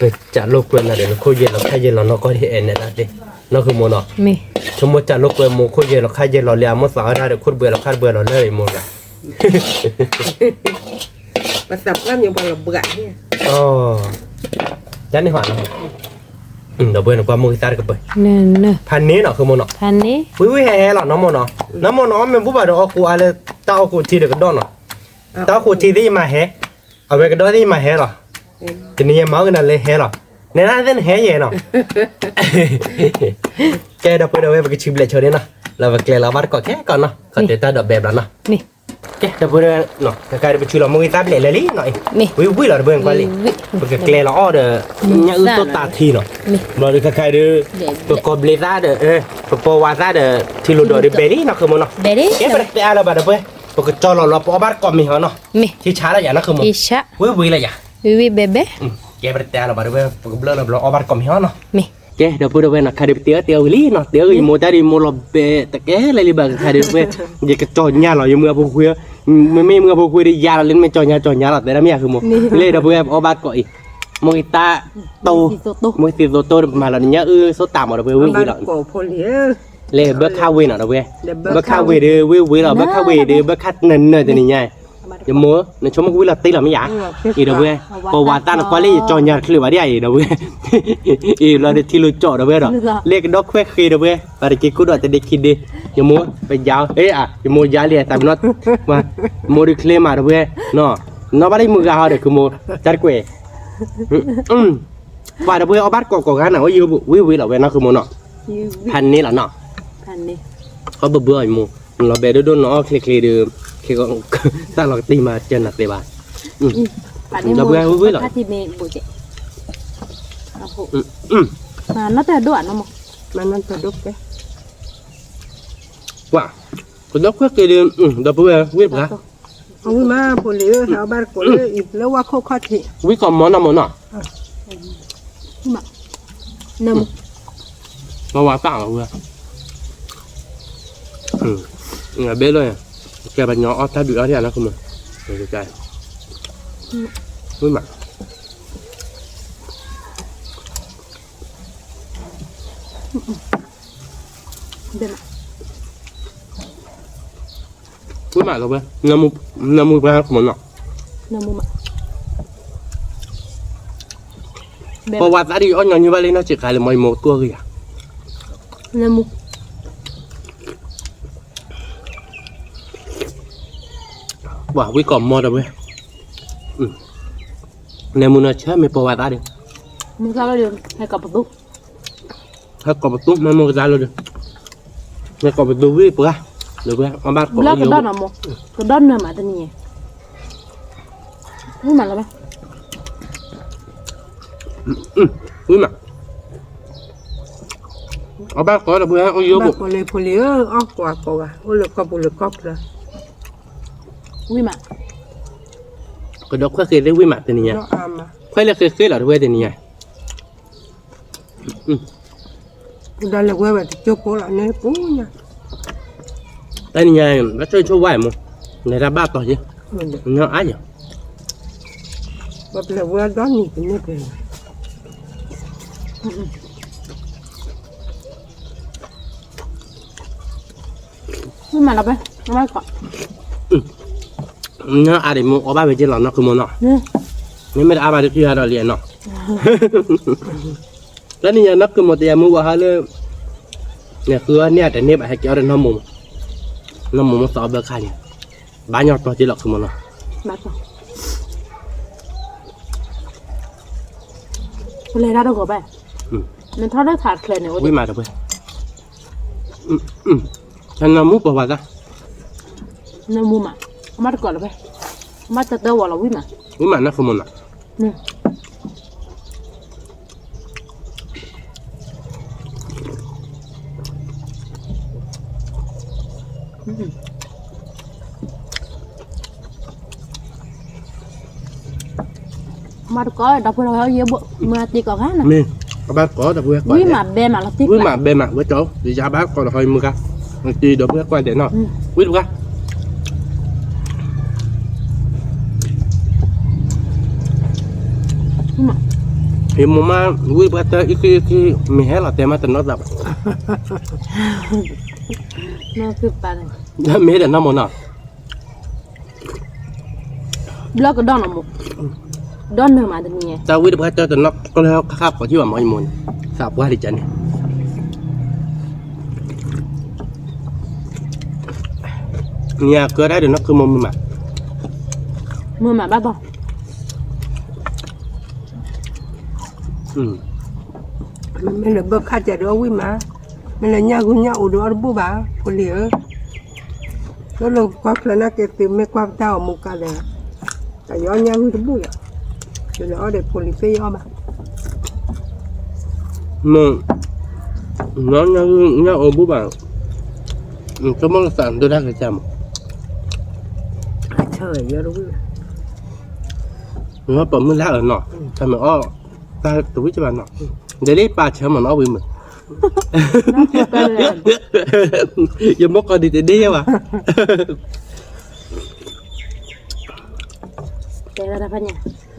ပစးလိာ်ကွဲနၤဒီး နခိၣ်ယဲၢ်လီၤခါယဲၢ်လီၤနီၢ်ကီၢ်ဒ်အဲၣ်နဲဒၣ်သ့, နီၢ်ခုမိၢ်နီၤ, ဆိကမိၣ်စးလိာ်ကွဲမိၢ်ခိၣ်ယဲၢ်လီၤခါယဲၢ်လီၤလံ အမိၢ်သးအီၣ်ဒၣ်ဒီး ခိၣ်တဘှဲးလီၤခါတဘှဲးလီၤလၢအံၤမိၢ်ဂၤ ပသးပှၢ်မ့ၢ်ပှၤလီၤဘှး, တၢ်န့ၣ်ဟီ, ဒီပုၢ်ဝဲၢ်နကွၢ်မိၢ်ဂ့ၤသၣ်တကပၤ, ဖးန့ၢ်နီၤ ခုမိၢ်နီၤ, ဝံၣ်ဝံၣ်ဟဲဟဲလီၤ နီၢ်မိၢ်နီၤ, နီၢ်မိၢ်နီၤ အီၣ်မ့ၢ်ဘူၣ်ဘၣ်ဒီးအီၣ်ကိးအါလၢ တၢ်အီၣ်ကိးထံဒီးကဒီးနီၤ, တၢ်အီၣ်ကိးထံသ့ၣ်ယမၤဟဲ, အဝဲကဒီးသ့ၣ်ယမၤဟဲလီၤ, တနံၤညါမၤအီၣ်ကနၤလၢဟဲလီၤ, နဲဒၣ်သ့ၣ်နဟဲယဲနီၤ ကဲ ဒီပုၢ်ဝဲၢ် ပကဆူဘျဲၣ်ဆိဒ်နီၤ, လၢပကျဲလီၤဘၣ်တကိးခဲကိးနီၤ ခီတဲတၢ်ဒီးဘဲဘျီနီၤ, ကဲ ဒီပုၢ်ဝဲၢ်, ခဲခါဒီးပဆူလီၤမိၢ်ဂ့ၤသၣ်ဘျဲၣ်လၢာ်လံနီၤ, ဝံၣ်ဝံၣ်လီၤ ဒီပုၢ်ဝဲၢ် ကွၢ်လံ, ပကကျဲလီၤအီၣ်ဒီး ညၣ်အုၣ်သိၣ်တၢ်ထံနီၤ, ဘျီဒီးခဲခါဒီး ပကိးဘျ့သၣ်ဒီး ပပိာ်ဝးသၣ်ဒီး ထံလိၤဒိးဒီးဘဲလံနီၤ ခုမိၢ်နီၤ, ကဲ ပတတဲအါလၢၤဘၣ် ဒီပုၢ်ဝဲၢ်, ပကကၠီလီၤလီၤပအီၣ်ဘၣ်တကိးမ့ၤဟီနီၤ, ထံဆါလီၤယၤနီၤ ခုမိၢ်, ဝံၣ်ဝံၣ်လီၤယၤ, ကဲ ပတတဲအါလၢၤဘၣ် ဒီပုၢ်ဝဲၢ် ပကဘျၢလီၤဘျီအီၣ်ဘၣ်တကိးမ့ၤဟီနီၤ ကဲ ဒီပုၢ်ဝဲၢ်နီၤ ခါဒီးပတဲအၢတဲအၢဝံၤလံနီၤ, တဲအၢယမိၢ်တၢ်ဒီးယမိၢ်လီၤဘဲတကဲလၢာ်လံဘၣ် ခါဒီး ဒီပုၢ်ဝဲၢ်, ယကကၠီညါလီၤ ယမုၢ်အဖိခွါ, မ့မ့ၢ်မုၢ်အဖိခွါဒီးယၤလီၤ လၢနမ့ၢ်ကၠီညါကၠီညါလီၤ တဲဒၣ်မ့ၢ်ယၤ ခုမိၢ်, လၢ ဒီပုၢ်ဝဲၢ် ပအီၣ်ဘၣ်တကိးအံၤ, မိၢ်ဂ့ၤသၣ်တိၢ်, မိၢ်ဂ့ၤသၣ်တိၢ် မၤလီၤနညၣ်အုၣ်သိၣ်တၢ်မး ဒီပုၢ်ဝဲၢ် ဝံၣ်ဝံၣ်လီၤ လၢဘၢခါဝ့ၤနီၤ ဒီပုၢ်ဝဲၢ်, ဘၢခါဝ့ၤဒီး ဝ့ၤဝ့ၤလီၤ ဘၢခါဝ့ၤဒီး ဘၢခါနၢၤနၢၤတနံၤညါ, ယမိၢ် နဆိကမိၣ်ကဝံၣ်လီၤတ့ၢ်လီၤမ့ၢ်ယၤ, အံၤ ဒီပုၢ်ဝဲၢ်, ပဝၤသၣ်နကွၢ်လၢယကၠီညါတချုးဘၣ်ဒ်အံၤ ဒီပုၢ်ဝဲၢ်, အံၤ လီၤဒီးထံလိၤကၠီၣ် ဒီပုၢ်ဝဲၢ်ဒီး, လၢကဒီခွဲးဃ့ ဒီပုၢ်ဝဲၢ်, ပှၤတက့ၤကူၣ်ဒီးတဒ့ခံဒ့, ယမိၢ် ပယါ, ယမိၢ်ယါလံ သးပ့ၤနီၣ်, မိၢ်ဒုးချ့မး ဒီပုၢ်ဝဲၢ်, နီၢ်ဘၣ်လၢယမုၢ်ဂၤဟီဒီး ခုမိၢ်, တၢ်တကွဲး ပှၤ ဒီပုၢ်ဝဲၢ် အီၣ်ဘၣ်တကိးကိးဂၤနီၤ ဝံၣ်ဝံၣ်လီၤဝဲနီၤ ခုမိၢ်နီၤ, ဖးန့ၢ်လီၤနီၤ, အီၣ်ဘၢဘၢအီၤယမိၢ်, လီၤဘဲဒိၣ်ဒိၣ်နီၤ အီၣ်ချ့ချ့ဒီး, သၣ်လီၤကတံၢ်မး ကၢနၤသ့ဘၣ်, ဒီပုၢ်ဝဲၢ် ဝံၣ်ဝံၣ်လီၤ နီၢ်တၢ်ဒိၣ်ဧါနီၢ်မး, နီၢ်တၢ်ဒိၣ်ကဲ, ပှၤ, ကဒီခွဲးက့ၤဒီး, ဒီပုၢ်ဝဲၢ်ဝံၣ်တပှၢ်, အဝံၣ်မးဖိလံၤဧၢ, ဟဲအီၣ်ဘၣ်တကိးလၢအံၤ လၢဝါခိၣ်ခီၣ်ထံး, ဝံၣ်ကီးမီၤနီၢ်မီၤနီၢ်, ပဝဲတၢ်အီၣ်ဝဲ, ဘဲလီၤ, ကဲပညီအီၣ်တၢ်ဒုးအီၣ်ဒံးနီၢ်ကမီၤ, ဝံၣ်မး ဝံၣ်မးလီၤဝဲ, နၢမူပှၤကမီၤနီၢ်, ပဝဲသးဒ်အီၣ်ညီနုၢ်ဘၣ်လၢနီၢ်စံးခါလၢမီၤယမိၢ်ကီၢ်ဂ့ၤယၤ, ပှၤဝံၣ်ကီးမီၤဒီပုၢ်ဝဲၢ်, နၢမူနီၢ်ဆၢမ့ၢ်ပဝဲသးဒီး, မ့ၢ်သးလီၤဒီး ဟဲကိးပသူ ဟဲကိးပသူ မ့ၢ်မ့ၢ်ကဒါလီၤဒီး, ဟဲကိးပသူဝံၣ်ပှၤ, ဒီးပှၤအီၣ်ဘၣ်ကိးလၢကဒီးနီၢ်မး, ကဒီးနၢမးတနံၤညါ, ဝံၣ်မးလီၤဘၣ်, ဝံၣ်မး, အီၣ်ဘၣ်ကိးဒီပုၢ်ဝဲၢ် အိၣ်ယိဘၣ်, ဖိလံၤဧၢ, အီၣ်ကိးကိးဂၤ အိၣ်လၢကီၢ်ပူၤလၢကီၢ်ချၢ, ဝံၣ်မး, ကဒီးခွဲးဃ့သ့ဝံၣ်မးတနံၤညါ, ခွဲးလၢဃ့ဃ့လီၤတဝဲတနံၤညါ ဒီးလဲၤဝဲဝဲတကၠိဖိလီၤန့ၣ်ပူၤညါ, တနံၤညါ ဘၣ်ဆိၣ်ဆိၣ်ဝါအံၤမိၢ်, လဲၤတၢ်ဘၣ်တီၤယဲ, ညီအါယၤ, ပလဲၤဝဲဒီနံၤတန့ၢ်ပှဲၤ, မ့ၢ်မးလီၤပဲ, ညီအါဒံးမိၢ်အီၣ်ဘၣ်ဝဲက့လီၤနီၢ်ခုမိၢ်နီၢ်, မ့မ့ၢ်တအါဘၣ်ဒုးခံဂၤဒီးလံနီၢ်, တနံၤညါနီၢ်ခုမိၢ်တယၤမုၢ်ဝါဟါလၢ, န့ၣ်ဃုအီၣ်န့ၢ်အတန့ၢ်ဘၣ် ဟဲက့ၤအီၣ်ဒီးနီၢ်မိၢ်, နီၢ်မိၢ်မ့ၢ်သီအဘၢခါန့ၣ်, ဘၣ်ညီတီၤက့လီၤခုမိၢ်နီၢ်, လဲၤတၢ်တဂီၤဘၣ်, နထီၣ်လၢထးချဲန့ၣ် ဝံၣ်မးတပှဲၤ, နမူပှၤဝၤသၣ်, နမူမး, အမါတကိးလီၤဖဲ, အမါတတၢဝီၤလီၤဝံၣ်မး, ဝံၣ်မးနီၢ်ခုမိၢ်နီၢ်, မၤတကိးဒီပုၢ်ဝဲၢ်ယဘိၣ် မၤတံၤကိးဂၤနီၤ, မ့ၢ်, အဘၣ်တကိးဒီပုၢ်ဝဲၢ်ကိး, ဝံၣ်မးဘဲမးလီၤတံၢ်, ဝံၣ်မးဘဲမး ဝဲကၠီ, ယယၤဘၣ်တကိးဒီးဟီယမုၢ်ဂၤ, တံၤဒီပုၢ်ဝဲၢ်ကိးဒဲးနီၤ, ဝံၣ်တပှၢ် ယမိၢ်မါ ဝံၣ်ပှၤတၢ်အံၤခံအံၤခံ, မ့ၢ်ဟဲလီၤတဲမးတနီၣ်သးဘၣ်, မ့ၢ်ဒီးနီၢ်မိၢ်နီၢ်, ဘျီကဒီးနီၢ်မိၢ်, ဒီးနၢ်မးတနံၤ, တၢ်ဝံၣ်တပှၢ်တၢ်တနီၣ်ကျၢၤခါခါကိးထံၣ်ဘၣ်မး ယမိၢ်န့ၣ်, သးပှၢ်ဒ်ကန့ၣ် နံၤအကၢဒၣ်ဒီးနီၢ်ခုမိၢ်မုာ်မး, မုာ်မးဘၣ်ဘၣ်, မ့ၢ်လၢဘၢခါကဲဒီးအီၣ်ဝံၣ်မး, မ့ၢ်လၢညၣ်ဂုၢ်ညၣ်အိၣ်ဒီးအီၣ်တဘူၣ်ဘၣ်, ဖိလံၤဧၢ, လၢလၢကွၢ်ဖျၢၣ်နာ်က့ၤသုမ့ၢ်ကွၢ်ပတၢ်အီၣ်မူကါဒီး, တၢ်ယအီၣ်ညၣ်ဂုၢ်တဘူၣ်လီၤ, ယလဲၤအီၣ်ဒီးဖိလံၤသ့ၣ်ယအီၣ်ဘၣ်, မ့ၢ်, ညၣ်ဂုၢ်ညၣ်အိၣ်ဘူၣ်ဘၣ်, ဆိကမိၣ်လၢသးဒိၣ်တၢ်ကစၢ်မး, ဆၢယီတဝံၣ်, ပမုၢ်လၢ်အၢနီၤ, တၢ်မ့ၢ်အီၣ်တၢ်တဝံၣ်ကဘၣ်နီၤ, ဒ်လၢပာ်ဆၢမးနီၤအီၣ်ဝံၤမုာ်, ယမိၢ်ကီၢ်ဒံးတဒ့ယဲဘၣ်,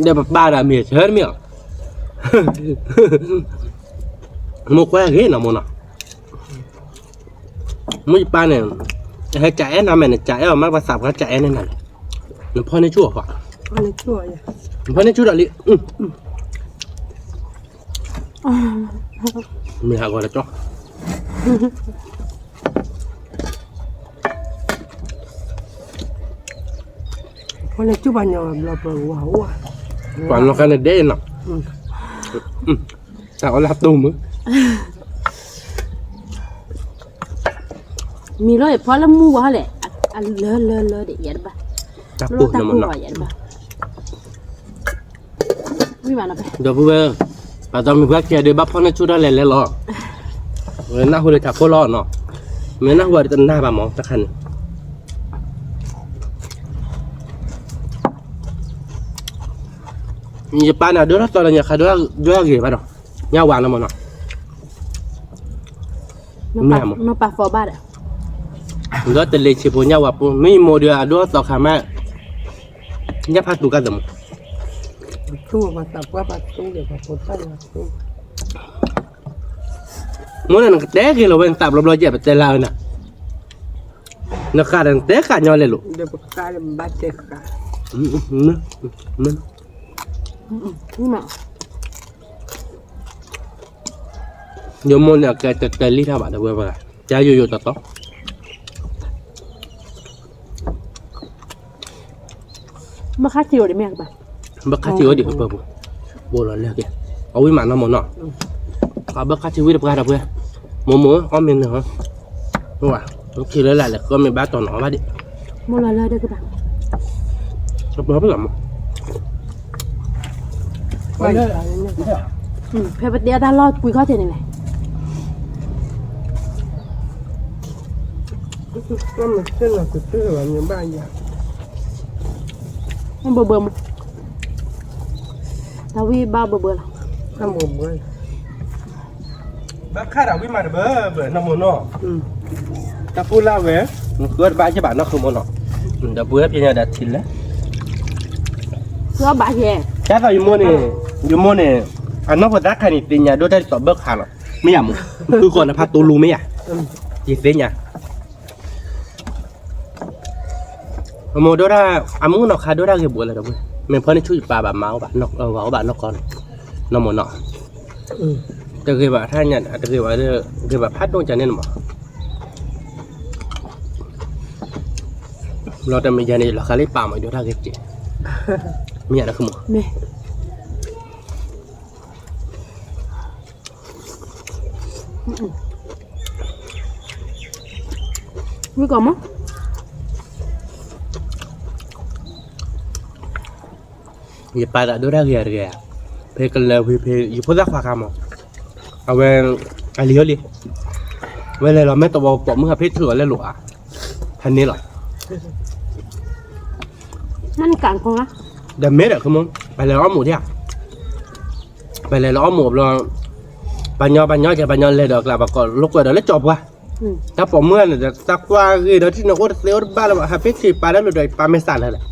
ဒီးပပာ်ဒၣ်မ့ၢ်ဆၢတမ့ၢ်အီၤ, မိၢ်ကွၢ်ဂ့ၤနီၤမိၢ်နီၤ, မိၢ်ယပၢ်န့ၣ်, ဟဲကအဲၣ်နၤမဲာ်န့ၣ် ကအဲၣ်အီၤမး ပှၤသးပှၢ်ကအဲၣ်န့ၢ်နၤန့ၣ်, နဖီၣ်န့ၢ်ဆူၣ်အီၤဃီ, နဖီၣ်န့ၢ်ဆူၣ်ဒီးလံ, မ့ၢ်ဟးဂီၤလၢကၠီ ဖီၣ်န့ၢ်ဆူၣ်ပှၤညီဘျီပဝၤအိၣ်, ပှၤနီၢ်ခါန့ၣ်ဒဲးနီၤ, တၢ်အီၣ်လၢတူၢ်မုၢ်, မံၤလီၤအံၤဖီလၢမူဝဲလဲၣ်, အလၢလၢလၢဒံးယၤတဘၣ်, တၢ်ကိၢ်နီၤမနီၤ, ဒီပုၢ်ဝဲၢ်, ပှၤသီမုၢ်ပှၢ်ခံဂၤဒီး ဘၣ်ဖီၣ်န့ၢ်ဆူၣ်ထီၣ်လဲၤလဲၤလီၤ. နၢ်ဟူဒီးတၢ်ခိၣ်လီၤနီၤ, မ့ၢ်နၢ်ဟူဒီးတနၢ်ဘၣ်မး တခါန့ၣ် ယပၢ်န့ၣ် ဒိၣ်ထီၣ်သီဒီး ညၣ်ခါဒိၣ်ဂ့ၤဘၣ်ဒီး ညၣ်ဝါနီၤမးနီၤ, မ့ၢ်မး နပၢ်သီဘၣ်ဒီး ဒီးတလ့ၤဆံးဖိညၣ်ဝါဖိ မ့ၢ်ယမိၢ်ဒီး အဒိၣ်ထီၣ်သီခါမး ညၣ်ဖးတူကါသမူ မိၢ်န့ၣ် နကတဲဂ့ၤလီၤဝဲ နသးဘျီဘျီယဲၢ် ပတဲလၢနၤ, နဃၣ်ဒီးနတဲဃၣ်ညီလဲၣ်လိၤ, ယမိၢ်န့ၣ် အကဲတဲတဲလံတၢ်ဘၣ် ဒီပုၢ်ဝဲၢ်ပှၤဂၤ ကယိယိတီတီ ဘၣ်ခါထံၣ်ဝဲဒံးမ့ၢ်ကပၤ, ဘၣ်ခါထံၣ်ဝဲဒံးကပၤပူၤ, ဘိလီၤလၢက့ၤ, အဝံၣ်မးနီၢ်မိၢ်နီၢ်, အဘၣ်ခါထံၣ်ဝံၣ်တပှၢ်ဒီးပှဲၤ, မိၢ်မိၢ်အီၣ်မ့ၢ်န့ၣ်, မ့ၢ်ဝဲ, ခံလၢလာ်လဲၣ် ကီၢ်မ့ၢ်ဘၣ်တီၤနီၤဘၣ်ဒံး, မိၢ်လီၤလၢဒၢကပၤ, ကပၤဖဲလီၤမိၢ် ဖဲပတဲအတၢ်လီၢ်ကွံာ်ခီၣ်ထံးန့ၣ်လဲၣ်, ဘၢဘၢမး, တၢ်ဝံၣ်ဘၣ်ဘၢဘၢလီၤ, ဘၣ်ခါဒီးဝံၣ်မးတဘၢဘၢနီၢ်မိၢ်နီၢ်, တၢ်ပူၤလၢဝဲ, နဃုအီၣ်တဘၣ်ယဲၢ်ဘၣ်နီၢ်ဃုမိၢ်နီၢ်, ဒီပုၢ်ဝဲၢ်ဖဲညါဒီးထံၣ်လဲၣ်, ဘၣ်ယဲၢ်, ကဲသိးယမိၢ်န့ၣ်, ယမိၢ်န့ၣ်, အနီၢ်ဖိသၣ်ခါန့ၣ် သ့ၣ်ညါဒိၣ်တၢ်ဒ်သိးဘၢခါလီၤ, မ့ၢ်ယၤမိၢ်, ဃုကီးနဖးတူလူမ့ၢ်ယၤ, ယသ့ၣ်ညါ အမိၢ်ဒိၣ်တၢ်, အမုၣ်နီၢ်ခါဒိၣ်တၢ်ဂ့ၤဘိလၢဒီပုၢ်, မ့ၢ်ဖီၣ်န့ၢ်ဆူၣ်ယပၢ်ဘၣ်မၤအိၣ်ဘၣ်, ဝၤအိၣ်ဘၣ်နီၢ်ကီၢ်န့ၣ်, နီၢ်မိၢ်နီၢ်, တဂ့ၤဘၣ်ထါညါ, တဂ့ၤဘၣ်, ဂ့ၤဘၣ်ဖးဒိၣ်ကန့ၣ်မး, ဘျီတမ့ၢ်ယၤန့ၣ် ယလီၤဃာ်လၢယပၢ်မး ဒိၣ်တၢ်ဂ့ၤက့ၤ, မ့ၢ်ယၤဒီးမး ဝံၣ်ကီးမး, ယပၢ်သးဒိၣ်တၢ်ဂ့ၤတဂ့ၤဧါ, ဖဲကလၢၤဝံၤဖဲ ယဖိသၣ်ခွါခါမး, အဝဲ, အလံၤဟိလံ, ဝဲလဲၤလီၤမ့ၢ်တဝီပိာ်မုၣ်ဟးဖ့ၣ်ထုးအီၤလၢလိာ်အါ, ဖးန့ၢ်လီၤ, ဒီးမ့ၢ်ဒီးခမ, ပလဲၤလီၤအီၣ်မူးဒၣ်ဧါ ပလဲၤလီၤအီၣ်မူးဘျီ, ပှၤညီပှၤညီကဲပှၤညီလဲၤဒီးအကျါ ပှၤကိးလိာ်ကွဲဒီးလၢကၠီပှၢ်, တၢ်ပိာ်မုၣ်န့ၣ်ဒီး တၢ်ကွၢ်ဂ့ၤဒီးထံၣ်န့ၣ်အိၣ်တသ့အိၣ်တဘၣ်လၢၤဘၣ် ဟးဖ့ၣ်ထံးပာ်လၢလိာ်ဒီး ယပၢ်မ့ၢ်သးလၢာ်လဲၣ်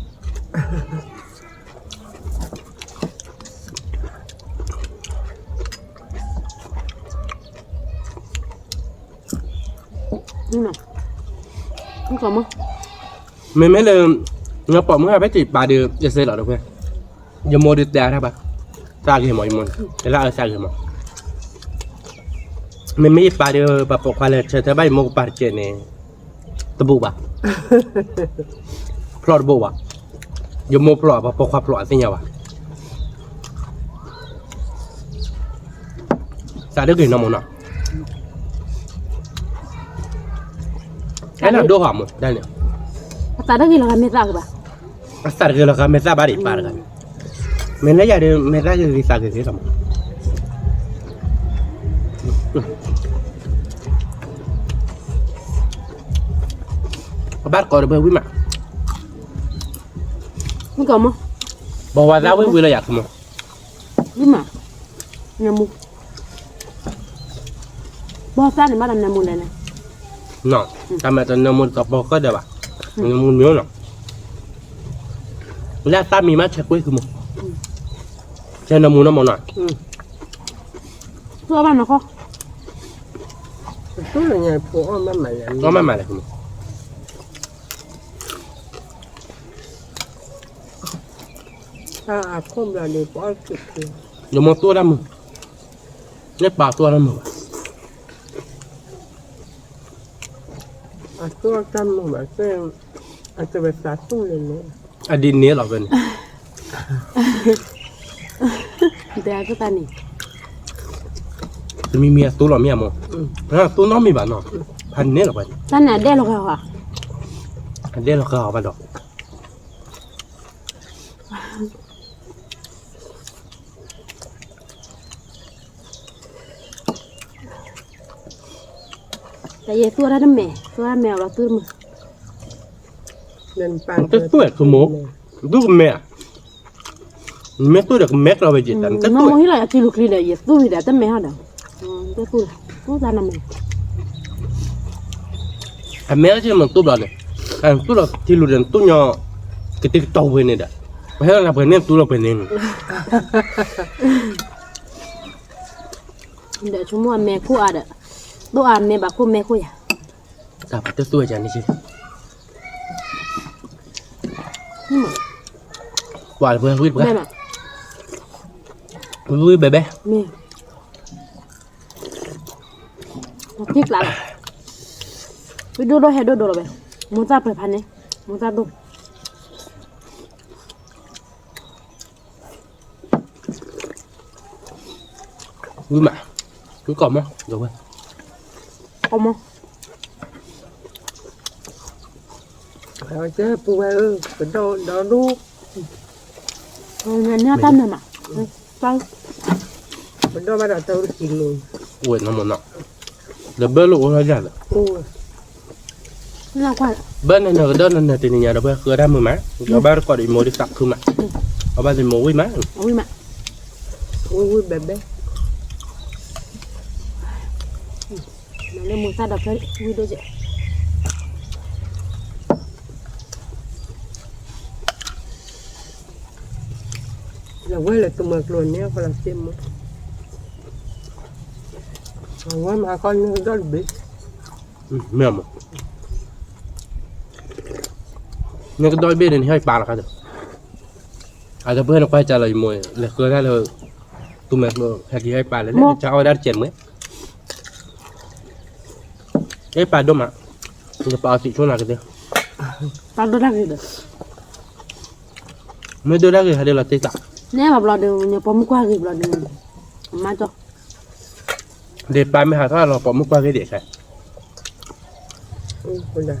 မ့မ့ၢ်လၢ နပိာ်မုၣ်ဟးဖ့ၣ်ထံးပာ်ဒီး ယစဲးလီၤတဖဲ, ယမိၢ်ဒုးတဲအါတၢ်ဘၣ်, သးဂ့ၤမး ယမိၢ်န့ၣ် လၢအသးဂ့ၤမး, မ့မ့ၢ်ယပၢ်ဒီး ပှၤပိာ်ခွါလဲၤဆၢထၢၣ်ဘၣ်ယမိၢ်ကပၤတကဲးန့ၣ်, တဘူးဘၣ်, ဖျီၣ်တဘူးဘၣ်, ယမိၢ်ဖျီၣ် ပှၤပိာ်ခွါဖျီၣ်အသ့ၣ်ညါဘၣ် သးတဂ့ၤနီၢ်မိၢ်နီၢ်, အဲၣ်ဒိးဟးမိၢ်ဒၣ်န့ၣ်, အသးတဂ့ၤလီၤဂာ်မ့ၢ်သးကဘၣ်, အသးတဂ့ၤလီၤဂာ်မ့ၢ်သးဘၣ်ဒံးပၢ်တဂၤန့ၣ်, မ့ၢ်လၢယၤဒီး မ့ၢ်သးဂ့ၤဂ့ၤသးဂ့ၤဂ့ၤလီၤမး, အဘၣ်တကိးဒီးပဝံၣ်မး, ဝံၣ်ကီးမး, ဘီဝါသးဝံၣ်ဝံၣ်လၢယၤခမး, ဝံၣ်မး, နမူ, ဘီသးန့ၣ်ဘၣ်ဒီးနမူလဲၣ်န့ၣ်, တၢ်မၤတနမူတပီၤကၢၢ်ဒီးဘၣ်, နမူမ့ၢ်နီၤ, လၢအသးမံၤမးဆဲးကွ့ၢ်ခမး, ဆဲးနမူနီၢ်မးနီၤ, သူအီၣ်ဘၣ်နခီ, အီၣ်မးမးလဲၣ်ခမး ယမိၢ်သူၣ်တၢ်မုာ်, လၢပၢ်သူၣ်တၢ်မုာ်ဘၣ်, အသူၣ်တၢ်မုာ်ဘၣ်, အဒ်န့ၣ်လီၤဖဲန့ၣ်, တမံၤမံၤအသူၣ်လီၤမ့ၢ်အမိၢ်, အသူၣ်နီတမံၤဘၣ်နီၤ, ဖးန့ၢ်လီၤဖဲန့ၣ်, တၢ်န့ၣ်အဒဲလီၤဃာ်အီၤ, အဒဲလီၤဃာ်အီၤဘၣ်ဒီး တၢ်န့ၣ် ယသူၣ်တၢ်တမဲာ်, သူၣ်တၢ်မဲာ်အီၤလီၤသူၣ်တမုာ်. တသူၣ်ဝဲၢ်ခူမိၢ်, သူၣ်ကမဲာ်, မ့ၢ်သူၣ်ဒီးကမဲာ်ကျီဝဲယဲၢ်တၢ်, နမိၢ်ဟံၣ်လီၤယထံလူၤချံဒီး ယသူၣ်ဝံၤဒီးတမဲာ်ဟီဒီး, သူၣ်တၢ်နမဲာ်, အမဲာ်လၢကမ့ၢ်သူၣ်ဘျီန့ၣ်, သူၣ်လီၤထံလူၤဒီးနသူၣ်ညီ, ကတံၤကတီၤဝဲန့ၣ်ဒီး, ပဟဲလီၤနၤပှဲၤန့ၣ်သူၣ်လီၤပှဲၤန့ၣ်န့ၣ် ဒီးဆိကမိၣ်အမဲာ်ခိၣ်အါဒီး, ဒိၣ်အါမဲာ်ဘၣ်ခိၣ်မဲာ်ခိၣ်ယၤ, တၢ်ပှၤတသူၣ်ဝဲယၤန့ၣ်, ပှၤလၢပှဲၤဝံၣ်တပှၤ, ဝံၣ်ဝံၣ်ဘဲဘဲ, မ့ၢ်, က့ၣ်ကျးလီၤ, ဝံၣ်ဒိၣ်ဒိၣ်ဟဲဒိၣ်ဒိၣ်လီၤဝဲ, မိၢ်သၣ်ပၢၤဖးန့ၣ်, မိၢ်သၣ်ဒိၣ် ဝံၣ်မး, ဝံၣ်ကီၢ်မီၢ်, ကီၢ်မီၢ်, ပူဝဲဧၢ, ကဒီဒီဒူ, န့ၣ်တၢ်နၢၤမး, ပဒီဘၣ်ဒီးတၢ်အိၣ်တကံလိၤ, အိၣ်ဝဲနီၢ်မီၢ်နီၢ်, ဒီးဘၢလိာ်အိၣ်ထီၣ်ယၤလၢ ဘၢနနၢၤကဒီးနနၢၤတနံၤညါဒီး ပှၤဃၢတၢ်မုာ်မး, အဘၣ်တကိးဒီးယမိၢ်ဒ်သးခုမး, အဘၣ်သမိၢ်ဝံၣ်မး, ဝံၣ်မး, ဝံၣ်ဝံၣ်ဘဲဘဲ, မ့ၢ်မိၢ်သၣ်ဒီးဖဲဝံၣ်ဒိၣ်ကဲး လၢဝဲလၢတမၢကျိၤန့ၣ် ဃီလီၤစ့မး, အဝဲမၤခီန့ၢ်ကဒီးတဘ့ၣ်, မ့ၢ်မး, န့ၢ်ကဒီးတဘ့ၣ်ဒီး နဟဲပာ်လီၤခါဒီး, အတပှဲၤနကွၢ်ကၢလီၤယမိၢ် လဲၤဃၢတၢ်လၢ တမၢကျိၤ ဟဲက့ၤဟဲပာ်လဲၣ် လၢကၢအီၣ်ဝဲဒၣ်တကဲးမး, ဟဲပာ်ဒိၣ်မး, နကပာ်အီၤသံးဆိနၤကသ့, ပာ်ဒိၣ်တၢ်ဂ့ၤဒီး မ့ၢ်ဒိၣ်တၢ်ဂ့ၤဟဲဒ်လီၤတ့ၢ်သး, န့ၣ်ဘၣ်ဘျီဒီး နပိာ်မုၣ်ကွၢ်ဂ့ၤဘျီဒီး မၤကၠီ, ဒ်ပၢ်မ့ၢ်ဟးထီၣ်လီၤပိာ်မုၣ်ကွၢ်ဂ့ၤဒံးခဲ, ဘိဘိမး, တၢ်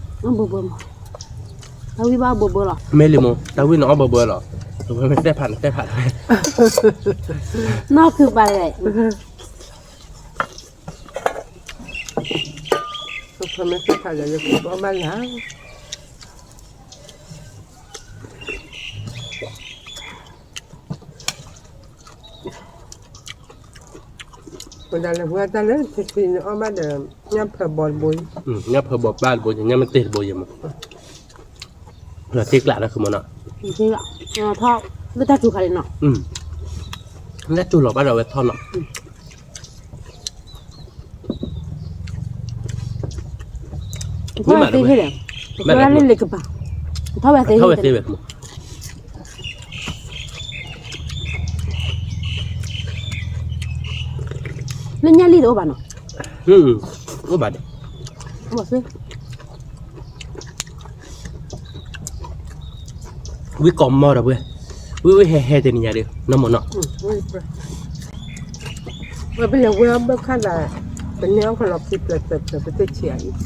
ဝံၣ်ဘၣ်ဘိဘိလီၤ, မ့ၢ်လံမိၢ် တၢ်ဝံၣ်နအီၣ်ဘိဘိလီၤ, တဝဲမ့ၢ်သဲၣ်ဖးနသဲၣ်ဖး, နီၢ်ခုပာ်လဲၣ် မ့ၢ်သဲၣ်ဖးလဲၣ်လၢပအီၣ်ဘၣ်လၢ်, ပဒၣ်လဲၤဝဲတၢ်လၢထံထံန့ၣ်အီၣ်ဘၣ်ဒီး ညၣ်ဖၢဘီတဘိ, ညၣ်ဖၢဘီပၢ်တဘိ ညၣ်မ့ၢ်တ့ၢ်တဘိယဲၢ်မး, လီၤတ့ၢ်ကျးလၢခုမးနီၤ, ထီၣ်, လၢတၢ်စူၤခါလံနီၤ, လၢတၢ်စူၤလီၤဘၣ်ဒီးဝဲထီၣ်နီၤ ထီၣ်ဝဲသ့ဟ့ၣ်ဒီး, ဘၣ်လၢလ့ၣ်ကပၤ, ထီၣ်ဝဲသ့ဟ့ၣ်ဝဲ, လၢညၣ်လံၣ်တအိၣ်ဘၣ်နီၤ, အိၣ်ဘၣ်ဒီး, အိၣ်ဘၣ်သ့ ဝံၣ်ကိးမီၢ်ဒီးဝဲ, ဝံၣ်ဝံၣ်ဟဲဟဲတနံၤညါဒီး နီၢ်မီၢ်နီၢ်, ဝဲပလဲၤဝဲအီၣ်ဘၢၣ်ခၣ်သး, ပန့ၢ်အီၣ်ခီလီၤခံဖျၢၣ်ဖျၢၣ်ဖျၢၣ် ပသ့ၣ်ဆံးအံၤ,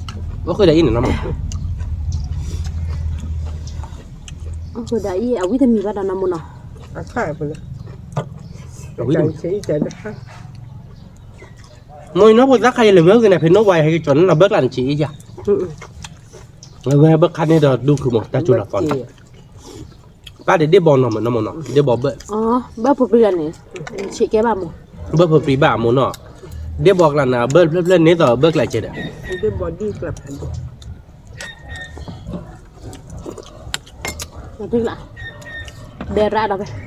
အိၣ်ဃုာ်ဒီးအံၤန့ၣ်နီၢ်မီၢ်, အိၣ်ဃုာ်ဒီးအံၤ အဝံၣ်တမံၤဘၣ်ဒီးနီၢ်မီၢ်နီၢ်, အခါပလဲၤ, အဝံၣ်တမံၤ မိၢ်အံၤနီၢ်ဖိသၣ်ခါယလဲၤဝဲဂ့ၤန့ၣ် ဖဲနီၢ်ဝါဟဲက့ၤကၠီၤန့ၣ်နီၤ ဘၢၣ်ကျါန့ၣ်ဆံးအံၤယၤ, ဝဲဘၢၣ်ခါန့ၣ်ဒီးဒူၣ်ခုမီၤ တၢ်စူၤလီၤသီန့ၣ်, ပၢ်ဒ့ၣ်ဒ့ၣ်ဘီနီၤမး နီၢ်မီၢ်နီၢ် ဒ့ၣ်ဘီဘၢၣ်, ဘၢၣ်ဖိပြံလၢန့ၣ်, ဆံးကဲဘၣ်မီၢ်, ဘၢၣ်ဖိပြံဘၣ်အမိၢ်နီၢ်, ဒ့ၣ်ဘီကျါန့ၣ် ဘၢၣ်ဖျၢၣ်ဖျၢၣ်န့ၣ်သိးဘၢၣ်ကျါကဲဒီး ဒ့ၣ်ဘီဒ့ၣ်ကျါဖးဒိၣ် ဘဲရၣ်ဒီး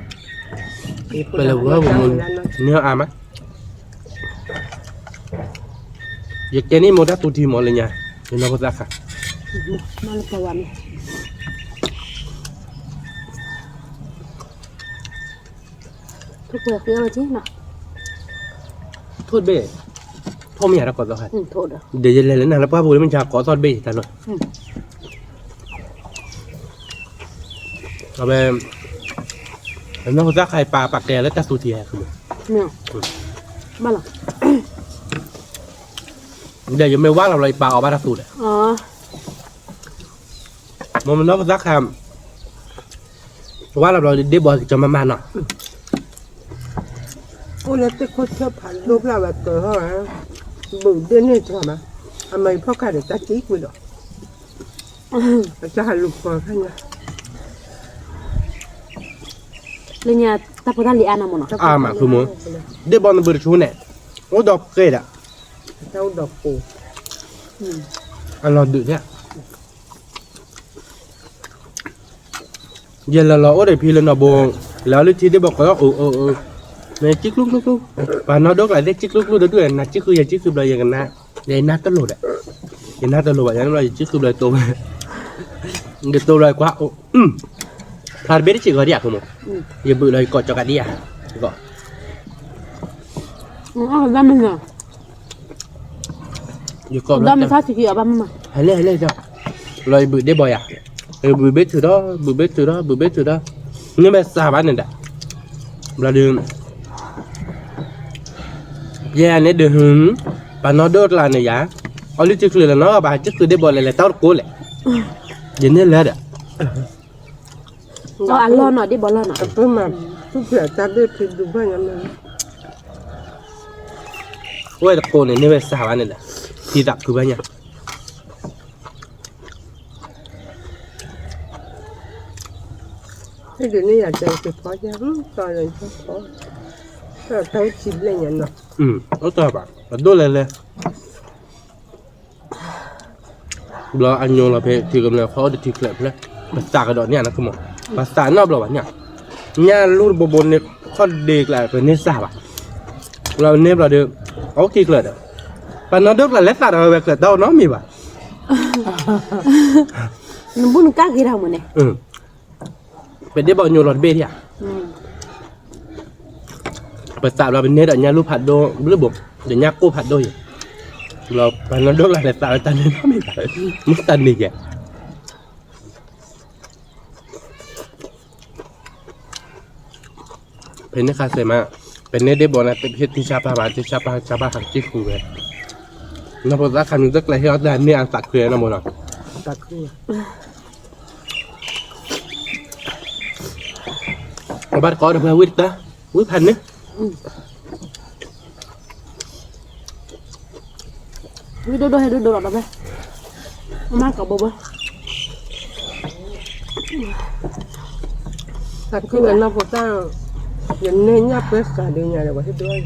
ဖဲ, ပလဲၤဝဲပမူ, န့ၢ်အါမး, ယကဲန့ၣ်မိၢ်တၢ်သူထံမီၤလၢညါ, ယနီၢ်ဖိသၣ်ခါ, ထိၣ်တဘ့ၣ်, ထိၣ်မ့ၢ်ယၤတၢ်ကိးသီခါ, ဒီးယလဲၤလၢနၤလၢပှၢ်ပူၤလၢမ့ၢ်ယၤကိးသီၣ်တဘ့ၣ်ယတၢ်လီၤ, အဝဲ, နီၢ်ဖိသၣ်ခါယပာ်ပာ်ကဲလၢတၢ်သူထံဟဲ, ဒီးယမ့ၢ်ဝါလီၤဘျီယပာ်အီၤဘၣ်တၢ်သူဒီး, မ့ၢ်မနီၢ်ဖိသၣ်ခါ, ဝါလီၤဘျီဒ့ၣ်ဘီကကၠီၤမးမးနီၤ, အိၣ်လၢသ့ၣ်ခိၣ်ဆၢဖးဒိၣ်ဖျၢၣ်ဝဲကၢၤဟီၣ်ဧါ, ဘူးဒ့န့ၢ်တၢ်ဘၣ်, အမၤအံၤဖီၣ်ခါဒီးတၢ်တံၢ်ကွံာ်ဒီး, အတၢ်ဟးလူၤဃီခါညါ, လၢညါတၢ်ဖိတၢ်လံၤအါနီၤမ့ၢ်နီၤ, အါမးဖုမ့ၢ်, ဒ့ၣ်ဘီနဘုတဆူန့ၣ်, အိၣ်ဒီးကဲဒၣ်, တၢ်အိၣ်ဒီးကိး, အလီၤဒုးဒၣ် ယလဲၤလီၤအိၣ်ဒီးဖံလၢနီၢ်ဘိ, လဲၤအီၤလၢထံဒ့ၣ်ဘီကိး, မ့ၢ်ကံၣ်ကျူကျူကျူ, ပှၤနီၢ်ဒိၣ်ကျါသ့ၣ်ကံၣ်ကျူကျူဒီးဒုး, နၤကံၣ်ဃုယၤကံၣ်ဃုဘျီယကနၣ်, ယနၢ်တလိၤဒီး, ယနၢ်တလိၤဘၣ် ယနဘျီယကံၣ်ဃုဘျီယတိၢ်ဝဲ, ယတိၢ်ဘျီယကွၢ်အိၣ်, ဖျါတဘ့ၣ်တစဲးဂီၤဒံးဧါခိၣ်မ့ၢ်, ယဘုးလီၤယကိးကၠီကးဒံးဧါ, ယကိး ယကိးဘျီ, ဟဲလဲၣ်ဟဲလဲၣ်, ဘျီယဘုးဒ့ၣ်ဘီယၤ, ယဘုးဘ့ၣ်ထုးဒီး ဘုးဘ့ၣ်ထုးဒီး ဘုးဘ့ၣ်ထုးဒီး, န့ၢ်ဝဲစၢ်ဘၣ်န့ၣ်ဒီး, ဘျီဒီး ယဲန့ၣ်ဒုး, ပှၤနီၢ်ဒိၣ်ကျါန့ၣ်ယၤ, အီၣ်လုၢ်ထံချၢလၢနီၢ်ဘၣ် ကံၣ်ဃုဒ့ၣ်ဘီလဲၤလဲၤတၢ်အိၣ်တကိးလဲၣ်, ယန့ၢ်လၢဒီး, အလီၢ်နီၤဒ့ၣ်ဘီလီၢ်နီၤ, အဖုမၤသူၣ်ဖျဲးတၢ်ဘ့ၣ်ဖံဒုးဘၣ်ညါမ့ၢ်, အိၣ်ဝဲတကိးန့ၣ် န့ၢ်ဝဲစၢ်ဘၣ်န့ၣ်ဒီး, ဖံသးခုဘၣ်ညါ ဟဲဒုးန့ၢ်ယၤတဲက့ၤဖီယါ, တီၤလၢယဖီ, တၢ်အိၣ်ထံဘျဲၣ်ညါနီၤ, အိၣ်တၢ်ဘၣ် အဒိၣ်လဲၤလဲၤ, ဘျီအညိလီၤဖဲထံကမျၢၢ်ခီအိၣ်တထံချၢးဖျၢၣ်, ပသးကဒီးန့ၣ်နကမီၤ, ပသးနီတဘျီဘၣ်န့ၣ်, ညၣ်လူၢ်တဘိဘိန့ၣ်, ခီၣ်ဒ့ကျါပန့ၢ်စၢ်ဘၣ်, ဘျီန့ၢ်ဘျီဒီး, အအိၣ်ခံချၢးဒီး, ပှၤနီၢ်ဒိၣ်ကျါလဲၤသးဒီးဝဲကျၢၤတၢ်အိၣ်နီတမံၤဘၣ် နဘူးနကါက့ၤတၢ်မ့ၢ်န့ၣ်, ပဒ့ၣ်ဘီညိလီၤတဘ့ၣ်ဒံးဧါ, ပသးဘျီပန့ၢ်ဒီးညၣ်လူၢ်ဖးဒိၣ်ဘျုးဘိ, ဒီးညၣ်ကိၢ်ဖးဒိၣ်ယဲ, ဘျီပှၤနီၢ်ဒိၣ်ကျါလဲၤသးဝဲတၢ်န့ၣ်နီတမံၤဘၣ်, မ့ၢ်တၢ်န့ၣ်ယဲ ဖဲန့ၣ်ခါစဲးမး, ပန့ၢ်ဒ့ၣ်ဘီန့ၣ် ဟ့ၣ်ထံဆါပၢ်ဘၣ်, ထံဆါပၢ် ဆါပၢ်ဟးကံၣ်ဃုဝဲ, နီၢ်ဖိသၣ်ခါမံၤတကျဲဟ့ၣ်အီၣ်တၢ်န့ၢ်အသးခုနီၤမ့ၢ်နီၤ, အဘၣ်တကိးဒီးဖဲဝံၣ်တတၢ်, ဝံၣ်ဖးန့ၣ် ဝံၣ်ဒိၣ်ဒိၣ်ဟဲဒိၣ်ဒိၣ်လီၤဒီးဖဲ, အမါကီးဘိဘိ, သးခုဝဲနီၢ်ဖိသၣ်, ယန့ၢ်ညၣ်ပှဲၤဃးဒုးညါဒီးပှၤဟ့ၣ်ဒိၣ်,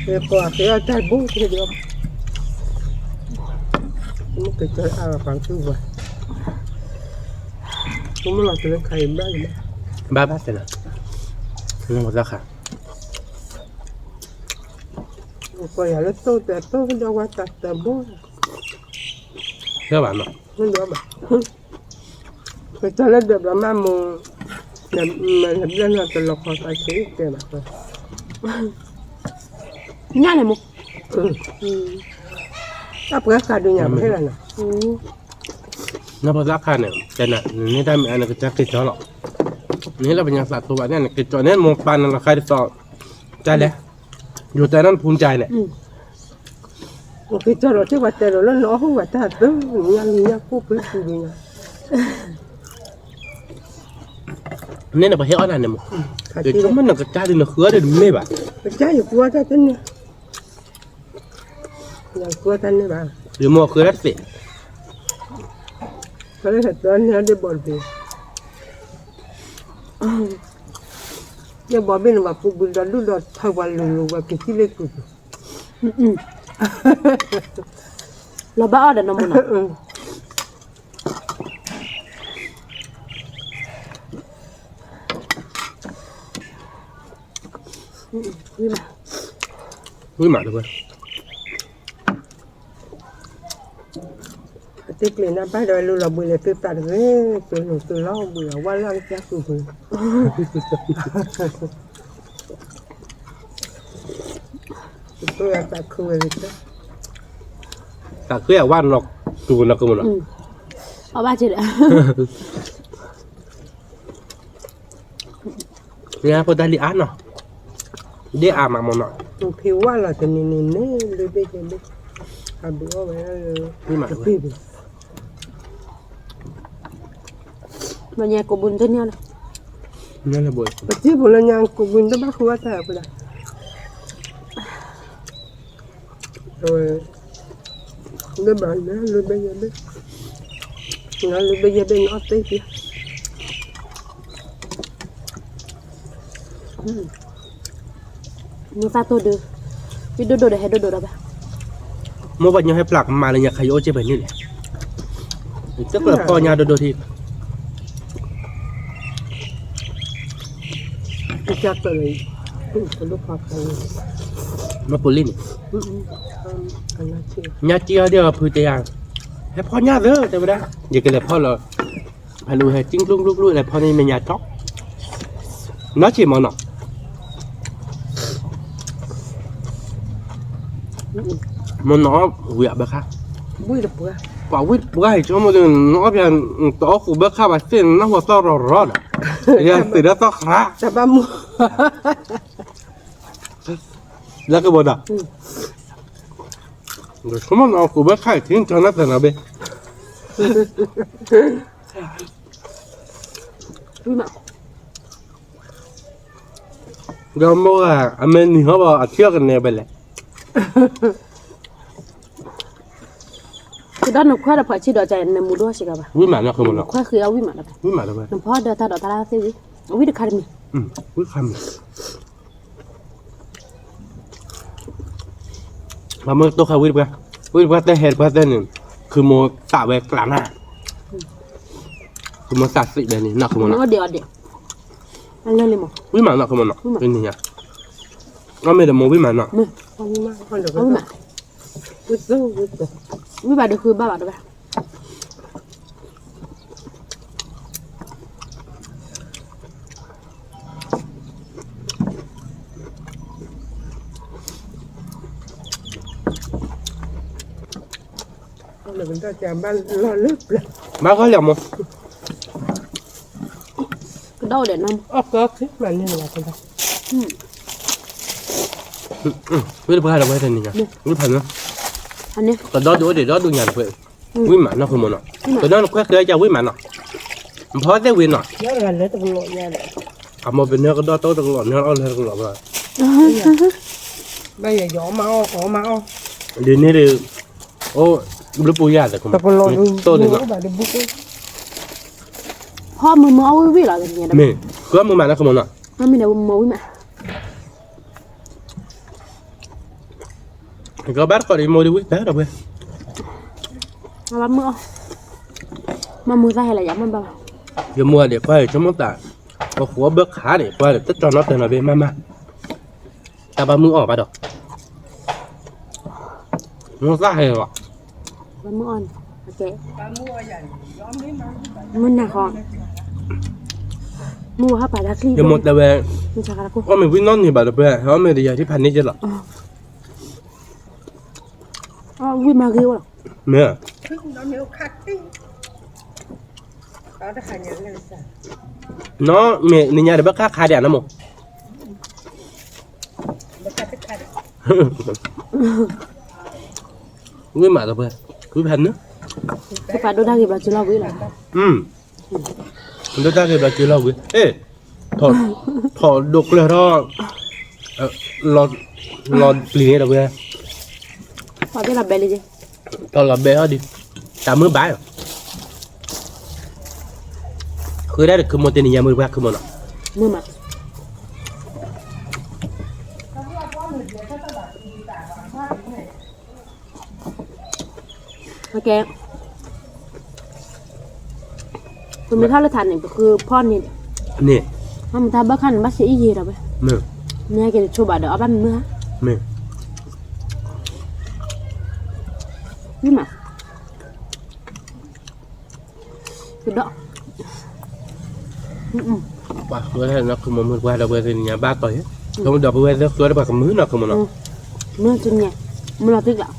ယကိးအဃ့အီၣ်တၢ်ဘိဟ့ၣ်ဒိၣ်, မ့ၢ်ကကၠီအါဘၣ်ပှၤကတူၢ်ပှၤ, ကမ့ၢ်လီၤတုၤလၢခါအံၤဘၣ်, ဘၣ်ဘၣ်တဲလီၤ, နီၢ်ဖိသၣ်ခါ ပှၤယၤလၢတိၢ်တဲတိၢ်ဒီးဝဲတၢ်တဘိ, ဘၣ်, ပတၢ်လၢဒၢးဘျီမးမိၢ်, မ့ၢ်လၢဘျဲၣ်နီၢ်တလီၤခီသးဆံးတဲဘၣ်, ညၣ်န့ၣ်မိၢ်, တၢ်ပှဲၤဃးဒုးညါပဟ့ၣ်လီၤနီၤ, နီၢ်ဖိသၣ်ခါန့ၣ် တဲနၤ နန့ၢ်တၢ်မ့ၢ်အါနကစၢ်က့ၤကၠီလီၤ, နဟ့ၣ်လီၤပညါသးသိဘၣ်န့ၣ် နက့ၤကၠီန့ၣ် မိၢ်ပၢ်နလီၤဃာ်ဒ်သိး, တၢ်လဲၣ်, ယိၤတဲနီၢ်နဖူကၠါန့ၣ် က့ၤကၠီဒီး ထံၣ်ပှၤတဲဒီးလၢနအီၣ်ဟူဘၣ်တၢ်သၢ, နညၣ်လံညၣ်ကိၢ်ပှဲၤပူၤဒုးညါ, န့ၣ်နပဟ့ၣ်အီၣ်နၤန့ၣ်မိၢ်, က့ၤကၠီမ့ၢ်နကစၢ်ဒုးနဃုအီၣ်ဒုးတမ့ၢ်ဘၣ်, ကစၢ်ယဃုအီၣ်တၢ်တန့ၢ် ယဃုတၢ်န့ၢ်ဘၣ်, ယမိၢ်ဃုတၢ်တသ့, ဖဲလၢဟဲတၢ်န့ၢ်အီၣ်ဒ့ၣ်ဘီတဘ့ၣ်, ဒ့ၣ်ဘီဘ့ၣ်န့ၣ် ပှၤပူၤကွံာ်ဒီးဒူၣ်ဒီးထၢပှၤလိၤလိၤပှၤက့ၤထံၣ်လၢကွံာ်ပူၤ, လီၤဘၣ်အီၣ်ဒီးနီၢ်မူနီၤ ဝံၤမးတဝဲ, အတ့ကျ့ၤနၢ်ဘၣ်ဒီးလူလီၤဘှံးလဲၤသုသးတဂ့ၤ, သုလိၤသုလီၤဘှံးအဝဲလၢကစၢ်ဃုာ်ဘှံး, သးခုအဝဲနီၤ, တူၢ်နီၤကမနီၤ, အဘၣ်က့ၤဒီး ညါဖိတၢ်လံအါနီၤ, ဒ့ၣ်အါမးမနီၤ, ဖံဝါလီၤတနံၤနံၤန့ၣ် လၢဘ့ၣ်ကဲဘ့ၣ်, အဘုးအီၣ်ဝဲ, မညါကိးဘုၣ်တန့ၢ်လီၤ, ပစံးဖိလၢညါကိးဘုၣ်တဘၣ်ဃုဝဲတၢ်ဖိဒၣ် ဝဲ နမၤလၢလၢဘဲယဲဘ့ၣ်, နလၢဘဲယဲဘ့ၣ် နအီၣ်သ့ၣ်ဖံး, မိၢ်သၣ်တိၢ်ဒုး, ဖံဒိၣ်ဒိၣ်ဒီးဟဲဒိၣ်ဒိၣ်ဒီးဘၣ်, မိၢ်ပှၢ်ညီဟဲဖျါကမၤလၢညါခါ ယအိၣ်က့ၢ်ဖဲန့ၣ်န့ၣ်, တကျၢၤဖီၣ်ညါဒိၣ်ဒိၣ်ထံ မပူၤလံန့ၣ်, ညါကံအီၤဒ်အီၤဖုတဲယၤ, ဟဲဖီၣ်ညၣ်သၢတဲဝဲဒၣ်, ယကလဲၤဖီၣ်လီၤ, ဖဲလူၤဟဲကၠံကျူကျူကျူ လဲၤဖီၣ်န့ၣ်မဲာ်ညါထီၣ်, နီၢ်ဆံးမနီၤ, မနီၤဝံၤအဘၣ်ခါ, ပှၤဝံၣ်တပှၢ်ဟဲဆိကမိၣ်ဒီး နအီၣ်ပၠး, တအီၣ်ဃုာ်ဘၢခါဘၣ်သ့ၣ် နနၢ်ဟူသီၣ်ရီၤရီၤဒီး, ယသ့ၣ်ဒီးသီၣ်ခရါ, လၢကဘီဒီး, ဆိကမိၣ်နအီၣ်ဃုာ်ဘၢခါအံၤ ထံနထီနၢ်သးနီၤဘ့ၣ် ဒီးမိၢ်ဂၤ အမဲာ်နံၤဟီၣ်ဘၣ် အထံအီၣ်ကနဲဘဲလဲၣ်, ကဒီးနခွဲးဒီးဖးဆံဒီး နမူဒိၣ်စ့ၢ်ကီးဘၣ်, ဝံၣ်မးနီၤ ခိၣ်မနီၤ, ခွဲးဃ့အီၣ်ဝံၣ်မးဒီး, ဝံၣ်မးဒီး, နဖီဒီးတၢ်ဒီးတၢ်သ့ၣ်ဝံၣ်, ဝံၣ်တခါတမံၤ, ဝံၣ်ခါမံၤ ပှၤမ့ၢ်တိၢ်ခါဝံၣ်တပှၢ်, ဝံၣ်တပှၢ်တဲဟဲတပှၢ်တဲန့ၣ်, ခုမိၢ်သးဝဲကျးနၢ်, ခုမိၢ်သးသံးဘဲန့ၣ် နီၢ်ခိၣ်မနီၤ, ဝံၣ်မးနီၢ်ခိၣ်မနီၤ, အမ့ၢ်ဒီးမိၢ်ဝံၣ်မးနီၤ, ဝံၣ်ဘၣ်ဒီးဃုဘၣ်ဘၣ်တဘၣ် ဘၣ်ဂီၢ်လၢမိၢ်, ကဒီးဒဲးနီၤ, ဝံၣ်တပှၢ်ဒီးဝဲတနံၤညါ, ဝံၣ်ဖးနၢ, ကဒီးဒိၣ်ဒဲးဒီဒူၣ်ညါတဖဲ, ဝံၣ်မးနီၢ်ခိၣ်မနီၤ, ကဒီးနခွဲးဃ့အီၣ်ကဝံၣ်မးနီၤ, ဖီသ့ၣ်ဝံၤနီၤ, အမိၢ်ပနၢကဒီးတအိၣ်တကလီၤ နအီၣ်လၢတကလီၤဘၣ် ဒ်န့ၣ်ဒီး, အိၣ်ဘျုးပူၤယၤသကိး, တိၢ်န့ၣ်လီၤ, ဖီမုၢ်မုၢ်အီၣ်ဝံၣ်ဝံၣ်လီၤ, မ့ၢ်, ဃုအီၣ်မုၢ်မးနီၢ်ခိၣ်မနီၤ, မ့ၢ်ဒီးမုၢ်မုၢ်ဝံၣ်မး, ကဘၣ်တကိးဒီးမိၢ်ဒ်ဝံၣ်တၢ်ဒီးဝဲ, မုၢ်အီၣ်, မုၢ်သၣ်ဟဲလၢယၤမ့ၢ်ဘၣ်, ယမိၢ်ဒဲးကွၢ်ဆိကမိၣ်သး, အဃိဘၢခါန့ၣ် ကွၢ်ဒီးတတီၤနီတတီၤနီၤဘ့ၣ်မးမး တၢ်ဘၣ်မုၢ်အီၣ်ဘၣ်ဒီး, မုၢ်သၣ်ဟဲလီၤ, မုၢ်အီၣ်န့ၣ်, မုၢ်နၤဃီ, မုၢ်ဟးပာ်တၢ်ချံ, ယမိၢ်တဲဝဲ, အီၣ်မ့ၢ်ဝံၣ်နီၢ်န့ၣ်ဘၣ်ဒီး ပှၤအီၣ်မ့ၢ်ဒီးယၤထံၣ်ဖးန့ၢ်က့လီၤ, ဝံၣ်မၤဂ့ၤအိၣ်လီၤ, မ့ၢ် နီၢ်မ့ၢ်နညါဒီးဘၣ်ခါခါဒံးနီၢ်မိၢ်, ဝံၣ်မးဒီးပှၤ, ဝံၣ်ဖးနၢ, ပှၤဒိၣ်တၢ်ဂ့ၤဘျီကၢလီၤဝံၣ်လီၤ, ဒိၣ်တၢ်ဂ့ၤဘျီကၢလီၤဝံၣ်, ထီၣ်ဒိၣ်ကျၢၤထီၣ်, လီၤပျံၤန့ၣ်ဒီးပှၤ, ထီၣ်လီၤဘဲလံ, ထီၣ်လီၤဘဲထီၣ်ဒံး, တၢ်မုၢ်ဘၣ် ဃုဒၣ်တခုမိၢ်တနံၤညါမုၢ်တပှၢ်ခုမိၢ်နီၤ, မုၢ်မး, ပမ့ၢ်ထီၣ်လၢထးန့ၣ် ပဃုဖီၣ်န့ၣ်, န့ၣ်, မ့ၢ်တၢ်ဘၣ်ခါန့ၣ် ဘၣ်ဆဲအံၤယံာ်ဒီးဝဲ, မ့ၢ်က့ၤတဆိဘၣ်ဒီး အဘၣ်မုၢ်ဟါ, မ့ၢ်, မ့ၢ်မး ကဒီး, ပှၤဃုနီၢ်ခိမိၢ်မုၢ်တပှၢ်ဒီးပဝဲသ့ၣ်ညါဘၣ်ကီးယဲ, ဒီးပဝဲသ့ၣ်ဃုဒီးပှၤကမုာ်နီၢ်ခိမိၢ်နီၤ, မုၢ်တညါ, မုၢ်လီၤတံၢ်ကျး,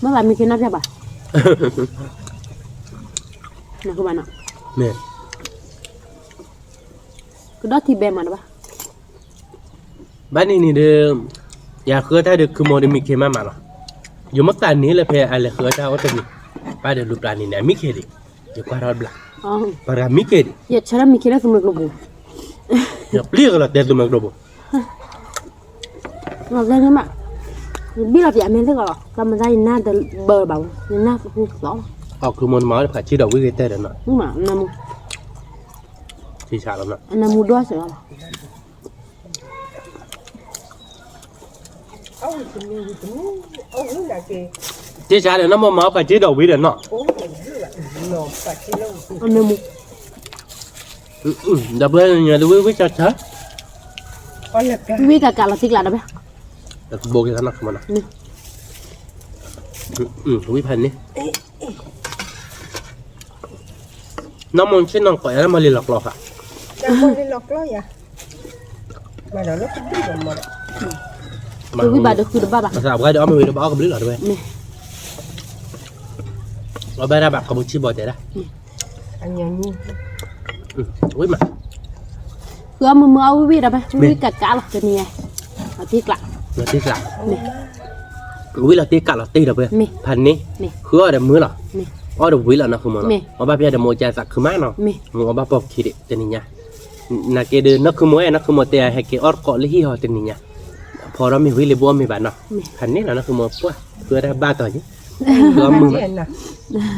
မ့ၢ်ဘၣ်မံခ့နီၢ်ပျၢ်ဘၣ်, နီၢ်ခိမးနီၤ, မ့ၢ် ကဒီးထံဘဲမးတဘၣ် ဘၣ်န့ၣ်န့ၣ်ဒီး, ယဃုအီၣ်တၢ်ဒီးခုမိၢ်ဒီးမံခ့မးမးလီၤ, ယမိၢ်သးန့ၣ်လၢဖဲအလဲၤဃုအီၣ်တၢ်အိၣ်တမံၤ, ဘၣ်ဒီးလူၤပျၢ်န့ၣ်န့ၣ် အမံခ့ဒံး, ယကွၢ်ထီၣ်တဘျီ, ပှၤတဂၤမံခ့ဒံး, ယဆၢထၢၣ်မံခ့လၢသူမွဲကျိပူၤ, ယပျံၤကလီၤတဲသူမွဲကျိပူၤ, မ့ၢ်, ဘံၣ်လီၤပၠးမဲာ်သ့ၣ်ကီးလီၤ, တၢ်မၤတၢ်ယနၢ်တဘၢဘၣ်, ယနၢ်ဟူသီလီၤ. အီၣ်ခုမီနမၤအီၣ်တဖးဆံဒီးဝံဂ့ၤတဲဒီးနီၤ, မနမူ, ထံဆးလီၤနီၤ, ထံဆးဒီးနီၤ, မ့ၢ်မၤအီၣ်ဖးဆံဒီးဝံဒီးနီၤ, မနမူ, ဒီပုၢ်ဝဲၢ်ညီတဝံၣ်ဝံၣ်ကၢ်ဆၢ, ဝံၣ်ကးကးလီၤတံၢ်ကျးဒီးဘၣ်, ကဘိက့ၤသးနီၢ်ခမနီၤ, ဝံၣ်ဖးန့ၣ်, နီၢ်မိၢ်ဆ့ၣ်နီၤကိးယၤလၢမၤလ့ၤလီၤကျီၢ်ဃာ်, ဝံၣ်ဘၣ်ဒီးဃုတဘၣ်ဘၣ်, သးပှၢ်ဒီးအီၣ်မ့ၤဝံၤဒီးဘၣ်အီၣ်ကဘျုးလီၤတဝဲ, အီၣ်ဘၣ်ဒၣ်ဘၣ်ကဘီဆံဘီတဲဒၣ်, ဝံၣ်မး, ဃုအီၣ်မုာ်မုာ်အီၣ်ဝံၣ်ဝံၣ်ဒီးဘၣ်, ဝံၣ်ကးကးလီၤတနံၤညါ, အတံၢ်ကျး, အတံၢ်ကျး, ဝံၣ်လီၤတံၢ်ကးလီၤတံၢ်ဒီးပှဲၤ, ဖးန့ၣ်, ဃုအီၣ်ဒီးမုာ်လီၤ, အီၣ်ဒီးဝံၣ်လီၤနီၢ်ဃမနီၤ, အီၣ်ဘၣ်ဖဲဒီးမိၢ်ကၢသးခုမးနီၤ, မိၢ်အီၣ်ဘၣ်ပိာ်ခံဒံးတနံၤညါ, နာ်က့ဒီးနီၢ်ဃမအဲၣ်နီၢ်ဃမတဲဟဲက့ၤအီၣ်တကိးလၢဟံၣ်ဟီတနံၤညါ, ဖီထီၣ်မ့ၢ်ဝံၣ်လၢဘိအီၣ်မ့ၤဘၣ်နီၤ, ဖးန့ၣ်လီၤနီၢ်ဃမပှၢ်, ဃုအီၣ်တၢ်ဘၣ်တီၤယံၤ, ဃုအီၣ်မုာ်မး, နီၢ်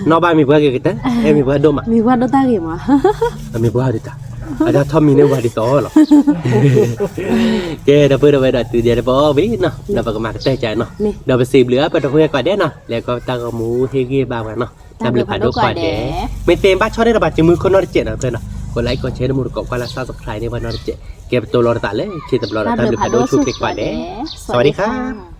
ဘၣ်မ့ၢ်ပှၢ်က့ၤကတၢၢ်, အဲၣ်မ့ၢ်ပှၢ်ဒိၣ်မး, မ့ၢ်ပှၢ်ဒိၣ်တၢ်ဂ့ၤမး, အတၢ်ထီၣ်မံၤန့ၣ်ဝဲဒ်သိးလီၤ, ကဲဒီပုၢ်ဒီဝဲၢ်ဒီးတုၤဒဲးတပအီၣ်ဝံၤနီၤ, ဒီးပကမၤကတၢၢ်ကၢနီၤ, ဒီးပစံးဘျုးအပှၤဒီပုၢ်ဝဲၢ်ကိးဂၤဒဲးနီၤ, လဲၤကီၢ်တၢ်ဂီၤမူဟ့ၣ်ဂံၢ်ဘါပှၤနီၤ, တၢ်ဘျုးဖးဒိၣ်ကိးဂၤဒဲး, မ့ၢ်သ့ဘၣ်ဆီၣ်န့ၢ်ဒီးပှၤစုမုၢ်ခိၣ်နီတစဲးနီၤဖဲနီၤ, ကိးlikeကိးshareန့ၣ်မူတကိးကွၢ်လၢ subscribe န့ၢ်ပှၤနီတစဲး, ကဲပတိၤလီၤတသးလၢခံတဘျီဒီး တၢ်ဘျုးဖးဒိၣ်ဆူၣ်ချ့ကိးဂၤဒဲး, စဝၤဒံခါ